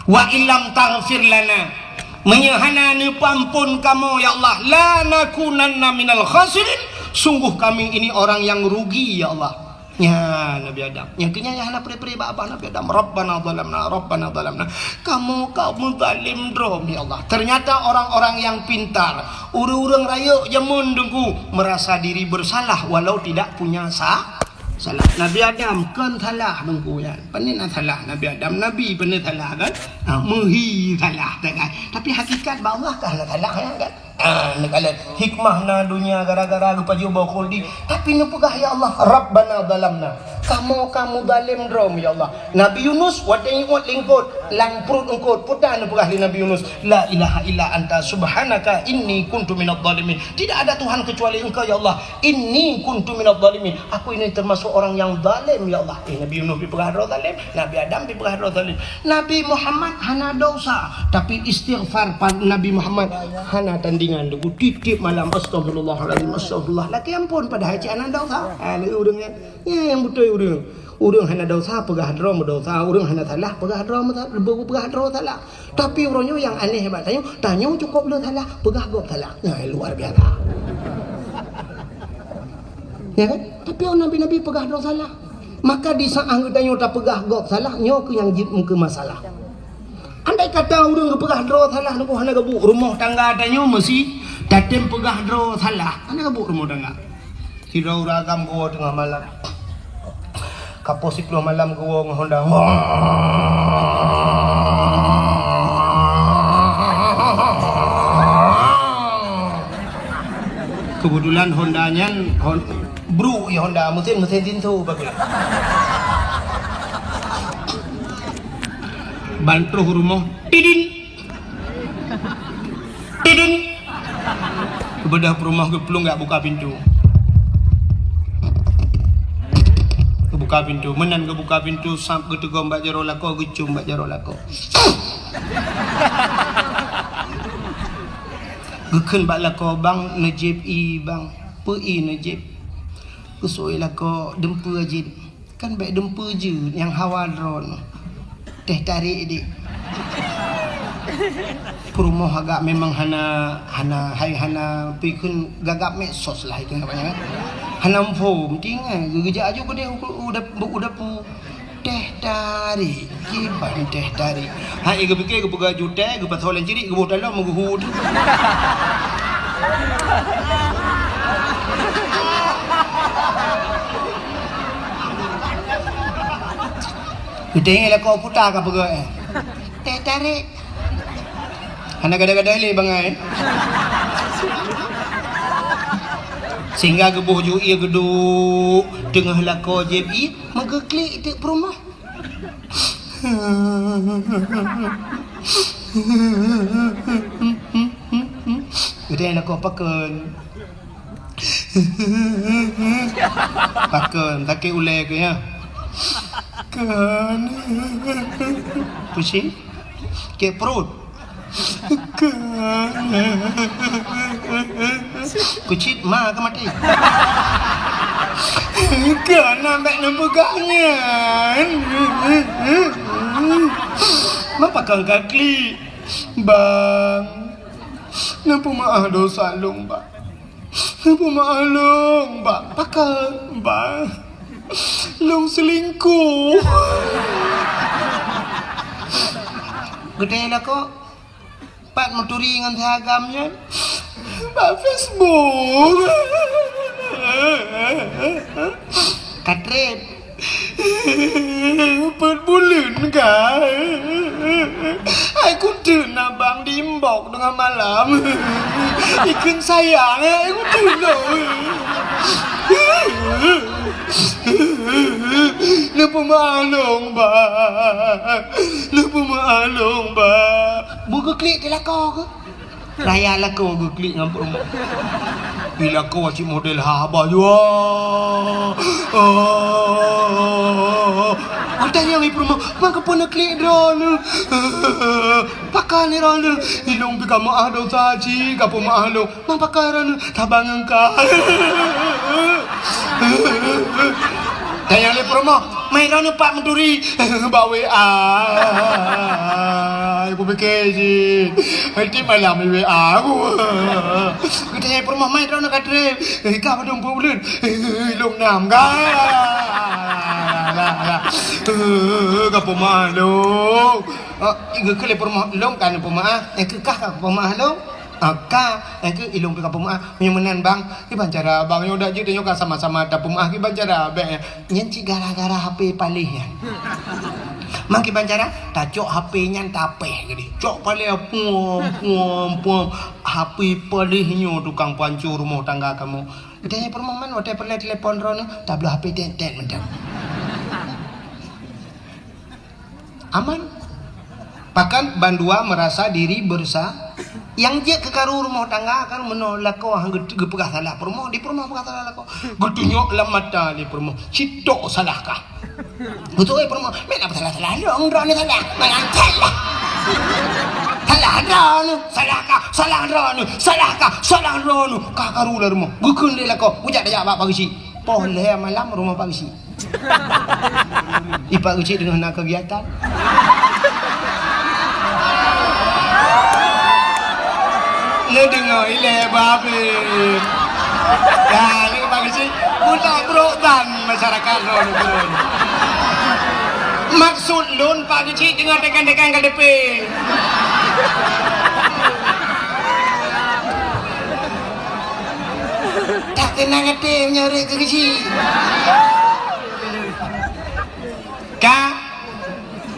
Wa illam taghfir lana, meunyoe hana neupeuamphon kamoe, ya Allah, lanakunanna minal khasirin, sungguh kami ini orang yang rugi, ya Allah. Nyan Nabi Adam. Nyang keu nyan nyang hana pré-pré bak babah Nabi Adam. Rabbana zalamna, Rabbana zalamna. Kamoe ka meuzalém droe, ya Allah. Ternyata orang-orang yang pintar, ureueng-ureueng rayeuk jameun Teungku, merasa diri bersalah walau tidak punya sa-, salah. Nabi Adam kon salah Teungku nyan. Pane na salah Nabi Adam, Nabi pane salah kan? Ha, meuhi salah kan? Tapi hakikat bak Allah ka hana salah nyan kan? Ah, neukalon hikmah na donya gara-gara geupajoh boh khuldi. Tapi neupeugah, "Ya Allah, Rabbana zalamna." Kamoe ka meuzalém droe, ya Allah. Nabi Yunus watèe iôt lingkot, lam pruet eungkot, peue ta neupeugah lé Nabi Yunus, "La ilaha illa anta subhanaka inni kuntu minadh dhalimin." Tidak ada Tuhan kecuali Engkau, ya Allah. "Inni kuntu minadh dhalimin." Aku ini termasuk orang yang zalim, ya Allah. Eh, Nabi Yunus dipeugah droe zalim, Nabi Adam dipeugah droe zalim. Nabi Muhammad hana dosa, tapi istighfar pa-, Nabi Muhammad hana tandingan. Teungku tiep-tiep malam, "Astagfirullahalazim, astagfirullah." Lakèe amphon padahai cit hana dosa. Ha, lé ureueng nyan. Nyan nyang beutôi ureueng. Ureueng hana dosa peugah droe meudosa, ureueng hana salah peugah droe meusa-, peugah droe salah. Tapi uroe nyoe nyang aneh bak tanyoe, tanyoe cukôp le salah, peugah gob salah. Nyan luar biasa. Ya kan? Tapi nabi-nabi peugah droe salah. Maka di saat geutanyoe tapeugah gob salah, nyoe keuh nyang jeuet keu masalah. Andai kata ureueng geupeugah droe salah, Teungku, hana geubuet, rumoh tangga tanyoe meusi tatem peugah droe salah, hana geubuet rumoh tangga. Sidroe ureueng agam geuwoe teungoh malam. Ka poh siplôh malam geuwoe ngon honda. Keubeutulan honda nyan hon-, bruk, ya, honda, meusén, meusén tinso bagus. Ban troh u rumoh, tidin. Tidin. Geubeudôh peurumoh geuplueng geujak buka pintoe. Geubuka pintoe. Meunan geubuka pintoe, sab geuteugom bak jaroe lakoe, geucium bak jaroe lakoe. Geukheun bak lakoe, "Bang, neujieb ié, Bang." "Peue ié neujieb?" Geuseuôt lakoe, "Dumpeue jieb." "Kan bèk dumpeue jeuet, nyang hawa droeneuh. Teuh tarek dik." Peurumoh agak memang hana, hana, hai hana pikun gagap medsos lah itu namanya. Hana info, penting kan. Geujak aju keudeh u, u, u dapu. Teh tarik, kiban teh tarik. Hai geupike geupeugah jutée, geupasoe lam cirik, geuboh dalam geuhut. Geutanyong lakoe puta ka peugah, eh. Teh tarik. Hana gada-gada lé bangai. Sehingga geuboh ju ie geuduek teungoh lakoe jieb ie, meugeuklik teuk peurumoh. Geutanyong lakoe pakon. Pakon, sakét ulée keuh nyan. Kon. Pusing. Sakét pruet. Kon. Kucit ma ka maté. Kon, bék neupeugah nyan. Ma pakon ka klik. Bang, neupeumaáh dosa lôn, Bang. Neupeumaáh lôn, Bang. Pakon, Bang? Lôn seulingkoh. Geutanyong lakoe, pat meuturi ngon si agam nyan? Bak Facebook. Ka treb. Peuet buleuen ka. Hai kuteun abang di inbox teungoh malam. Ikheun sayang, hai kuteun lôn. Neupeumaáh lôn, Bang. Neupeumaáh lôn, Bang. Beu geuklik teuh lakoe keuh. Raya lakoe geuklik ngon peurumoh. Di lakoe cit model haba jua. Oh. Geutanyong lé peurumoh, "Ma kapeue neuklik droeneuh? Pakon droeneuh?" "Ilôn pih ka meuáh dosa cit, ka peumeuáh lôn." "Ma pakon droeneuh?" "Saban ngon ka." Tanyong lé peurumoh, "Ma droeneuh pat meuturi?" "Bak W A." Kupike cit. Tiep malam di W A aku. Geutanyong peurumoh, "Ma droeneuh ka treb?" "Ka padum peuet buleuen." "Lôn nam ka." Ka peumeuáh lôn. Geukheun lé peurumoh, "Lôn ka neupeumaáh." "Eh, keu kah ka peumeuáh lôn?" "Ah, ka." "Eh, keu ilôn pih ka peumeuáh." "Meunyoe meunan, Bang, kiban cara, Bang, nyoe dak jeuet nyoe ka sama-sama tapeumeuáh, kiban cara?" "Bék nyan." "Nyan cit gara-gara H P paléh nyan." "Ma kiban cara?" "Tacok H P nyan tapéh keudeh. Cok paléh puam, puam, puam. H P paléh nyoe tukang pancô rumoh tangga kamoe." Geutanyong peurumoh, "Man watée peureulée telepon droeneuh?" "Tabloe H P tet-tet mantong." Aman. Bahkan bandua merasa diri bersa-, nyang jeuet keu karu rumoh tangga kan meunoe lakoe han geu-, geupeugah salah peurumoh, di peurumoh peugah salah lakoe. Geutunyok lam mata lé peurumoh, "Cit tok salah kah?" Beutôi peurumoh, "Meunan salah-salah lôn, droeneuh salah." "Meunan salah. Salah droeneuh, salah kah, salah droeneuh, salah kah, salah droeneuh." Ka karu lam rumoh. Geukheun lé lakoe, "Kujak tajak bak Pak Geuchik." Poh lhée malam rumoh Pak Geuchik. Di Pak Geuchik teungoh na kegiatan. Neudeungoe ilée babeh. Dah, ni Pak Geuchik, buta brok dan masyarakat lôn turun. Maksud lôn Pak Geuchik teungoh tekan-tekan K T P. Tak tenang até meunyoe rot keu Geuchik. Ka,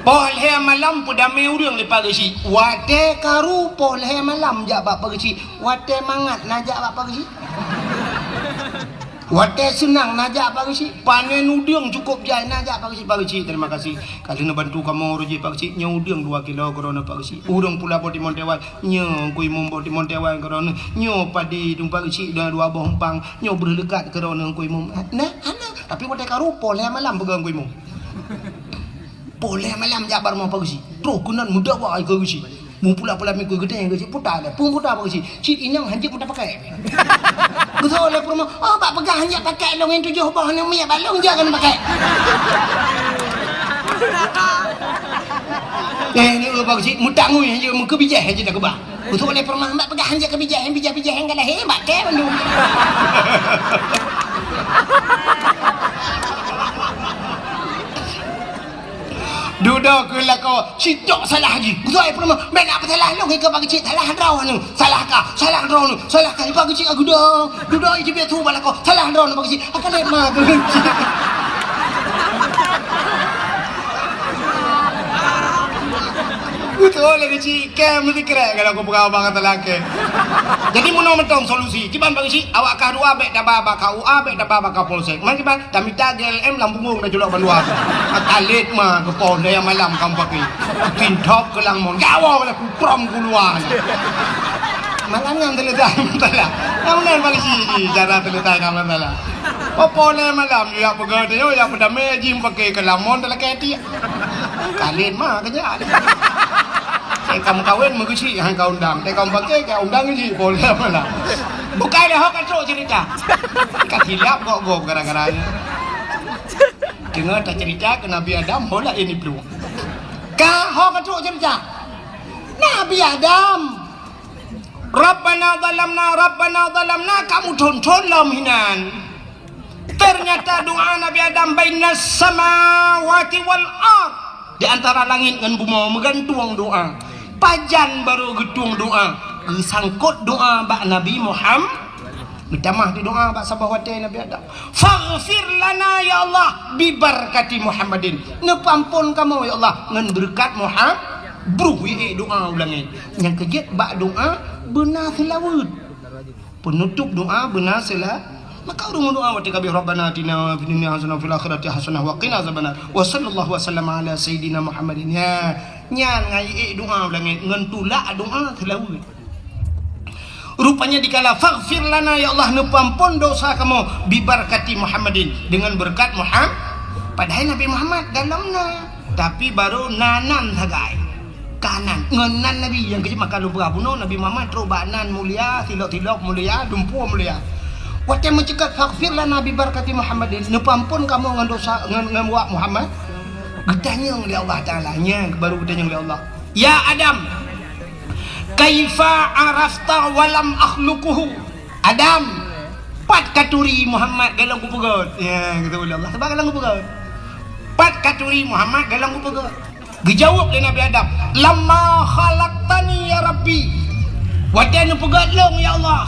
poh lhée malam peudamé ureuëng lé Pak Geuchik. Watée karu poh lhée malam jak bak Pak Geuchik. Watée mangat na jak bak Pak Geuchik. Watée seunang na jak Pak Geuchik. Panen udeueng cukôp jai na jak Pak Geuchik. "Pak Geuchik, terima kasih. Ka lheueh neubantu kamoe rot jih Pak Geuchik. Nyoe udeueng dua kilo keudroe Pak Geuchik. Ureuëng pula boh timon teuwai." "Nyoe Teungku Imum boh timon teuwai keudroe. Nyoe padi dum Pak Geuchik dua, dua boh umpang. Nyoe breuh leukat keudroe Teungku Imum." Nah, hana. Tapi watée karu poh lhée malam peugah Teungku Imum. Poh lhée malam jak bak rumoh Pak Geuchik. Troh keunan meudawa keu Geuchik. Meupula-pula mikui geudeh Geuchik puta lé. Peue puta Pak Geuchik? "Cit inong hanjeuet meuta pakai." Geutanyong lé peurumoh, "Oh, bak peugah hanjeuet pakai lôn nyang tujoh boh aneuk miet bak lôn jak keuneuk pakai." Eh, ni Pak Geuchik meutangui hanjeuet meukeubijéh hanjeuet takeubah. Beutôi lé peurumahan bak peugah han jak keu bijéh, bijéh-bijéh nyang ka lahé bak kèe bandum. Dudoe keu lakoe, sitok salah jih. Beutôi lé peurumahan, bèk na peusalah lôn, keu bak keuchik salah droeneuh. Salah kah, salah droeneuh, salah kah. Bak keuchik aku dah, dudoe jih biasa bak lakoe, salah droeneuh bak keuchik. Akan lé ma keu keuchik. Beutôi lé keuchik, kèe meusikrek kalau kupeugah bak kata lagèe. Jadi meunoe mantong solusi. Kiban bak keuchik, awak kah dua bèk taba bak K U A, bèk taba bak Kapolsek. Man kiban, tamita G L M lam punggong taculok bandua. Akan lé ma keu po daya malam kamoe pakai. Tintop keu langmon. Gawoe lah kuprom keuluwa. Malam nyan teuleutai masalah. Nyang meunan bak keuchik jih cara teuleutai ka masalah. Po-po lé malam, jak peugah teuh, jak peudamé jih pakai keu langmon talakèe tiek. Kalin ma keujak. Cit ka meukawen meugeuchik han ka undang. Cit ka meupaké ka undang jih, boleh malah. Bukai lé ho ka trok cerita. Ka silap gok-gok gara-gara nyan. Deungoe tacerita keu Nabi Adam, ho laén iplueng. Ka ho ka trok cerita. Nabi Adam. Rabbana zalamna, Rabbana zalamna, ka meuthon-thon lom hinan. Ternyata doa Nabi Adam bainas samawati wal ard, di antara langit ngon bumoe meugantung doa. Pajan barô geutueng doa, geusangkot doa bak Nabi Muham-, geutamah di doa bak saboh watèe Nabi Adam. Faghfir lana ya Allah bibarakati Muhammadin. Neupeuampon kamoe ya Allah ngon beureukat Muham-, bruh ié doa u langét. Nyang keujeuet bak doa beuna seulaweuet. Peunutôp doa beuna seula-, maka ureueng meudoa watèe ka abéh, "Rabbana atina fid dunya hasanah wa fil akhirati hasanah wa qina azabannar." Wa sallallahu wa sallama ala sayyidina Muhammadin. Nya, nyan ngai ék doa u langét ngon tulak doa seulaweuet. Rupanya dikala, "Faghfir lana, ya Allah, neupeuampon dosa kamoe, bibarakati Muhammadin, dengan berkat Muham-," padahai Nabi Muhammad dalam na, tapi barô na nan sagai. Ka nan, ngon nan Nabi nyang keujeuet maka lôn peugah bunoe Nabi Muhammad trok bak nan mulia, silop-silop mulia, dumpeue mulia. Watèe meuceukat, "Faghfir lana bi barakati Muhammadin," neupeuampon kamoe ngon dosa, ngon, ngon wak Muhammad. Geutanyong lé Allah Taala, nyan baru geutanyong lé Allah, "Ya Adam, kaifa arafta wa lam akhluquhu?" Adam, pat katuri Muhammad golom kupeugöt? Ya, geutanyong lé Allah, sabab golom kupeugöt. Pat katuri Muhammad golom kupeugöt? Geujaweueb lé Nabi Adam, "Lamma khalaqtani ya Rabbi," watèe neupeugöt lôn ya Allah,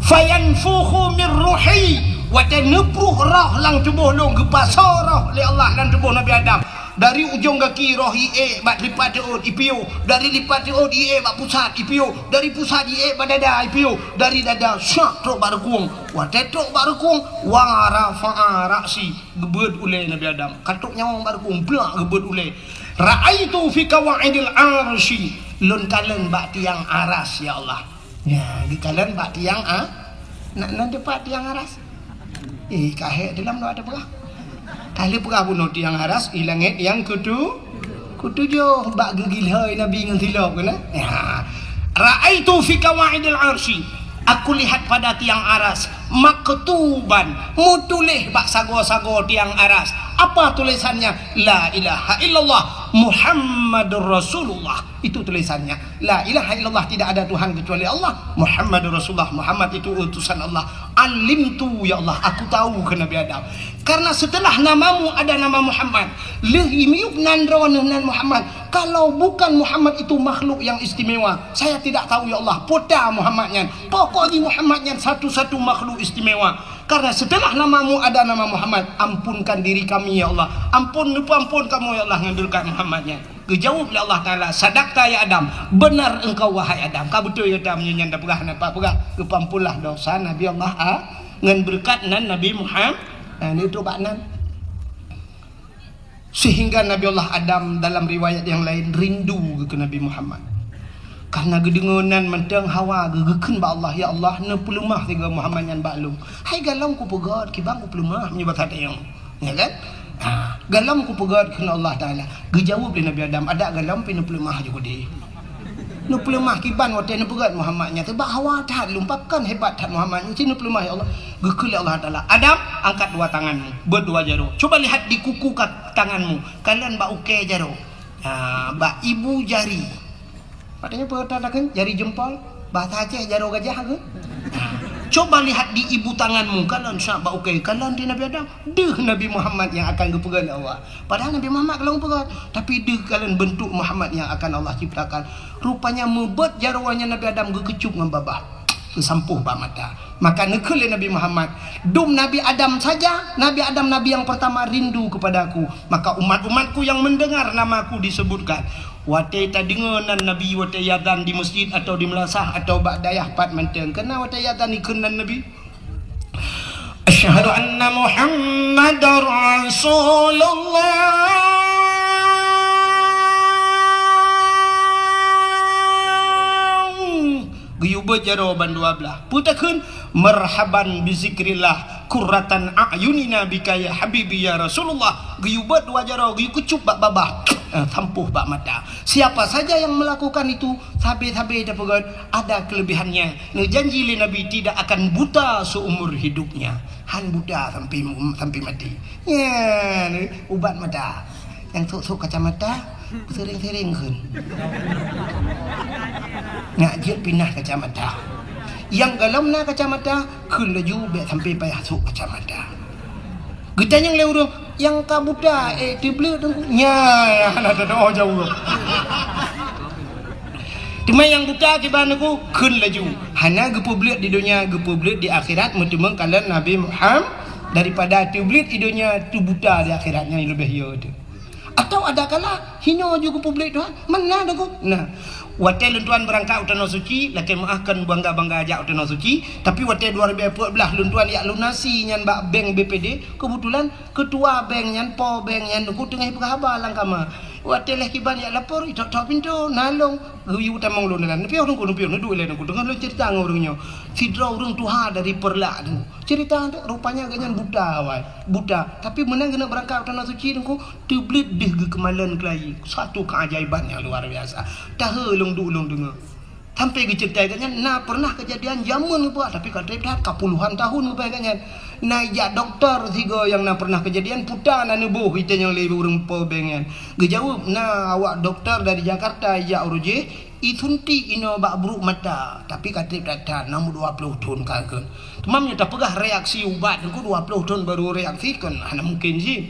"fayanfukhu min ruhi," watèe neupruh roh lam tuboh lôn, geupasoe roh lé Allah lam tuboh Nabi Adam. Dari ujong gaki roh ié bak lipat teuôt ipiôh, dari lipat teuôt ié bak pusat ipiôh, dari pusat ié bak dada ipiôh, dari dada syak trok bak reukung. Watèe trok bak reukung, wa rafa'a ra'si, geubeuet ulèe Nabi Adam. Ka trok nyawöng bak reukung, blak geubeuet ulèe. Ra'aitu fi qawaidil arsy, lôn kalon bak tiang aras, ya Allah. Ya, geukalon bak tiang a-, na, na dipat tiang aras? Eh, ka hék dalam doa teupeugah. Ka lheueh peugah bunoe tiang aras, i langét nyang keutu-, keutujoh, bak geugilhôi Nabi ngon silop keunan. Ya. Ra'aitu fi qawaidil arsy, aku lihat pada tiang aras, maktuban, meutuléh bak sagoe-sagoe tiang aras. Apa tulisannya? La ilaha illallah Muhammadur Rasulullah. Itu tulisannya. La ilaha illallah, tidak ada Tuhan kecuali Allah. Muhammadur Rasulullah, Muhammad itu utusan Allah. Alimtu, ya Allah, aku tahu, kheun Nabi Adam. Karena setelah namamu ada nama Muhammad, lheueh miyueb nan droeneuh nan Muhammad. Kalau bukan Muhammad itu makhluk yang istimewa, saya tidak tahu, ya Allah, peue ta Muhammad nyan. Pokok jih Muhammad nyan satu-satu makhluk istimewa. Karena setelah namamu ada nama Muhammad, ampunkan diri kami, ya Allah. Ampun, neupeuampon kamoe, ya Allah, ngon beureukat Muhammad nyan. Geujaweueb lé Allah Taala, "Sadaqta ya Adam, beunar engkau wahai Adam." Ka beutôi gata meunyoe nyan tapeugah, na pat peugah, geupeuampunlah dosa Nabi Allah A-, ngon beureukat nan Nabi Muhammad, na, neutrok bak nan. Sehingga Nabi Allah Adam dalam riwayat yang lain rindu keu Nabi Muhammad. Karena geudeungoe nan mantong hawa geu-, geukheun bak Allah, "Ya Allah, neupeuleumah sigoe Muhammad nyan bak lôn." Hai galom kupeugöt, kiban kupeuleumat meunyoe basa tayong. Ya kan? Ha, galom kupeugöt kheun Allah Taala. Geujaweueb lé Nabi Adam, "Adak galom pih neupeuleumah ju keudéh." Neupeuleumah kiban watèe neupeugöt Muhammad nyan, teubak hawa that lôn, pakon hebat that Muhammad nyan, ci neupeuleumah, ya Allah. Geukheun lé Allah Taala, "Adam, angkat dua tanganmu, beuet dua jaroe. Coba lihat di kuku ka-, tanganmu, kalon bak ukèe jaroe. Ha, bak ibu jari." Padahai peue kata takheun, jari jempol, bahasa Aceh jaroe gajah ke? Coba lihat di ibu tanganmu, kalon syak bak ukée, kalon di Nabi Adam. Deuh Nabi Muhammad nyang akan geupeugét lé Allah. Padahai Nabi Muhammad kalon peugét, tapi deuh kalon bentuk Muhammad nyang akan Allah ciptakan. Rupanya meubeuet jaroe nyan Nabi Adam geukeucup ngon babah. Geusampôh bak mata. Maka neukheun lé Nabi Muhammad, "Dum Nabi Adam saja, Nabi Adam nabi yang pertama rindu kepada aku. Maka umat-umatku yang mendengar nama aku disebutkan." Watée tadeungoe nan Nabi watée yadzan di masjid atau di meulasah atau bak dayah pat mantong. Keunan watée yadzan ikheun nan Nabi, "Asyhadu anna Muhammadar Rasulullah." Geuyue beuet jaroe bandua blaih. Peue takheun? "Marhaban bi zikrillah, qurratan a'yunina bika ya habibi ya Rasulullah." Geuyue beuet dua jaroe, geuyue keucup bak babah, eh, sampôh bak mata. Siapa saja yang melakukan itu, sabe-sabe tapeugét ada kelebihannya. Neujanji lé Nabi tidak akan buta seumur hidupnya. Han buta sampai, sampai mati. Nyan ubat mata. Nyang sôk-sôk kacamata, sering-sering kheun. Nak jeuet pinah kacamata. Nyang golom na kacamata, kheun laju bék sampai payah sôk kacamata. Geutanyong lé ureuëng, "Nyang ka buta, eh, teubleuet Teungku?" Nyan, hana teudoa jaweueb. Teuma nyang buta kiban Teungku, kheun laju. Hana geupeubleuet di donya, geupeubleuet di akhirat, meuteumé kalon Nabi Muhammad, daripada teubleuet di donya, teubuta di akhirat, nyan leubeh yo teuh. Atau ada kala, hino ju geupeubleuet Tuhan, mana Teungku? Nah, watée lôn tuan beurangkat u Tanoh Suci, lakée meuáh kon bangga-bangga jak u Tanoh Suci, tapi watée dua ribu empat belas lôn tuan jak lunasi nyan bak bank B P D, keubeutulan keutua bank nyan, po bank nyan, Teungku teungoh peugah haba lam kama. Watée lheueh kiban jak lapor, itok-tok pintoe, na lôn, geuyue tamong lôn dalam. Neupiôh Teungku, neupiôh, neuduek ilée Teungku. Teungoh lôn cerita ngon ureuëng nyoe. Sidroe ureuëng tuha dari Peureulak Teungku. Cerita tu, rupanya gobnyan buta awai. Buta. Tapi meunan geuneuk beurangkat u Tanoh Suci Teungku, teubleuet deuh geukeumalon keulayi. Satu keajaiban nyang luar biasa. Tahe lôn duek lôn deungoe. Sampai geuceritai gobnyan, na pernah kejadian jameun geupeugah, tapi ka trép that, ka puluhan tahun geupeugah gobnyan. Na ijak dokto sigoe nyang na pernah kejadian, peue na neuboh itanyong lé ureuëng po bank nyan. Geujaweueb, na awak dokto dari Jakarta ijak uroe jih, isuntik inoe bak brok mata, tapi ka trép that-that, na meu dua ploh thon ka kheun. Teuma meunyoe tapeugah reaksi ubat Teungku dua ploh thon baru reaksi, kon hana mungkin jih.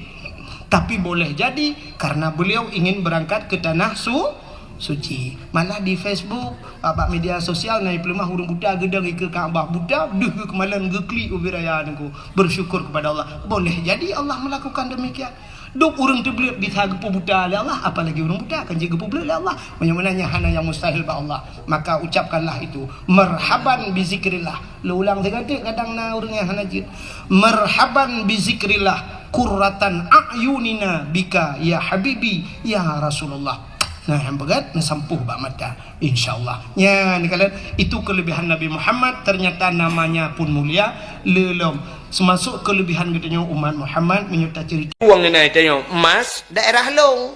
Tapi boleh jadi karena beliau ingin berangkat ke tanah su-, suci. Malah di Facebook, bak media sosial na ipeuleumah ureuëng buta geudong ikeue Ka'bah buta, deuh geukeumalon geuklik ubit raya Teungku. Bersyukur kepada Allah. Boleh jadi Allah melakukan demikian. Dum ureuëng teubleuet bisa geupeubuta lé Allah, apalagi ureuëng buta kan jeuet geupeubleuet lé Allah. Meunyoe meunan nyan hana nyang mustahil bak Allah, maka ucapkanlah itu, "Marhaban bi zikrillah." Lôn ulang sigoe teuk, kadang na ureuëng nyang hana jeuet. "Marhaban bi zikrillah, qurratan a'yunina bika ya habibi ya Rasulullah." Nah, nyang peugét, neusampôh bak mata. Insya Allah. Nyan, kalon, itu kelebihan Nabi Muhammad, ternyata namanya pun mulia, lé lom. Seumasok kelebihan geutanyoe umat Muhammad, meunyoe taceurita. Uang ngenai tanyoe, emas daerah lôn.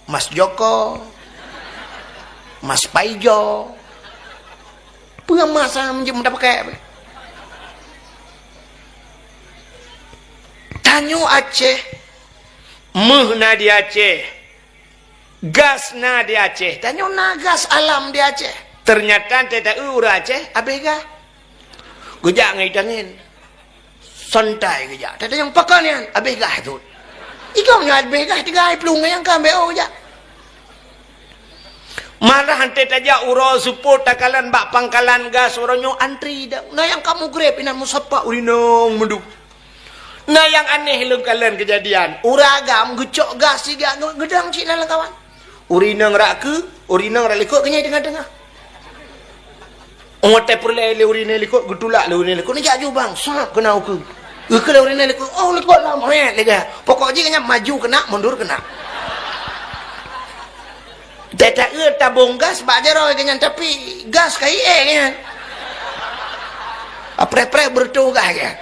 Emas Joko. Emas Paijo. Peue emas nyang meunjeuet meudapat? Tanyoe Aceh, méuh na di Aceh. Gas na di Aceh. Tanyoe na gas alam di Aceh. Ternyata teuta ureuëng Aceh habéh gas. Geujak ngon itangen. Santai geujak. Teuta nyang pakon nyan habéh gas tu. Igom nyan habéh gas tiga hari plueng nyang ka B O geujak. Malah teuta tajak uroe seupôt takalon bak pangkalan gas uroe nyoe antri dak. Na nyang ka mugreb inan musapa urinong meuduk. Na nyang aneh lôn kalon kejadian. Ureuëng agam geucok gas siga ngon geudang cit na lam kawan. Urinong rak keu, urinong rak likot keunyan teungoh-teungoh. Watée peureulée lé urinong likot, geutulak lé urinong likot, neujak jubang, sap keunan ukeue. Ukeue lé urinong likot, oh likot lam, hét lega. Pokok jih keunyan maju keunak, mundur keunak. Teuta eu tabong gas bak jaroe keunyan, tapi gas ka ié keunyan. Apreh-preh beureutoh gas keunyan.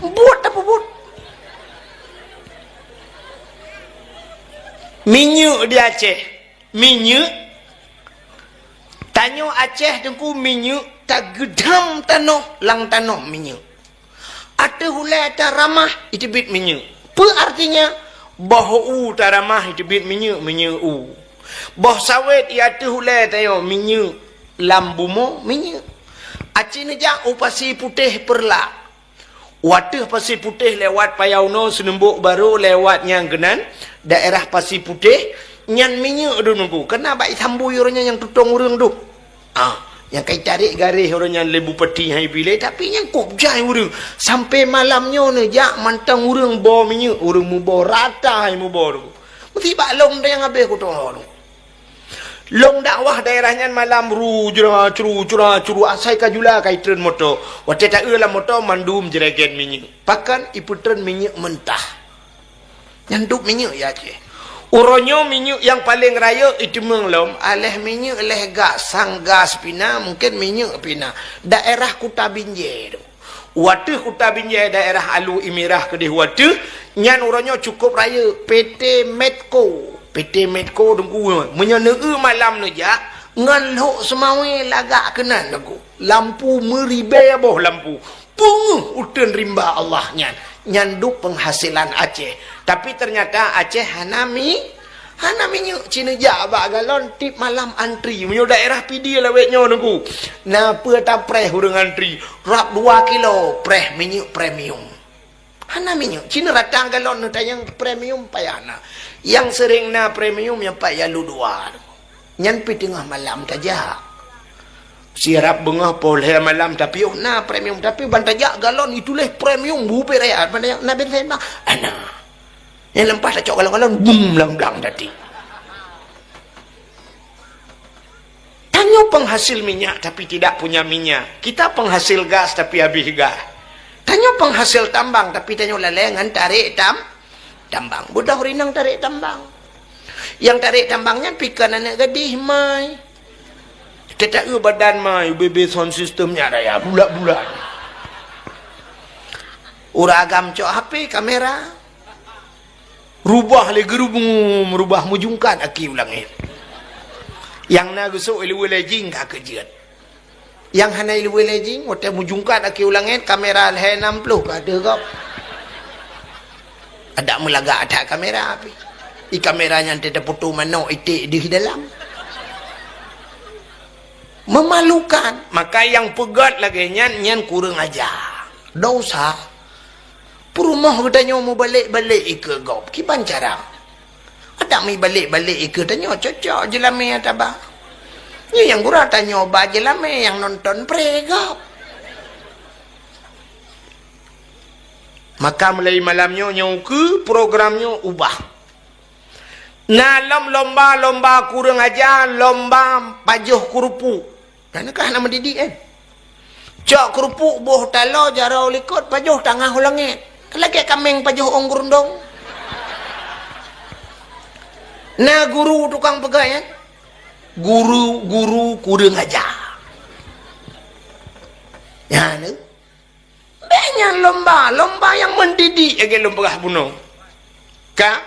Buet tapeubuet. Minyeuk di Aceh. Minyeuk. Tanyoe Aceh Teungku minyeuk tageudam tanoh, lam tanoh minyeuk. Ateueh ulée taramah, iteubiet minyeuk. Peue artinya? Boh u taramah, iteubiet minyeuk, minyeuk u. Boh sawét i ateueh ulée tanyoe minyeuk, lam bumoe minyeuk. Aci neujak u Pasi Putéh Peureulak. U ateueh Pasi Putéh lewat Payau noe, Seuneumbok Barô lewat nyang keunan, daerah Pasi Putéh, nyan minyeuk dum Teungku. Keunan bak i sambui uroe nyan nyang tutong ureuëng dum. Ah, nyang ka i tarék garéh uroe nyan lé bupati hai bilée, tapi nyang kôb jai ureuëng. Sampoe malam nyoe neujak mantong ureuëng boh minyeuk, ureuëng muboh rata hai muboh Teungku. Meusti bak lông deh nyang habéh kutoe. Lông dakwah daerah nyan malam ru jura curu cura curu asai ka jula ka itreun moto. Watée taeu lam moto mandum jeregen minyeuk. Pakon ipeutreun minyeuk mentah. Nyan dub minyeuk ya Aceh. Uroe nyoe minyeuk nyang paleng rayeuk iteumeung lom, aléh minyeuk léh gas, sang gas pina, mungken minyeuk pina. Daerah Kuta Binjai tu. Wateueh Kuta Binjai daerah Alu Imirah keudeh wateueh, nyan uroe nyoe cukôp rayeuk P T Medco. P T Medco Teungku, meunyoe neueu malam neujak, ngon lhok seumawé lagak keunan Teungku. Lampu meuribée boh lampu. Peungeuh uteuen rimba Allah nyan. Nyan dub peunghasilan Aceh. Tapi teunyata Aceh hana mi Hana minyeuk ci neujak bak galon tiep malam antri. Meunyoe daerah Pidie lawét nyoe Teungku. Na peue tapreh ureuëng antri. Rab dua kilo preh minyeuk premium. Hana minyeuk. Ci neuratang galon neutanyong premium payah na. Nyang seuréng na premium nyang pat ya lu dua. Nyan pi teungoh malam tajak. Sirab beungoh poh lhée malam tapi oh na premium. Tapi ban tajak galon ituléh premium bubé raya. Ban tajak na bensin bang. Ana. Nyang leumpah tacok galon-galon, bum, blang-blang tadi. Tanyoe penghasil minyak tapi tidak punya minyak. Kita penghasil gas tapi habis gas. Tanyoe penghasil tambang tapi tanyoe lalée ngon tarék tam, tambang. Beudôh rinong tarék tambang. Nyang tarék tambang nyan pikeun aneuëk gadih mai. Teuta-eu badan mai, bebe sound system nyan raya, bulat-bulat. Ureuëng agam cok H P, kamera. Rubah lé geurubum, rubah meujungkat aki u langét. Nyang na geusok iluwa lé jing ka keujeuet. Nyang hana iluwa lé jing, watée meujungkat aki u langét, kamera lhée nam ploh ka deuh gob. Adak meulagak that kamera pih. I kamera nyan teuta foto manok iték deuh dalam. Memalukan. Maka nyang peugét lagée nyan, nyan kureueng aja. Dosa. Peurumoh geutanyoe mubalek-balek ikeue gob. Kiban cara? Adak mibalek-balek ikeue tanyoe cocok jeulamé taba. Nyoe nyang gura tanyoe ba jeulamé nyang nonton pré gob. Maka mulai malam nyoe nyang ukeue program nyoe ubah. Na lom lomba-lomba kureueng aja, lomba pajoh keurupuk. Nyan keuh hana meudidik, eh. Cok keurupuk boh taloe jaroe likot pajoh tangah u langét. Lagée kaméng pajoh ôn geurundong. Na guru tukang peugah, eh. Guru-guru kureueng aja. Nyan. Bék nyan lomba, lomba nyang mendidik lagée lôn peugah bunoe. Ka,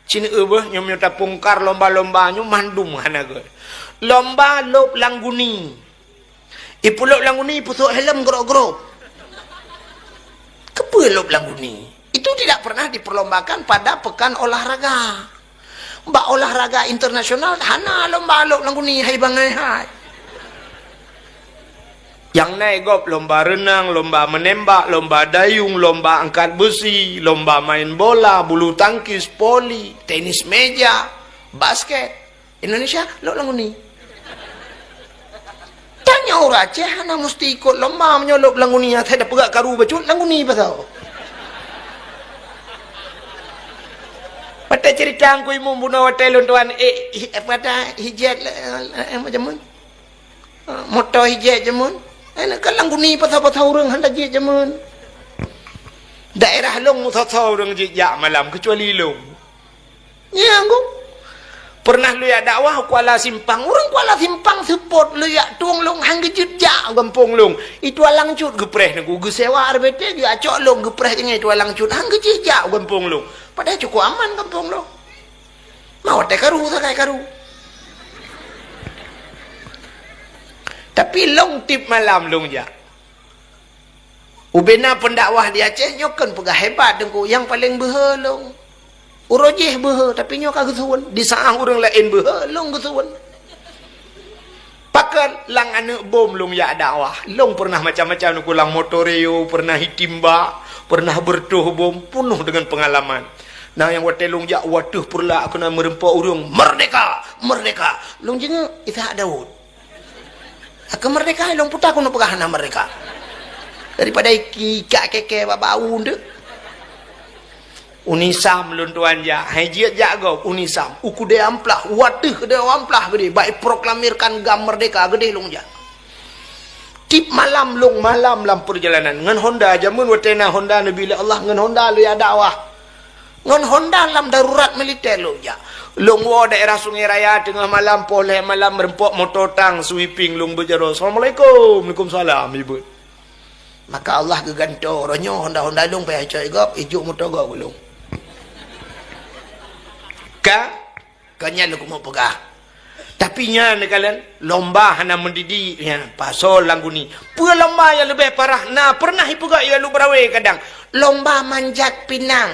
ci neueu beuh nyoe meunyoe tapungkar lomba-lomba nyoe mandum hana gét. Lomba lôb lam guni. Ipeulôb lam guni ipeusôk helm grok-grok. Keupeue lôb lam guni? Itu tidak pernah diperlombakan pada pekan olahraga. Bak olahraga internasional hana lomba lôb lam guni hai bangai hai. Nyang na gob lomba reunang, lomba meunembak, lomba dayung, lomba angkat beusi, lomba main bola, bulu tangkis, voli, tenis meja, basket. Indonesia lôb lam guni. Tanyoe ureuëng Aceh hana musti ikot lomba meunyoe lôb lam guni, asai tapeugah karu bacut lam guni pasal. Watée cerita Teungku Imum bunoe watée lôn tuan, eh, hi-, apa ta, hijat, eh, eh, macam mana? Moto hijat jameun. Eh, nak kalang guni pasal-pasal ureuëng hana jeuet jameun. Daerah lôn musoe-soe ureuëng jijak malam, kecuali lôn. Nyang ku. Pernah lôn jak dakwah Kuala Simpang. Ureuëng Kuala Simpang seupôt lôn jak tueng lôn han geujeuet jak gampông lôn. Itu alang cut geupreh Teungku, geusewa R B T, geuacok lôn geupreh ngon itu alang cut. Han geujeuet jak gampông lôn. Padahai cukup aman gampông lôn. Ma watée karu sagai karu. Tapi lôn tiep malam lôn jak. Ubena pendakwah di Aceh nyoe kon peugah hebat Teungku, nyang paleng beuhe lôn. Uroe jih beuhe, tapi nyoe ka geusueuen. Di saat ureuëng laén beuhe, lôn geusueuen. Pakon lam aneuëk bom lôn jak dakwah. Lôn pernah macam-macam, nyoe lam motor Rio, pernah itimba, pernah beureutoh bom, peunoh deungon peungalaman. Nah, nyang watée lôn jak, wateuh peureulak keunan meureumpok ureuëng, "Merdeka! Merdeka!" Lôn jingeuek, Ishak Daud. Keu merdeka, lôn puta keuneuk peugah hana merdeka. Daripada iki, ikak keke bak bau deuh. Unisam lôn tuan jak, hai jeuet jak gob, Unisam. U keudée amplah, wateuh keudée amplah geudeh, bak iproklamirkan GAM merdeka geudeh lôn jak. Tiep malam lôn malam lam peurjalanan. Ngon Honda, jameun watée na Honda neubi lé Allah, ngon Honda lôn jak dakwah. Ngon Honda lam darurat militer lôn jak. Lôn woe daerah Sungai Raya teungoh malam, poh lhée malam meureumpok moto tang sweeping lôn beujaroe. "Assalamualaikum." "Waalaikumsalam," ibeut. Maka Allah geugantoe roh nyoe Honda-Honda lôn payah icok gob, ijok moto gob lôn. Ka, ka nyan lôn keumeung peugah. Tapi nyan neukalon lomba hana mendidik nyan, pasol lam guni. Peue lomba nyang leubeh parah na pernah ipeugah i Alue Beurawe kadang. Lomba manjat pinang.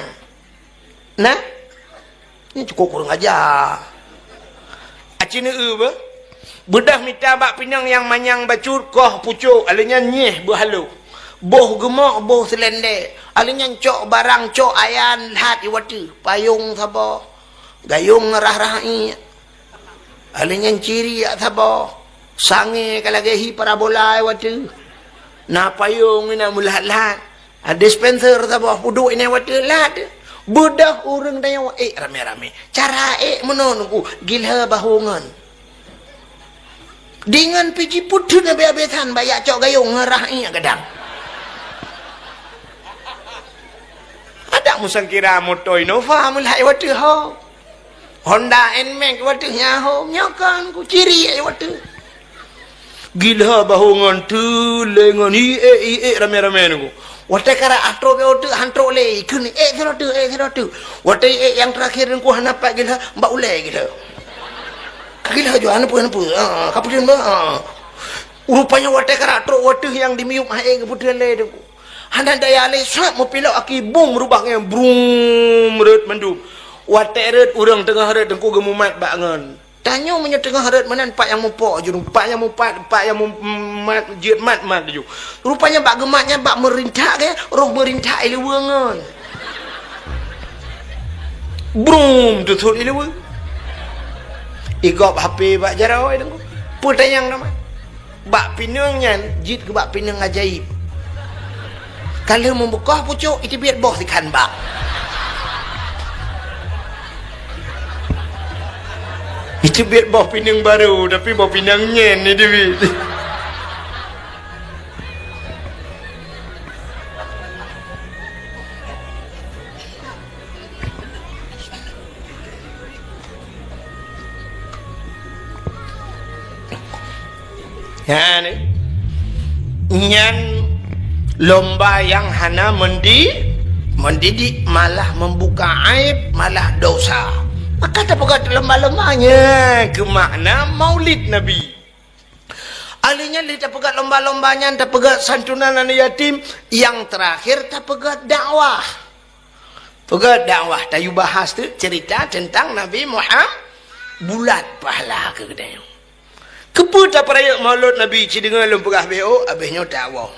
Nah, ini cukup kurang ajar. Aci neu beuh. Beudôh mita bak pinang nyang manyang bacut koh pucok, aleuh nyan nyeh beuhalo. Boh geumok, boh seulendek. Aleuh nyan cok barang, cok ayan, lhat iwateuh. Payong saboh. Gayong rah-rah iek. Aleuh nyan ciri jak saboh. Sangée ka lagée hi parabola wateuh. Na payong ina meulat-lat. Ha, dispenser saboh peuduek ina wateuh lat. Beudôh ureuëng tanyoe ék ramé-ramé. Cara ék meunoe nungku gilha bahongon. Dingon piji puteuh na biasa-biasa bak jak cok gayong ngeurah iek gadang. Ada musangkira moto Innova meulat wateuh ho. Honda Nmax wateuh nyan ho, nyoe kan ku ciri ai wateuh. Gilha bahongon teulengon iek-iek ramé-ramé nunggu. Watée karak atrok be oteuk hantrok lé, ikheun ék sidroe teuk, ék sidroe teuk. Watée ék nyang terakhir nunggu hana pat gilha, bak ulée gilha. Ka gilha jua hana peue, hana peue. Ha, ka peudeueng ba. Ha. Rupanya watée karak trok wateuh nyang dimiyueb hai ék geupeudeueng lé nunggu. Hana daya lé sat meupilok aki bum rubah ngon brum rot mandum. Watée rot ureuëng teungoh rot teungku geumumat bak ngon. Tanyoe meunyoe teungoh rot meunan pat nyang mupok ju, pat nyang mupat, pat nyang mumat jeuet mat-mat ju. Rupanya bak geumat nyan bak meurintak ke, roh meurintak ileue ngon. Brum tuthot ileue. Igop H P bak jaroe deungoe. Peutanyong nama. Bak pineung nyan jeuet keu bak pineung ajaib. Ka lheueh meubukoh pucok, iteubiet boh sikhan bak. Iteubiet boh pineung barô, tapi boh pineung nyan iteubiet. Nyan, nyan lomba nyang hana mendi-, mendidik, malah membuka aib, malah dosa. Maka tapeugah lomba-lomba nyan keu makna Maulid Nabi. Ahli nyan lé tapeugah lomba-lomba nyan, tapeugah santunan aneuk yatim, nyang terakhir tapeugah dakwah. Peugah dakwah, tayue bahas tu cerita tentang Nabi Muhammad, bulat pahala keu geutanyoe. Keupeue tapeurayeuk Maulud Nabi, ci deungoe lôn peugah B O, abéh nyoe tawoe.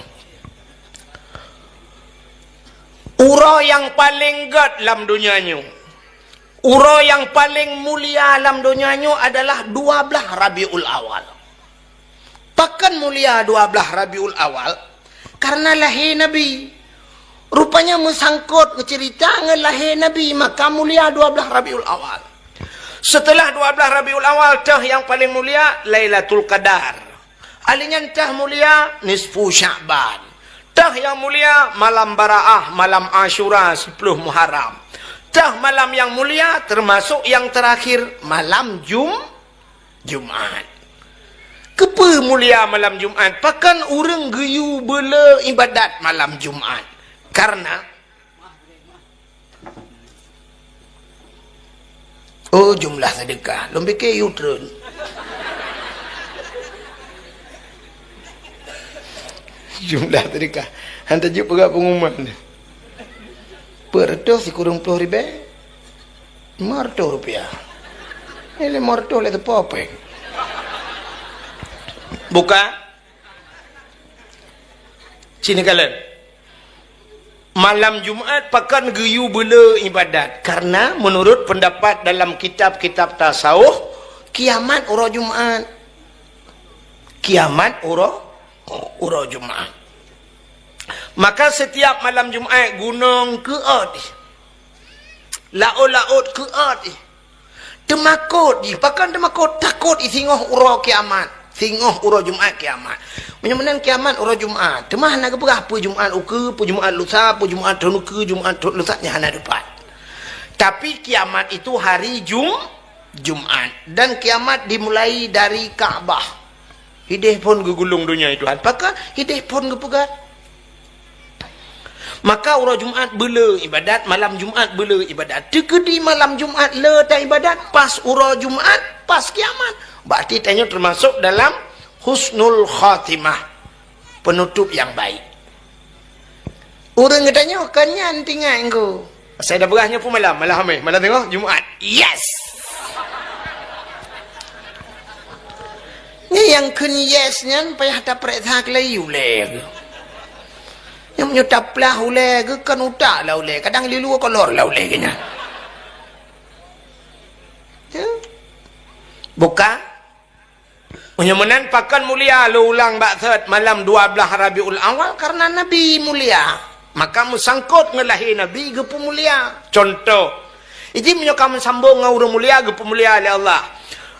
Uroe nyang paleng gét lam donya nyoe, uroe nyang paleng mulia lam donya nyoe adalah dua blaih Rabiul Awal. Pakon mulia dua blaih Rabiul Awal? Karena lahé Nabi. Rupanya meusangkot, meuceurita ngon lahé Nabi, maka mulia dua blaih Rabiul Awal. Seuteulah dua blaih Rabiul Awal, teuh nyang paleng mulia Lailatul Qadar. Ahli nyan teuh mulia nisfu Sya'ban. Teuh nyang mulia malam Baraah, malam Asyura, siploh Muharram. Teuh malam nyang mulia, teumasok nyang teurakhir, malam Jum-, Jumat. Keupeue mulia malam Jumat? Pakon ureuëng geuyue beule ibadat malam Jumat? Karena, oh, jumlah sedekah. Lôn pike yue treun. Jumlah sedekah. Han tajeuet peugah pengumuman. Peuet reutôh sikureueng ploh ribée. Lima ratus rupiah. Ini lima ratus lé teupeu péng. Buka. Sini kalian. Malam Jumat pakon geuyue beule ibadat. Karena menurut pendapat dalam kitab-kitab tasawuf, kiamat uroe Jumat. Kiamat uroe, uroe Jumat. Maka setiap malam Jumat gunong keuot. Laôt-laôt keuot. Teumakot jih, pakon teumakot? Takot jih singoh uroe kiamat. Singoh uroe Jumat kiamat. Meunyoe meunan kiamat uroe Jumat, teuma hana geupeugah peue Jumat ukeue, peue Jumat lusa, peue Jumat thon ukeue, Jumat thon lusa, nyan hana teupat. Tapi kiamat itu hari Jum-, Jumat. Dan kiamat dimulai dari Ka'bah. Hideh phon geugulong donya, ya Tuhan. Pakon hideh phon geupeugah? Maka uroe Jumat beule ibadat, malam Jumat beule ibadat. Teukeudi malam Jumat le ta ibadat, pas uroe Jumat, pas kiamat. Berarti tanyoe termasuk dalam husnul khatimah, penutup yang baik. Ureuëng geutanyoe kon nyan tinggai engko. Asai dah beurah nyoe pun malam, malam Hamis, malam teungoh Jumat. Yes! Nyan nyang kheun yes nyan payah tapareksa keulayi ulée geuh. Nyang meunyoe taplah ulée geuh kon utak lah ulée, kadang lilue kolor lah ulée geuh nyan. Ya. Buka. Meunyoe meunan pakon mulia lôn ulang bak sot malam dua belas Rabiul Awal, karena Nabi mulia. Maka meusangkot ngon lahé Nabi geupeumulia. Contoh, iji meunyoe ka meusambong ngon ureuëng mulia geupeumulia lé Allah.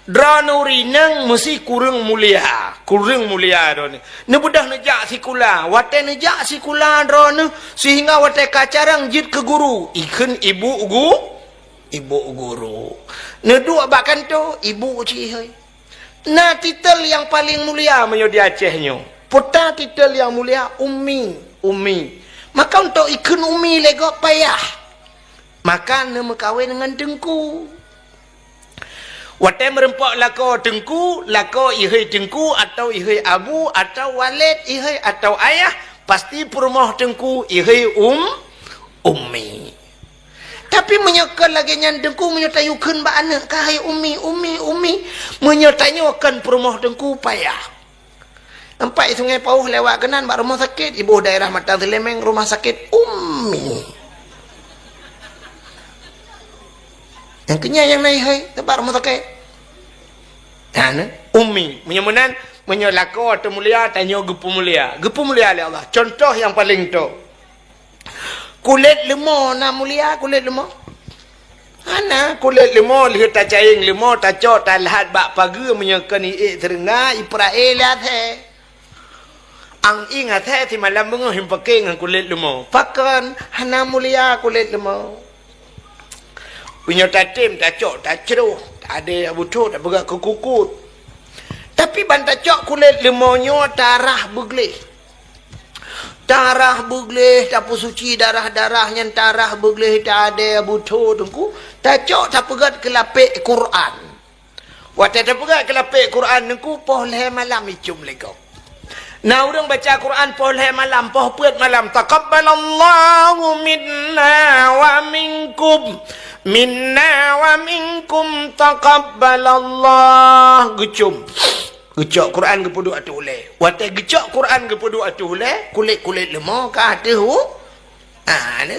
Droeneuh ureuëng inong meusi kureueng mulia, kureueng mulia droeneuh. Neubeudôh neujak sikula, watée neujak sikula droeneuh sehingga watée ka carông jeuet keu guru, ikheun ibu gu-, ibu guru. Neuduek bak kantô, ibu cit ihôi. Na titel nyang paleng mulia meunyoe di Aceh nyoe. Peue ta titel nyang mulia? Ummi, ummi. Maka untuk ikheun ummi lé gob payah. Maka neumeukawen ngon teungku. Watée meurumpok lakoe teungku, lakoe ihôi teungku atau ihôi abu atau waled ihôi atau ayah, pasti peurumoh teungku ihôi um, ummi. Tapi meunyoe kon lagée nyan teungku, meunyoe tayue kheun bak aneuëk, "Kah hai ummi, ummi, ummi." Meunyoe tanyoe kon peurumoh teungku, payah. Nampak i Sungai Pauh lewat keunan bak rumoh sakét, iboh daerah Mata Seuleumeng, rumah sakét ummi. Nyang keunyan nyang na ihôi, teubak rumoh sakét. Nah, na, ummi. Meunyoe meunan, meunyoe lakoe teu mulia, tanyoe geupeumulia. Geupeumulia lé Allah. Contoh nyang paleng top. Kulét leumo na mulia kulét leumo? Hana, kulét leumo lheueh tacayeng leumo, tacok, talhat bak pageue, meunyoe kon iék seureungga, ipeurae lé asée. Ang ieng asée simalam beungoh ipaké ngon kulét leumo. Pakon hana mulia kulét leumo? Meunyoe tatem, tacok, tacroh, tadée butho, tapeugah keu kukut. Tapi ban tacok kulét leumo nyoe tarah beugleh. Tarah beugleh, tapeusuci darah-darah nyan tarah beugleh, tadée butho teungku, tacok tapeugét keu lapék Quran. Watée tapeugét keu lapék Quran teungku, poh lhée malam icom lé gob. Na ureuëng baca Quran poh lhée malam, poh peuet malam, "Taqabbalallahu minna wa minkum, minna wa minkum taqabbalallah." Geucom. Geucok Quran geupeuduek ateueh ulée. Watée geucok Quran geupeuduek ateueh ulée, kulét-kulét leumo ka ateueh u-, ah, ni.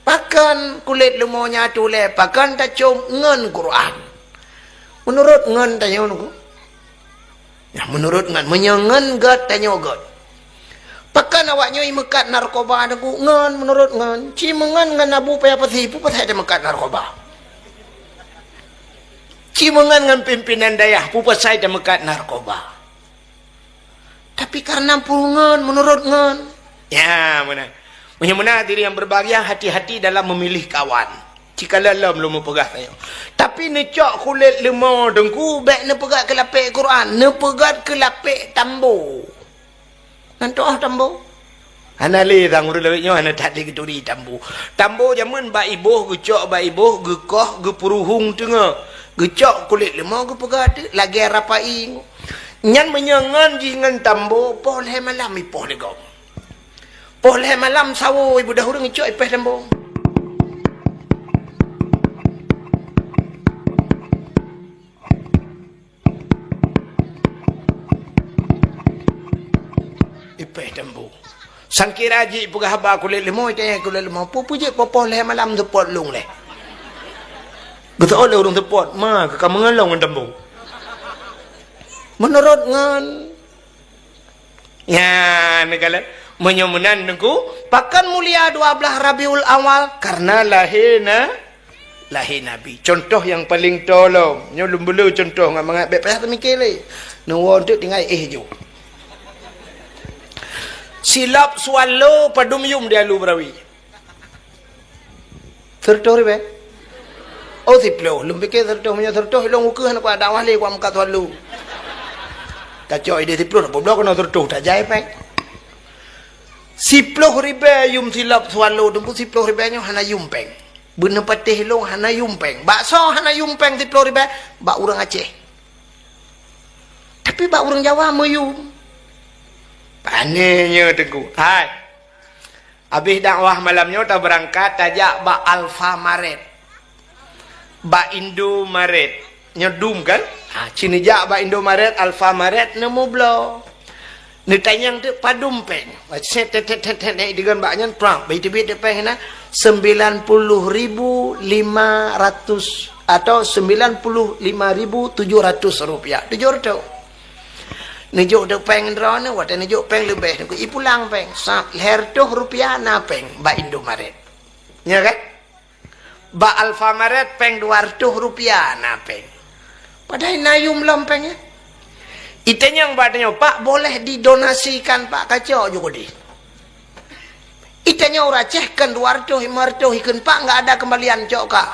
Pakon kulét leumo nyan ateueh ulée, pakon tacom ngon Quran? Meunurot ngon tanyoe nyoe. Nah, meunurot ngon, meunyoe ngon gét tanyoe gét. Pakon awak nyoe imeukat narkoba teungku? Ngon, meunurot ngon. Ci meungon ngon Abu Paya Pasi, peue pasai tameukat narkoba? Ci meungon ngon pimpinan dayah, peue pasai tameukat narkoba? Tapi karena peue ngon, meunurot ngon. Ya, meunan. Meunyoe meunan hadirin yang berbahagia, hati-hati dalam memilih kawan. Cikalon lom lôn meupeugah tanyoe. Tapi neucok kulét leumo teungku, bék neupeugét keu lapék Quran, neupeugét keu lapék tambo. Nan toh tambo? Hana lé sang ureuëng lawét nyoe hana that lé geuturi tambo. Tambo jameun bak iboh, geucok bak iboh, geukoh, geupeuruhong teungoh. Geucok kulét leumo geupeugah teuk lagée rapai. Nyan meunyoe ngon jih ngon tambo, poh lhée malam ipoh lé gob. Poh lhée malam sawoe ibeudôh ureuëng icok ipéh tambo. Sangkira jih peugah haba kulét leumo, itanyong kulét leumo, "Peue-peue jeuet poh-poh lhèe malam seupôt lôn lé?" Geuseuôt lé ureueng seupôt, "Ma, ka meungeulong ngon tambong." Meunurot ngon, nyan, neukalon. Meunyoe meunan, Teungku, pakon mulia dua blaih Rabiul Awal? Karena lahé na-, lahé Nabi. Contoh nyang paleng tolom. Nyoe lôn beu le contoh ngon mangat, bèk payah teumiké lé. Neuwoe teuk tinggai éh ju. Silop swallow padum yum di Alue Beurawe? Sireutôh ribèe? Oh, siploh. Lôn piké sireutôh, meunyoe sireutôh, ilôn ukeue hana kuat dakwah lé, kuat meukat swallow. Tacok idéh siploh, na peubloe keunoe sireutôh, tajai péng. Siploh ribèe yum silop swallow, Teungku, siploh ribèe nyoe hana yum péng. Beuneupatéh lôn hana yum péng. Bak soe hana yum péng siploh ribèe? Bak ureueng Aceh. Tapi bak ureueng Jawa meuyum. Pane nyoe, Teungku. Hai. Abéh dakwah malam nyoe tabeurangkat tajak bak Alfamaret. Bak Indomaret. Nyoe dum kan? Ha, ci neujak bak Indomaret, Alfamaret, neumubloe. Neutanyong teuk padum péng. Set, tet, tet, tet, tet, tet, digon bak nyan, prang. Bak teubiet teuk péng na, sembilan puluh ribu lima ratus atau sembilan puluh lima ribu tujuh ratus rupiah. Tujoh reutôh. Neujok teuk péng droeneuh, watèe neujok péng leubeh, neuku ipulang péng. Sa-, lhèe reutôh rupiah na péng bak Indomaret. Nya kan? Bak Alfamaret péng dua reutôh rupiah na péng. Padahai na yum lom péng nyan. Itanyong bak tanyoe, "Pak, boleh didonasikan, Pak, kacok ju keudéh?" Itanyong ureueng Aceh, "Kön dua reutôh, lima reutôh ikön, Pak, enggak ada kembalian, cok kah."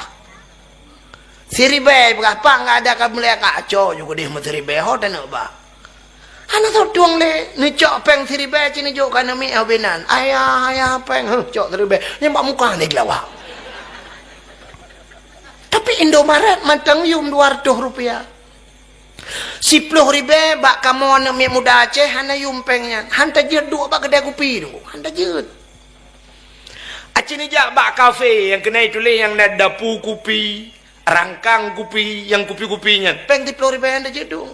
Siribèe peugah, "Pak, enggak ada kembalian, kacok ju keudéh meusiribèe, ho taneuk bak." Hana soe tueng lé, neucok péng siribèe ci neujok keu aneuk miet ho binan. "Ayah, ayah, péng." "Huh, cok siribèe." Nyan bak muka ni geulawa. Tapi Indomaret mantong yum dua reutôh rupiah. Siploh ribèe bak kamoe aneuk miet muda Aceh hana yum péng nyan. Han tajeuet duek bak keudè kupi tu. Han tajeuet. Aci neujak bak kafe nyang keuneuk tuléh nyang na dapu kupi, rangkang kupi, nyang kupi-kupi nyan. Péng siploh ribèe han tajeuet duek.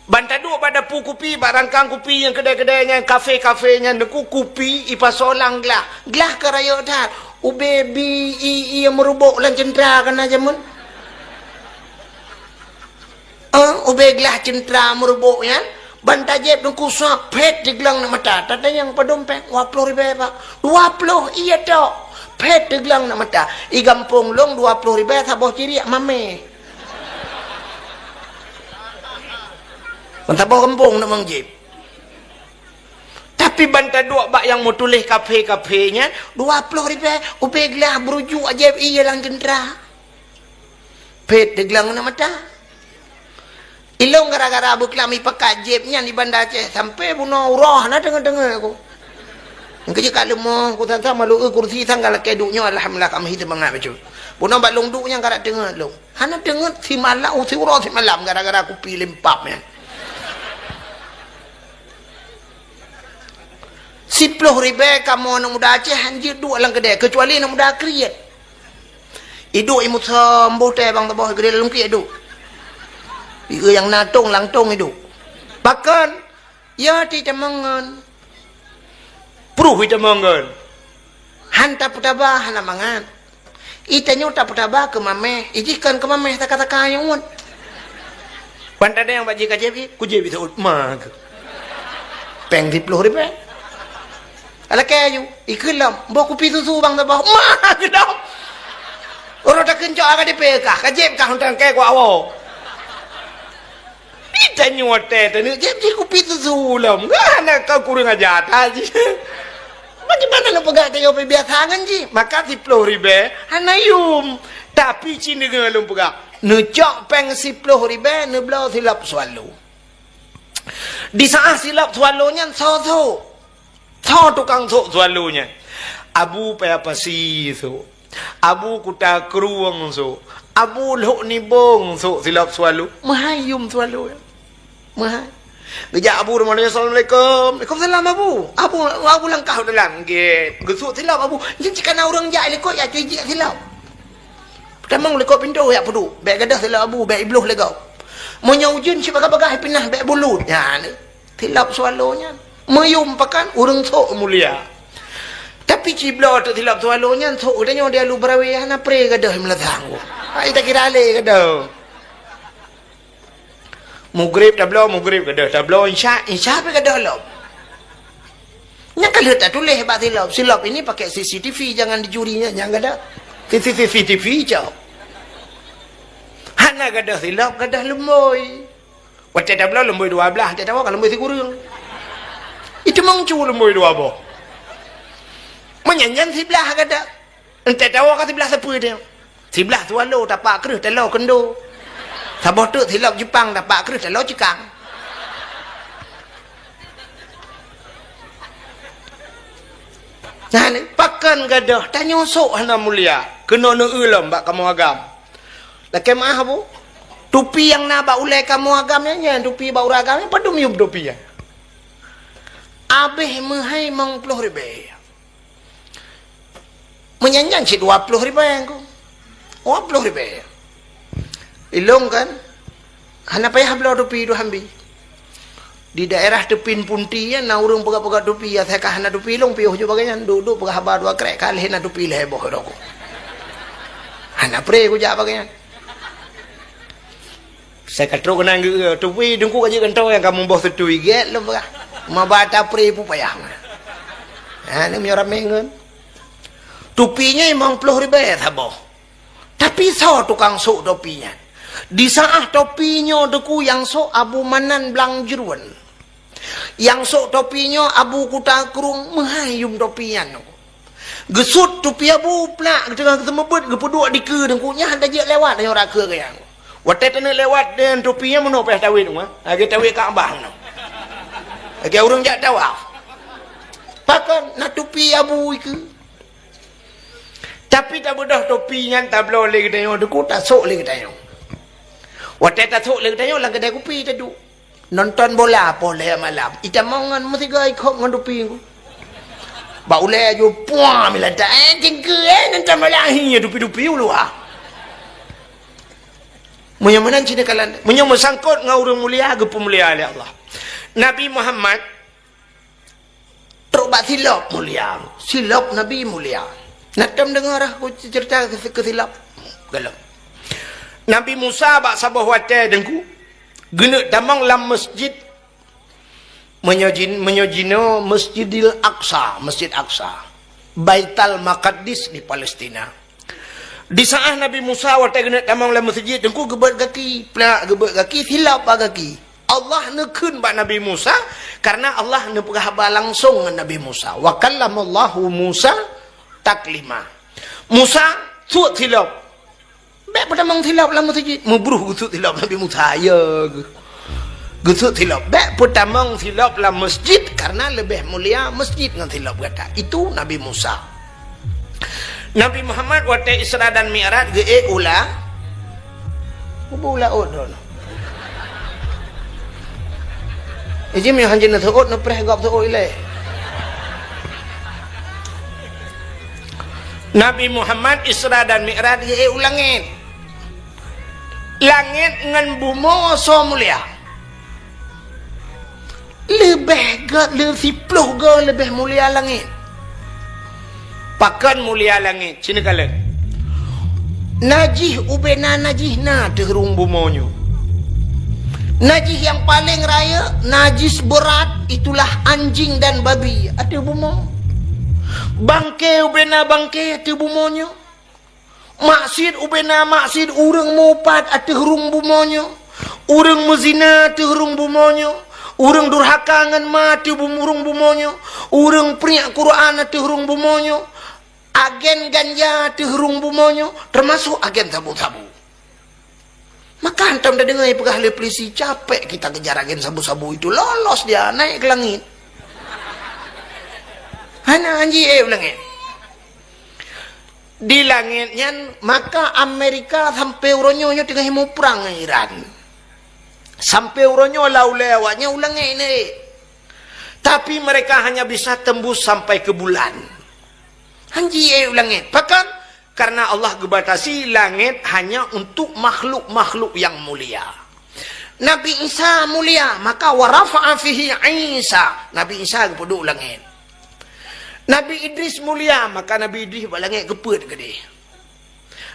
Ban taduek bak dapu kupi, bak rangkang kupi nyang keudè-keudè nyan, kafe-kafe nyan, Teungku, kupi ipasoe lam glah. Glah ka rayeuk that. Ubé bi i, i meurubok lam ceuntra ka na jameun. Eh, ubé glah ceuntra meurubok nyan, ban tajieb Teungku, sap, phét teugleng aneuk mata. Tatanyong padum péng, "Dua ploh ribèe, Pak." "Dua ploh, iya tok." Phét teugleng aneuk mata. I gampông lôn dua ploh ribèe saboh ciriek mamèh. Ban saboh gampông na mang jieb. Tapi ban taduek bak nyang meutuléh kafe-kafe nyan, "Dua ploh ribèe, ubé glah beurujuk ajaéb ié lam ceuntra." Phét teugleng aneuk mata. Ilôn gara-gara beuklam ipakat jieb nyan di Banda Aceh, sampoe bunoe uroe hana deungoe-deungoe ku. Nyang keujeuet ka leumoh, ku sang-sang malu, eu, kursi sang ka lakèe duek nyoe, alhamdulillah, ka meuhi teumangat bacut. Bunoe bak lôn duek nyan ka deungoe lôn. Hana deungoe simalam, siuroe simalam gara-gara kupi limpab nyan. Siploh ribèe kamoe aneuk muda Aceh han jeuet duek lam keudè, keucuali aneuk muda kriet. Iduek i musöm boh teh bang saboh, geudeh lam lungkiek iduek. Ié nyang na tong lam tong iduek. Pakon? Ya, itamong ngon. Pruh itamong ngon. Han tapeutaba, hana mangat. Itanyoe tapeutaba keu mamèh, ijih kön keu mamèh taka-taka nyang uet. Ban tadeng bak jih ka jieb, kujieb seuôt ma keuh. Péng siploh ribèe. Alakèe ju, ikheun lom, boh kupi susu bang saboh. Ma keuh lom. Uroe takheun cok ka dipé kah, ka jieb kah, untang kèe kuak woe. Itanyoe watèe taneuk jieb jih kupi susu lom. Hana ka kureueng aja that jih. Bagaimana lôn peugah tanyoe biasa ngon jih? Maka siploh ribèe hana yum. Tapi ci deungoe lôn peugah, neucok péng siploh ribèe neubloe silop swallow. Di saat silop swallow nyan soe sôk? Soe tukang sôk swallow nyan? Abu Paya Pasi sôk. Abu Kuta Krueng sôk. Abu Lhok Nibong sôk silop swallow. Meuhai yum swallow nyan. Meuhai. Geujak Abu rumoh nyoe, "Assalamualaikum." "Waalaikumsalam, Abu." Abu, Abu langkah u dalam. Nggét. Geusôk silop Abu. Nyan cit ka na ureueng jak likot, ya, teujiek silop. Peutamong likot pintoe, ya, peuduek. Bèk gadôh silop Abu, bèk ibloh lé gob. Meunyoe ujeuen cit bagah-bagah, ipinah bèk bulut. Nyan. Silop swallow nyan. Meuyum pakan ureuëng sôk mulia. Tapi cibloe teuk silop swallow nyan sôk geutanyoe di Alu Barawe hana pre gadôh meulasang. Hai takira lé gadôh. Mugrib tabloe, mugrib gadôh, tabloe insya, insya pih gadôh lom. Nyang ka lheueh tatuléh bak silop, silop ini pakai C C T V, jangan dicuri nyan, nyang gadôh. C C T V cok. Hana gadôh silop, gadôh lumbôi. Watée tabloe lumbôi dua blaih, watée tawoe ka lumbôi sikureueng. Itu meucu lumbôi dua boh. Meunyan nyan siblaih gadôh. Entée tawoe ka siblaih sapeue teuh. Siblaih swallow tapak kreueh taloe keundo. Saboh teuk silop Jepang tapak kreueh taloe cikang. Nah, ni, pakon gadôh, tanyoe sôk hana mulia. Keunoe neueu lom bak kamoe agam. Lakée meu'ah, Bu. Tupi nyang na bak ulée kamoe agam nyan, nyan tupi bak ureuëng agam nyan, padum yum tupi nyan. Abéh meuhai limong ploh ribée. Meunyan nyan cit dua ploh ribée ku. Dua ploh ribée. Ilong kan, hana payah bloe tupi dua hambi. Di daerah Teupin Punti nyan na ureuëng peugah-peugah tupi, ya, asai ka hana tupi ilong piôh ju bagai nyan, duek-duek peugah haba dua krek, ka lheueh na tupi lhée boh droe ku. Hana pre kujak bagai nyan. Sai ka trok keunan geu-, tupi Teungku ka jeuet kantô nyang ka muboh seutui gét lom peugah. Maba tapri pupayah. Ha, ni meunyoe ramé ngon. Tupi nyan limong ploh ribée saboh. Tapi soe tukang sôk topi nyan? Di saat topi nyoe Teungku nyang sôk Abu Manan Blang Jeuruen. Nyang sôk topi nyoe Abu Kuta Krueng meuhai yum topi nyan. Geusut tupi Abu plak, geuteungoh geuseumeubeuet, geupeuduek dikeue Teungku, nyan hana jeuet lewat nyoe rakeu geuh nyan. Watée taneuk lewat deungon tupi nyan meunoe payah tawét nyoe, lagée tawét Ka'bah meunoe. Lagée ureuëng jak tawaf. Pakon na tupi Abu ikeue. Tapi tabeudôh topi nyan tabloe lé geutanyoe Teungku, tasôk lé geutanyoe. Watée tasôk lé geutanyoe lam keudai kupi taduek. Nonton bola poh lhée malam. Itamong ngon meusigoe ikhop ngon tupi ku. Bak ulée aju puang milata, eh, cingkeue, eh, nonton bola, hi, tupi-tupi uluwa. Meunyoe meunan cit neukalon, meunyoe meusangkot ngon ureuëng mulia, geupeumulia lé Allah. Nabi Muhammad trok bak silop mulia, silop Nabi mulia. Na tom deungoe rah ku ceurita keu, keu silop? Galom. Nabi Musa bak saboh watée Teungku, geuneuk tamong lam masjid, meunyoe jin-, meunyoe jinoe Masjidil Aqsa, Masjid Aqsa, Baital Maqdis di Palestina. Di saat Nabi Musa watée geuneuk tamong lam masjid, Teungku geubeuet gaki, plak geubeuet gaki, silop bak gaki. Allah neukheun bak Nabi Musa, karena Allah neupeugah haba langsong ngon Nabi Musa. Wa kallamallahu Musa taklima. Musa, sut silop. Bék peutamong silop lam masjid. Meubruh geusut silop Nabi Musa, ya geuh. Geusut silop. Bék peutamong silop lam masjid, karena leubeh mulia masjid ngon silop gata. Itu Nabi Musa. Nabi Muhammad watée Isra dan Mi'raj geuék u la-, u laôt droe. Iji meuhanjeuet neuseuôt, neupreh gob seuôt ilée. Nabi Muhammad Isra dan Mi'raj geuék u langét. Langét ngon bumoe soe mulia? Leubeh gét, leu-, siploh goe leubeh mulia langét. Pakon mulia langét? Cit neukalon. Najih ubena najih na ateueh rhueng bumoe nyoe. Najih nyang paleng rayeuk, najis beurat, itulah anjing dan babi ateueh bumoe. Bangke ubena bangke ateueh bumoe nyoe. Maksiet ubena maksiet, ureuëng meuupat ateueh rhueng bumoe nyoe, ureuëng meuzina ateueh rhueng bumoe nyoe, ureuëng durhaka ngon ma ateueh bum-, rhueng bumoe nyoe, ureuëng priek Quran ateueh rhueng bumoe nyoe, agen ganja ateueh rhueng bumoe nyoe, teumasok agen sabu-sabu. Maka hantom tadeungoe peugah lé pulisi, "Capek kita kejar agen sabu-sabu itu, lolos dia, naik ke langit." Hana anji, eh, u langét. Di langét nyan, maka Amerika sampai uroe nyoe, nyoe teungoh muprang ngon Iran. Sampai uroe nyoe lam ulée awaknyan u langét nyan, eh. Tapi mereka hanya bisa tembus sampai ke bulan. Hanji, eh, u langét. Pakon? Karena Allah geubatasi langét hanya untuk makhluk-makhluk yang mulia. Nabi Isa mulia, maka wa rafa'a fihi Isa. Nabi Isa geupeuduek u langét. Nabi Idris mulia, maka Nabi Idris bak langét geupeuet keudeh.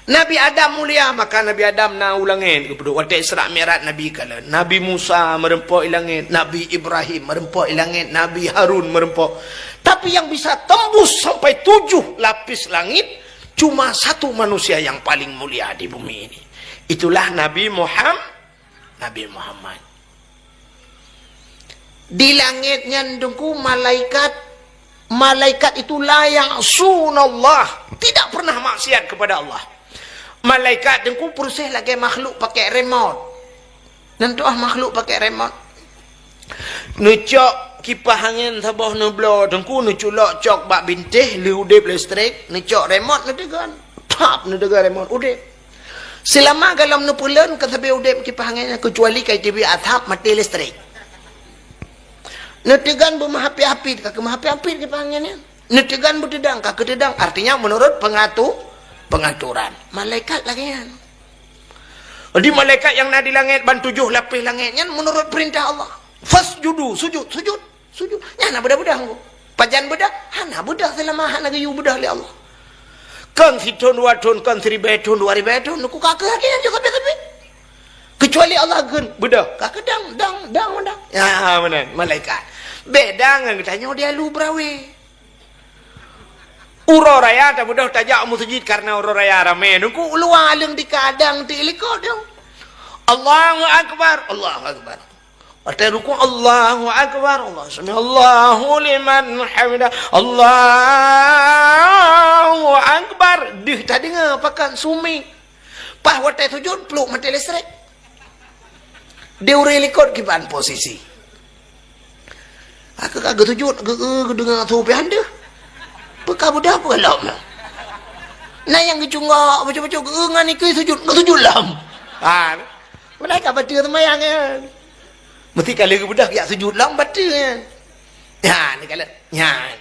Nabi Adam mulia, maka Nabi Adam na u langét geupeuduek. Watée Isra Mi'raj Nabi kalon. Nabi Musa meureumpok i langét, Nabi Ibrahim meureumpok i langét, Nabi Harun meureumpok. Tapi yang bisa tembus sampai tujuh lapis langit, cuma satu manusia yang paling mulia di bumi ini. Itulah Nabi Muhammad. Nabi Muhammad. Di langét nyan Teungku malaikat, malaikat itu la ya'sunallah, tidak pernah maksiat kepada Allah. Malaikat Teungku proses lagée makhluk pakai remote. Nan tuah makhluk pakai remote. Neucok kipah angén saboh neubloe Teungku, neuculok cok bak bintéh, lé udeb listrik, neucok remote neuteugon. Tap, neuteugon remote, udeb. Seulama golom neupeuleuen ka sabe udeb kipah angén nyan, keucuali ka iteubiet asap maté listrik. Neuteugon beumeuhapit-hapit, ka keumeuhapit-hapit kipah angén nyan. Neuteugon beuteudang, ka keuteudang, artinya menurut pengatu-, pengaturan. Malaikat lagée nyan. Jadi malaikat nyang na di langét ban tujoh lapéh langét nyan menurut peurintah Allah. Fasjudu, sujud, sujud. Sujud. Nyan hana beudah-beudah Teungku. Pajan beudah? Hana beudah seulama hana geuyue beudah lé Allah. Kon sithon dua thon, kon siribée thon, dua ribée thon, Teungku ka keuh lagée nyan sabe-sabe. Keucuali Allah geukheun beudah, ka keuh dang, dang, dang, dang. Ya, meunan, malaikat. Beda ngon geutanyoe di alu beurawe. Uroe raya tabeudoh tajak u meuseujid kareuna uroe raya ramé. Teungku u luwa aleueng di kadang ti likot dong. Allahu Akbar, Allahu Akbar. Watée rukuk, Allahu Akbar, Allah, sami'allahu liman hamidah, Allahu Akbar. Deuh tadeungoe pakat sumi. Paih watée sujud, pluek maté listrik. Di ureuëng likot kiban posisi. Aku ka geusujud, geu-, geu-, geudeungoe su pih han deuh. Peu ka beudah peue lom? Na nyang geucunggok, bacut-bacut, geu-, ngon ikui sujud, geusujud lom. Ha. Padahai ka bateue seumayang nyan. Meusti ka lheueh geubeudah geujak sujud lom bateue nyan. Nyan, ka lheueh. Nyan.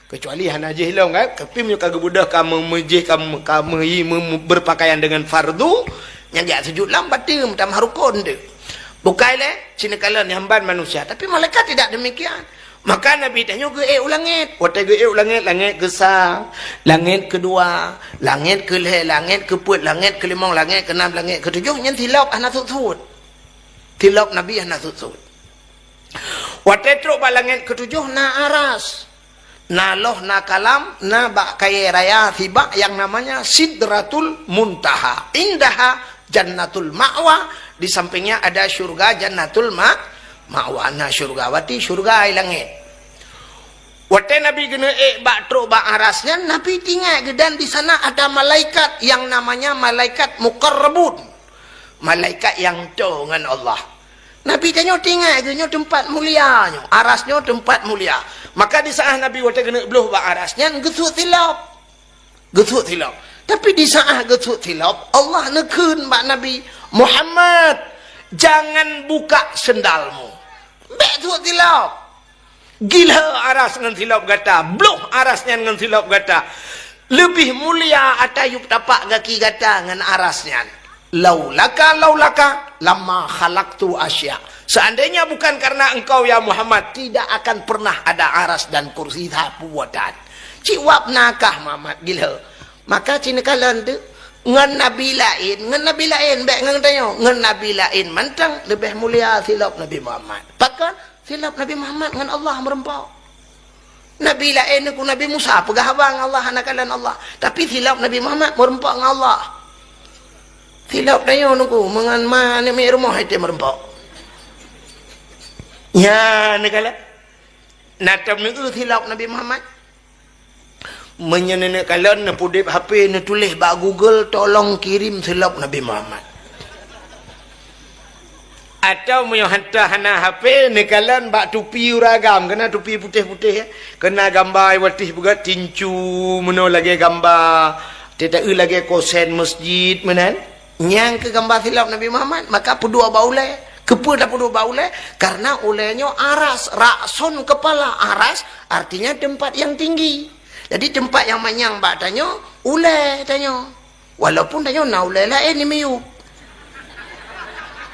Keucuali hana jih lom kan. Tapi meunyoe ka geubeudah ka me-, meujih ka me-, ka meuhi me-, me-, berpakaian dengan fardu, nyan geujak sujud lom bateue meutamah rukon tu. Bukai lé, sineukala nyan ban manusia. Tapi malaikat tidak demikian. Maka Nabi tanyoe geuék u langét. Watée geuék u langét, langét keusa, langét keudua, langét keulhée, langét keupeuet, langét keulimong, langét keunam, langét keutujoh, nyan silop hana sut-sut. Silop Nabi hana sut-sut. Watée trok bak langét keutujoh na aras, na loh, na kalam, na bak kayée raya sibak yang namanya Sidratul Muntaha. Indaha Jannatul Ma'wa, di sampingnya ada syurga Jannatul Ma-, Ma'wa. Na syurga, berarti syurga di langét. Watée Nabi geuneuk ék bak trok bak aras nyan, Nabi teuingat geuh dan di sana ada malaikat yang namanya malaikat muqarrabun. Malaikat nyang toe ngon Allah. Nabi tanyoe teuingat geuh nyoe teumpat mulia nyoe, aras nyoe teumpat mulia. Maka di saat Nabi watée geuneuk bloh bak aras nyan geusut silop. Geusut silop. Tapi di saat geusut silop, Allah neukheun bak Nabi, "Muhammad, jangan buka sendalmu." Bék sut silop. Gila aras ngon silop gata, bloh aras nyan ngon silop gata. Leubeh mulia ata yup tapak gaki gata ngon aras nyan. Laulaka, laulaka, lama khalaqtu asya. Seandainya bukan karena engkau, ya Muhammad, tidak akan pernah ada aras dan kursi sapeue dan. Cit wab nakah Muhammad gila. Maka cit neukalon tu, ngon nabi laén, ngon nabi laén, bék ngon tanyoe, ngon nabi laén mantong leubeh mulia silop Nabi Muhammad. Pakon? Silop Nabi Muhammad ngon Allah meureumpok. Nabi laén ku Nabi Musa peugah haba ngon Allah hana kalon Allah. Tapi silop Nabi Muhammad meureumpok ngon Allah. Silop tanyoe nuku meungon ma aneuk miet rumoh ite meureumpok. Nya neukalon. Na tom neueu silop Nabi Muhammad. Meunyoe neuneuk kalon, neupeudeb H P, neutuléh bak Google, "Tolong kirim silop Nabi Muhammad." Atau meunyoe hantom hana H P, neukalon bak tupi ureueng agam, keunan tupi putéh-putéh, ya. Keunan gamba watèe peugah tincu, meunoe lagèe gamba, teuta-eu lagèe kosen masjid, meunan. Nyang keu gamba silop Nabi Muhammad, maka peuduek bak ulèe. Keupeue tapeuduek bak ulèe? Karena ulèe nyoe aras, ra'sun kepala, aras artinya tempat yang tinggi. Jadi tempat nyang manyang bak tanyoe, ulèe tanyoe. Walaupun tanyoe na ulèe laén di miyueb.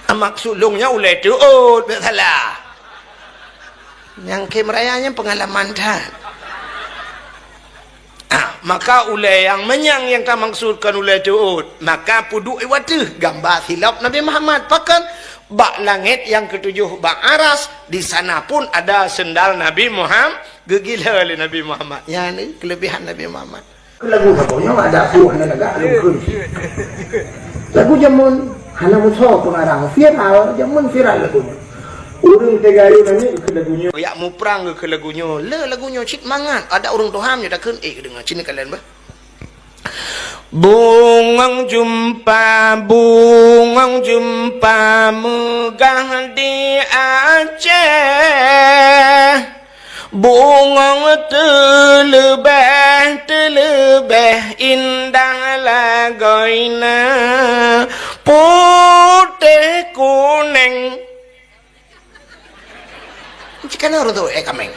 Maksud lôn nyan ulèe teuôt, bèk salah. Nyang khém raya nyan peungalaman that. Ah, maka ulèe nyang manyang nyang tamaksudkan ulèe teuôt, maka peuduek i ateueh gamba silop Nabi Muhammad. Pakon? Bak langèt nyang ketujoh bak aras, di sana pun ada sendal Nabi Muhammad, geugila lé Nabi Muhammad. Nyan ni keulebihan Nabi Muhammad. Lagu saboh nyoe ada buah na lagak lungkun. Lagu jameun hana musoh pengarang, viral, jameun viral lagu nyoe. Ureueng teuga ayeu nani keu lagu nyoe. Yak muprang keu lagu nyoe. Le lagu nyoe cit mangat. Ada ureueng tuha nyoe takheun, eh, deungoe cit ni kalian bah. Bungong jeumpa, bungong jeumpa meugah di Aceh. Bungong teuleubeh, teuleubeh indah lagoina, putéh kuneng. Cit kana ureueng tu, eh, kaméng.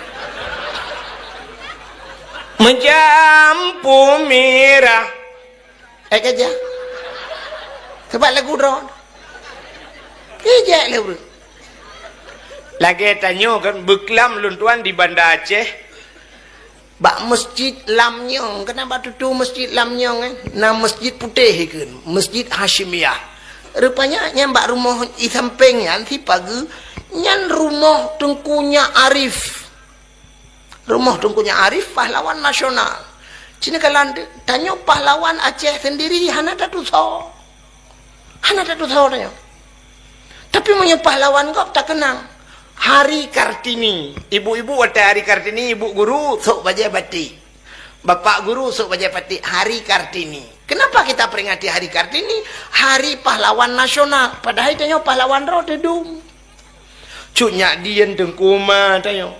Meujampu mirah. Eh, ka jak. Sabab lagu droe. Ijak lé ureueng. Lagèe tanyoe kan, beuklam lôn tuan di Banda Aceh. Bak Masjid Lam Nyong, keunan bak tutoe Masjid Lam Nyong, eh? Na masjid putéh ikheun, Masjid Hasyimiyah. Rupanya nyan bak rumoh i sampéng nyan, sipageue, nyan rumoh Teungku Nyak Arif. Rumoh Teungku Nyak Arif, pahlawan nasional. Cit nyoe kalon tanyoe pahlawan Aceh sendiri hana tatusoe. Hana tatusoe tanyoe. Tapi meunyoe pahlawan gob takeunang. Hari Kartini. Ibu-ibu watèe Hari Kartini, ibu guru sôk bajèe batik. Bapak guru sôk bajèe batik. Hari Kartini. Kenapa kita peringati Hari Kartini? Hari pahlawan nasional. Padahai tanyoe pahlawan droe teudum. Cut Nyak Dien, Teungku Umar tanyoe.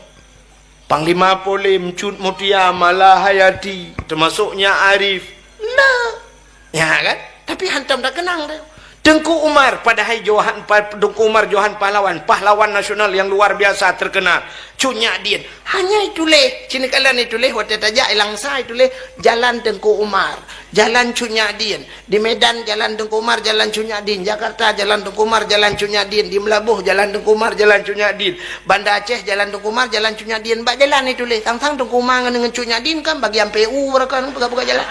Panglima Polim, Cut Mutia, Malahayati, teumasok Nyak Arif. Nah. Ya kan? Tapi hantom takeunang teuh. Teungku Umar, padahai Johan, pa-, Teungku Umar Johan pahlawan, pahlawan nasional yang luar biasa terkenal. Cut Nyak Dien. Hanya ituléh, cit nyoe kalon ituléh, watèe tajak i Langsa ituléh, Jalan Teungku Umar, Jalan Cut Nyak Dien. Di Medan, Jalan Teungku Umar, Jalan Cut Nyak Dien. Jakarta, Jalan Teungku Umar, Jalan Cut Nyak Dien. Di Meulaboh, Jalan Teungku Umar, Jalan Cut Nyak Dien. Banda Aceh, Jalan Teungku Umar, Jalan Cut Nyak Dien. Bak jalan ituléh, sang-sang Teungku Umar ngon, ngon Cut Nyak Dien kan bagian P U, rakan peugah-peugah jalan.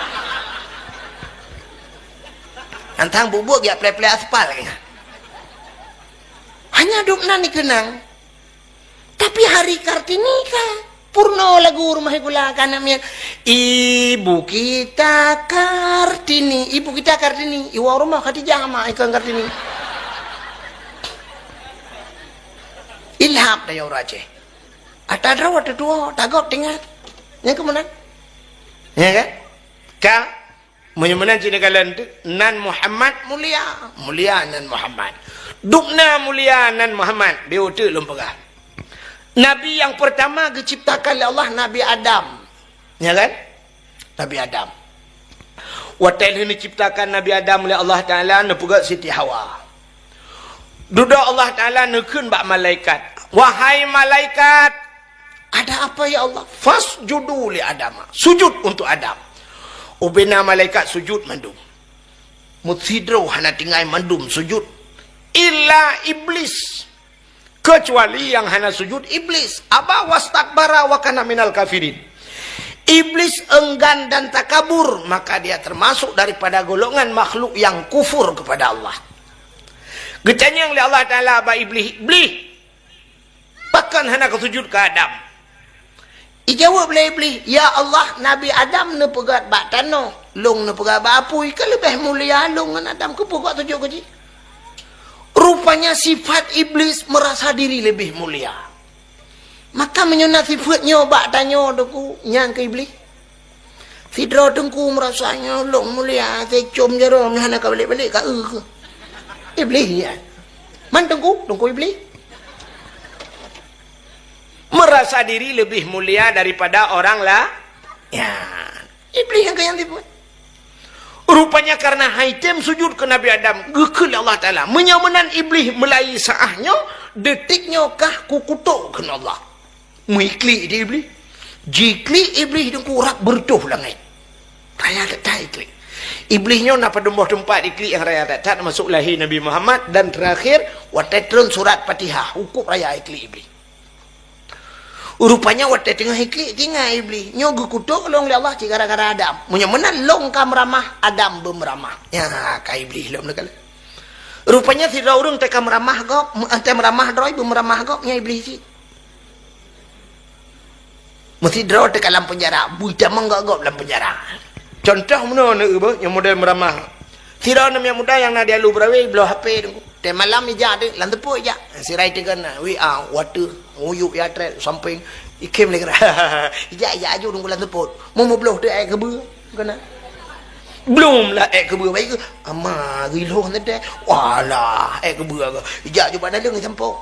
Sang-sang buet-buet geujak plè-plè aspal, kan? Hanya dum nan dikeunang. Tapi Hari Kartini ka purno lagu rumoh gula ka aneuk miet. Ibu kita Kartini, ibu kita Kartini. Iwoe rumoh Khadijah mak ikon Kartini. Ilham daya ureueng Aceh. Ata droe teutuwo, tagob tingat. Nyang keumeunang. Ya kan? Ka Meunyoe meunan cit neukalon teuk, nan Muhammad mulia, mulia nan Muhammad. Dubna mulia nan Muhammad, beu teuk lôn peugah. Nabi nyang peurtama geuciptakan lé Allah Nabi Adam. Ya kan? Nabi Adam. Watèe lheueh neuciptakan Nabi Adam lé Allah Taala, neupeugah Siti Hawa. Dudoe Allah Taala neukheun bak malaikat, "Wahai malaikat, ada apa ya Allah?" "Fasjudu li Adama." Sujud untuk Adam. Ubena malaikat sujud mandum. Meusidroe hana tinggai mandum sujud. Illa Iblis. Kecuali nyang hana sujud Iblis. Aba wastakbara wa kana minal kafirin. Iblis enggan dan takabur, maka dia termasuk daripada golongan makhluk yang kufur kepada Allah. Geutanyong lé Allah Taala bak Iblis, "Iblis, pakon hana kasujud keu Adam?" Ijaweueb lé Iblis, "Ya Allah, Nabi Adam neupeugöt bak tanoh, lôn neupeugöt bak apui, ka leubeh mulia lôn ngon Adam, keupeue gok sujud keu jih?" Rupanya sifat Iblis merasa diri lebih mulia. Maka meunyoe na sifeuet nyoe bak tanyoe Teungku, nyan keu Iblih. Sidroe Teungku meurasa nyoe lôn mulia, teucom jaroe meuhana ka balek-balek ka eu keuh. Iblih nyan. Man Teungku, Teungku Iblih. Merasa diri lebih mulia daripada orang la-, ya. Iblih nyang keu nyan sifeuet. Rupanya karena hai tem sujud keu Nabi Adam, geukheun lé Allah Taala. Meunyoe meunan Iblih meulayi saáh nyoe, detik nyoe kah kukutok kheun Allah. Meuklik di Iblih. Jiklik Iblih Teungku rab beureutoh langét. Raya that-that iklik. Iblih nyoe na padum boh teumpat iklik nyang raya that-that, teumasok lahé Nabi Muhammad dan terakhir Watée tron surat Fatihah, hukôb raya iklik Iblih. Rupanya watée teungoh iklik, tingai Iblih. Nyoe geukutok lôn lé Allah cit gara-gara Adam. Meunyoe meunan lôn ka meuramah, Adam beumeuramah. Nya, ka Iblih lom neukalon. Rupanya sidroe ureuëng teuka meuramah gob, me-, teuka meuramah droe, beumeuramah gob, nyan Iblih cit. Meusidroe teuka lam penjara, bui tamong gob-gob lam penjara. Contoh meunoe neueu beuh, nyang model meuramah. Sidroe aneuk muda nyang na di Alue Beurawe, bloe H P teungku. Teuh malam ija deuek lam teupot ija. Sirai teuka na, W A, water, nguyuek ya trek, samping. Ikem lé kena. Ija, ija aju teungku lam teupot. Mu meubloe teuh ék keubeue, kena. Blom lah ék keubeue baik ke. Ama, gilhoh teuh. Walah, ék keubeue ke. Ija aju bak daleueng sampok.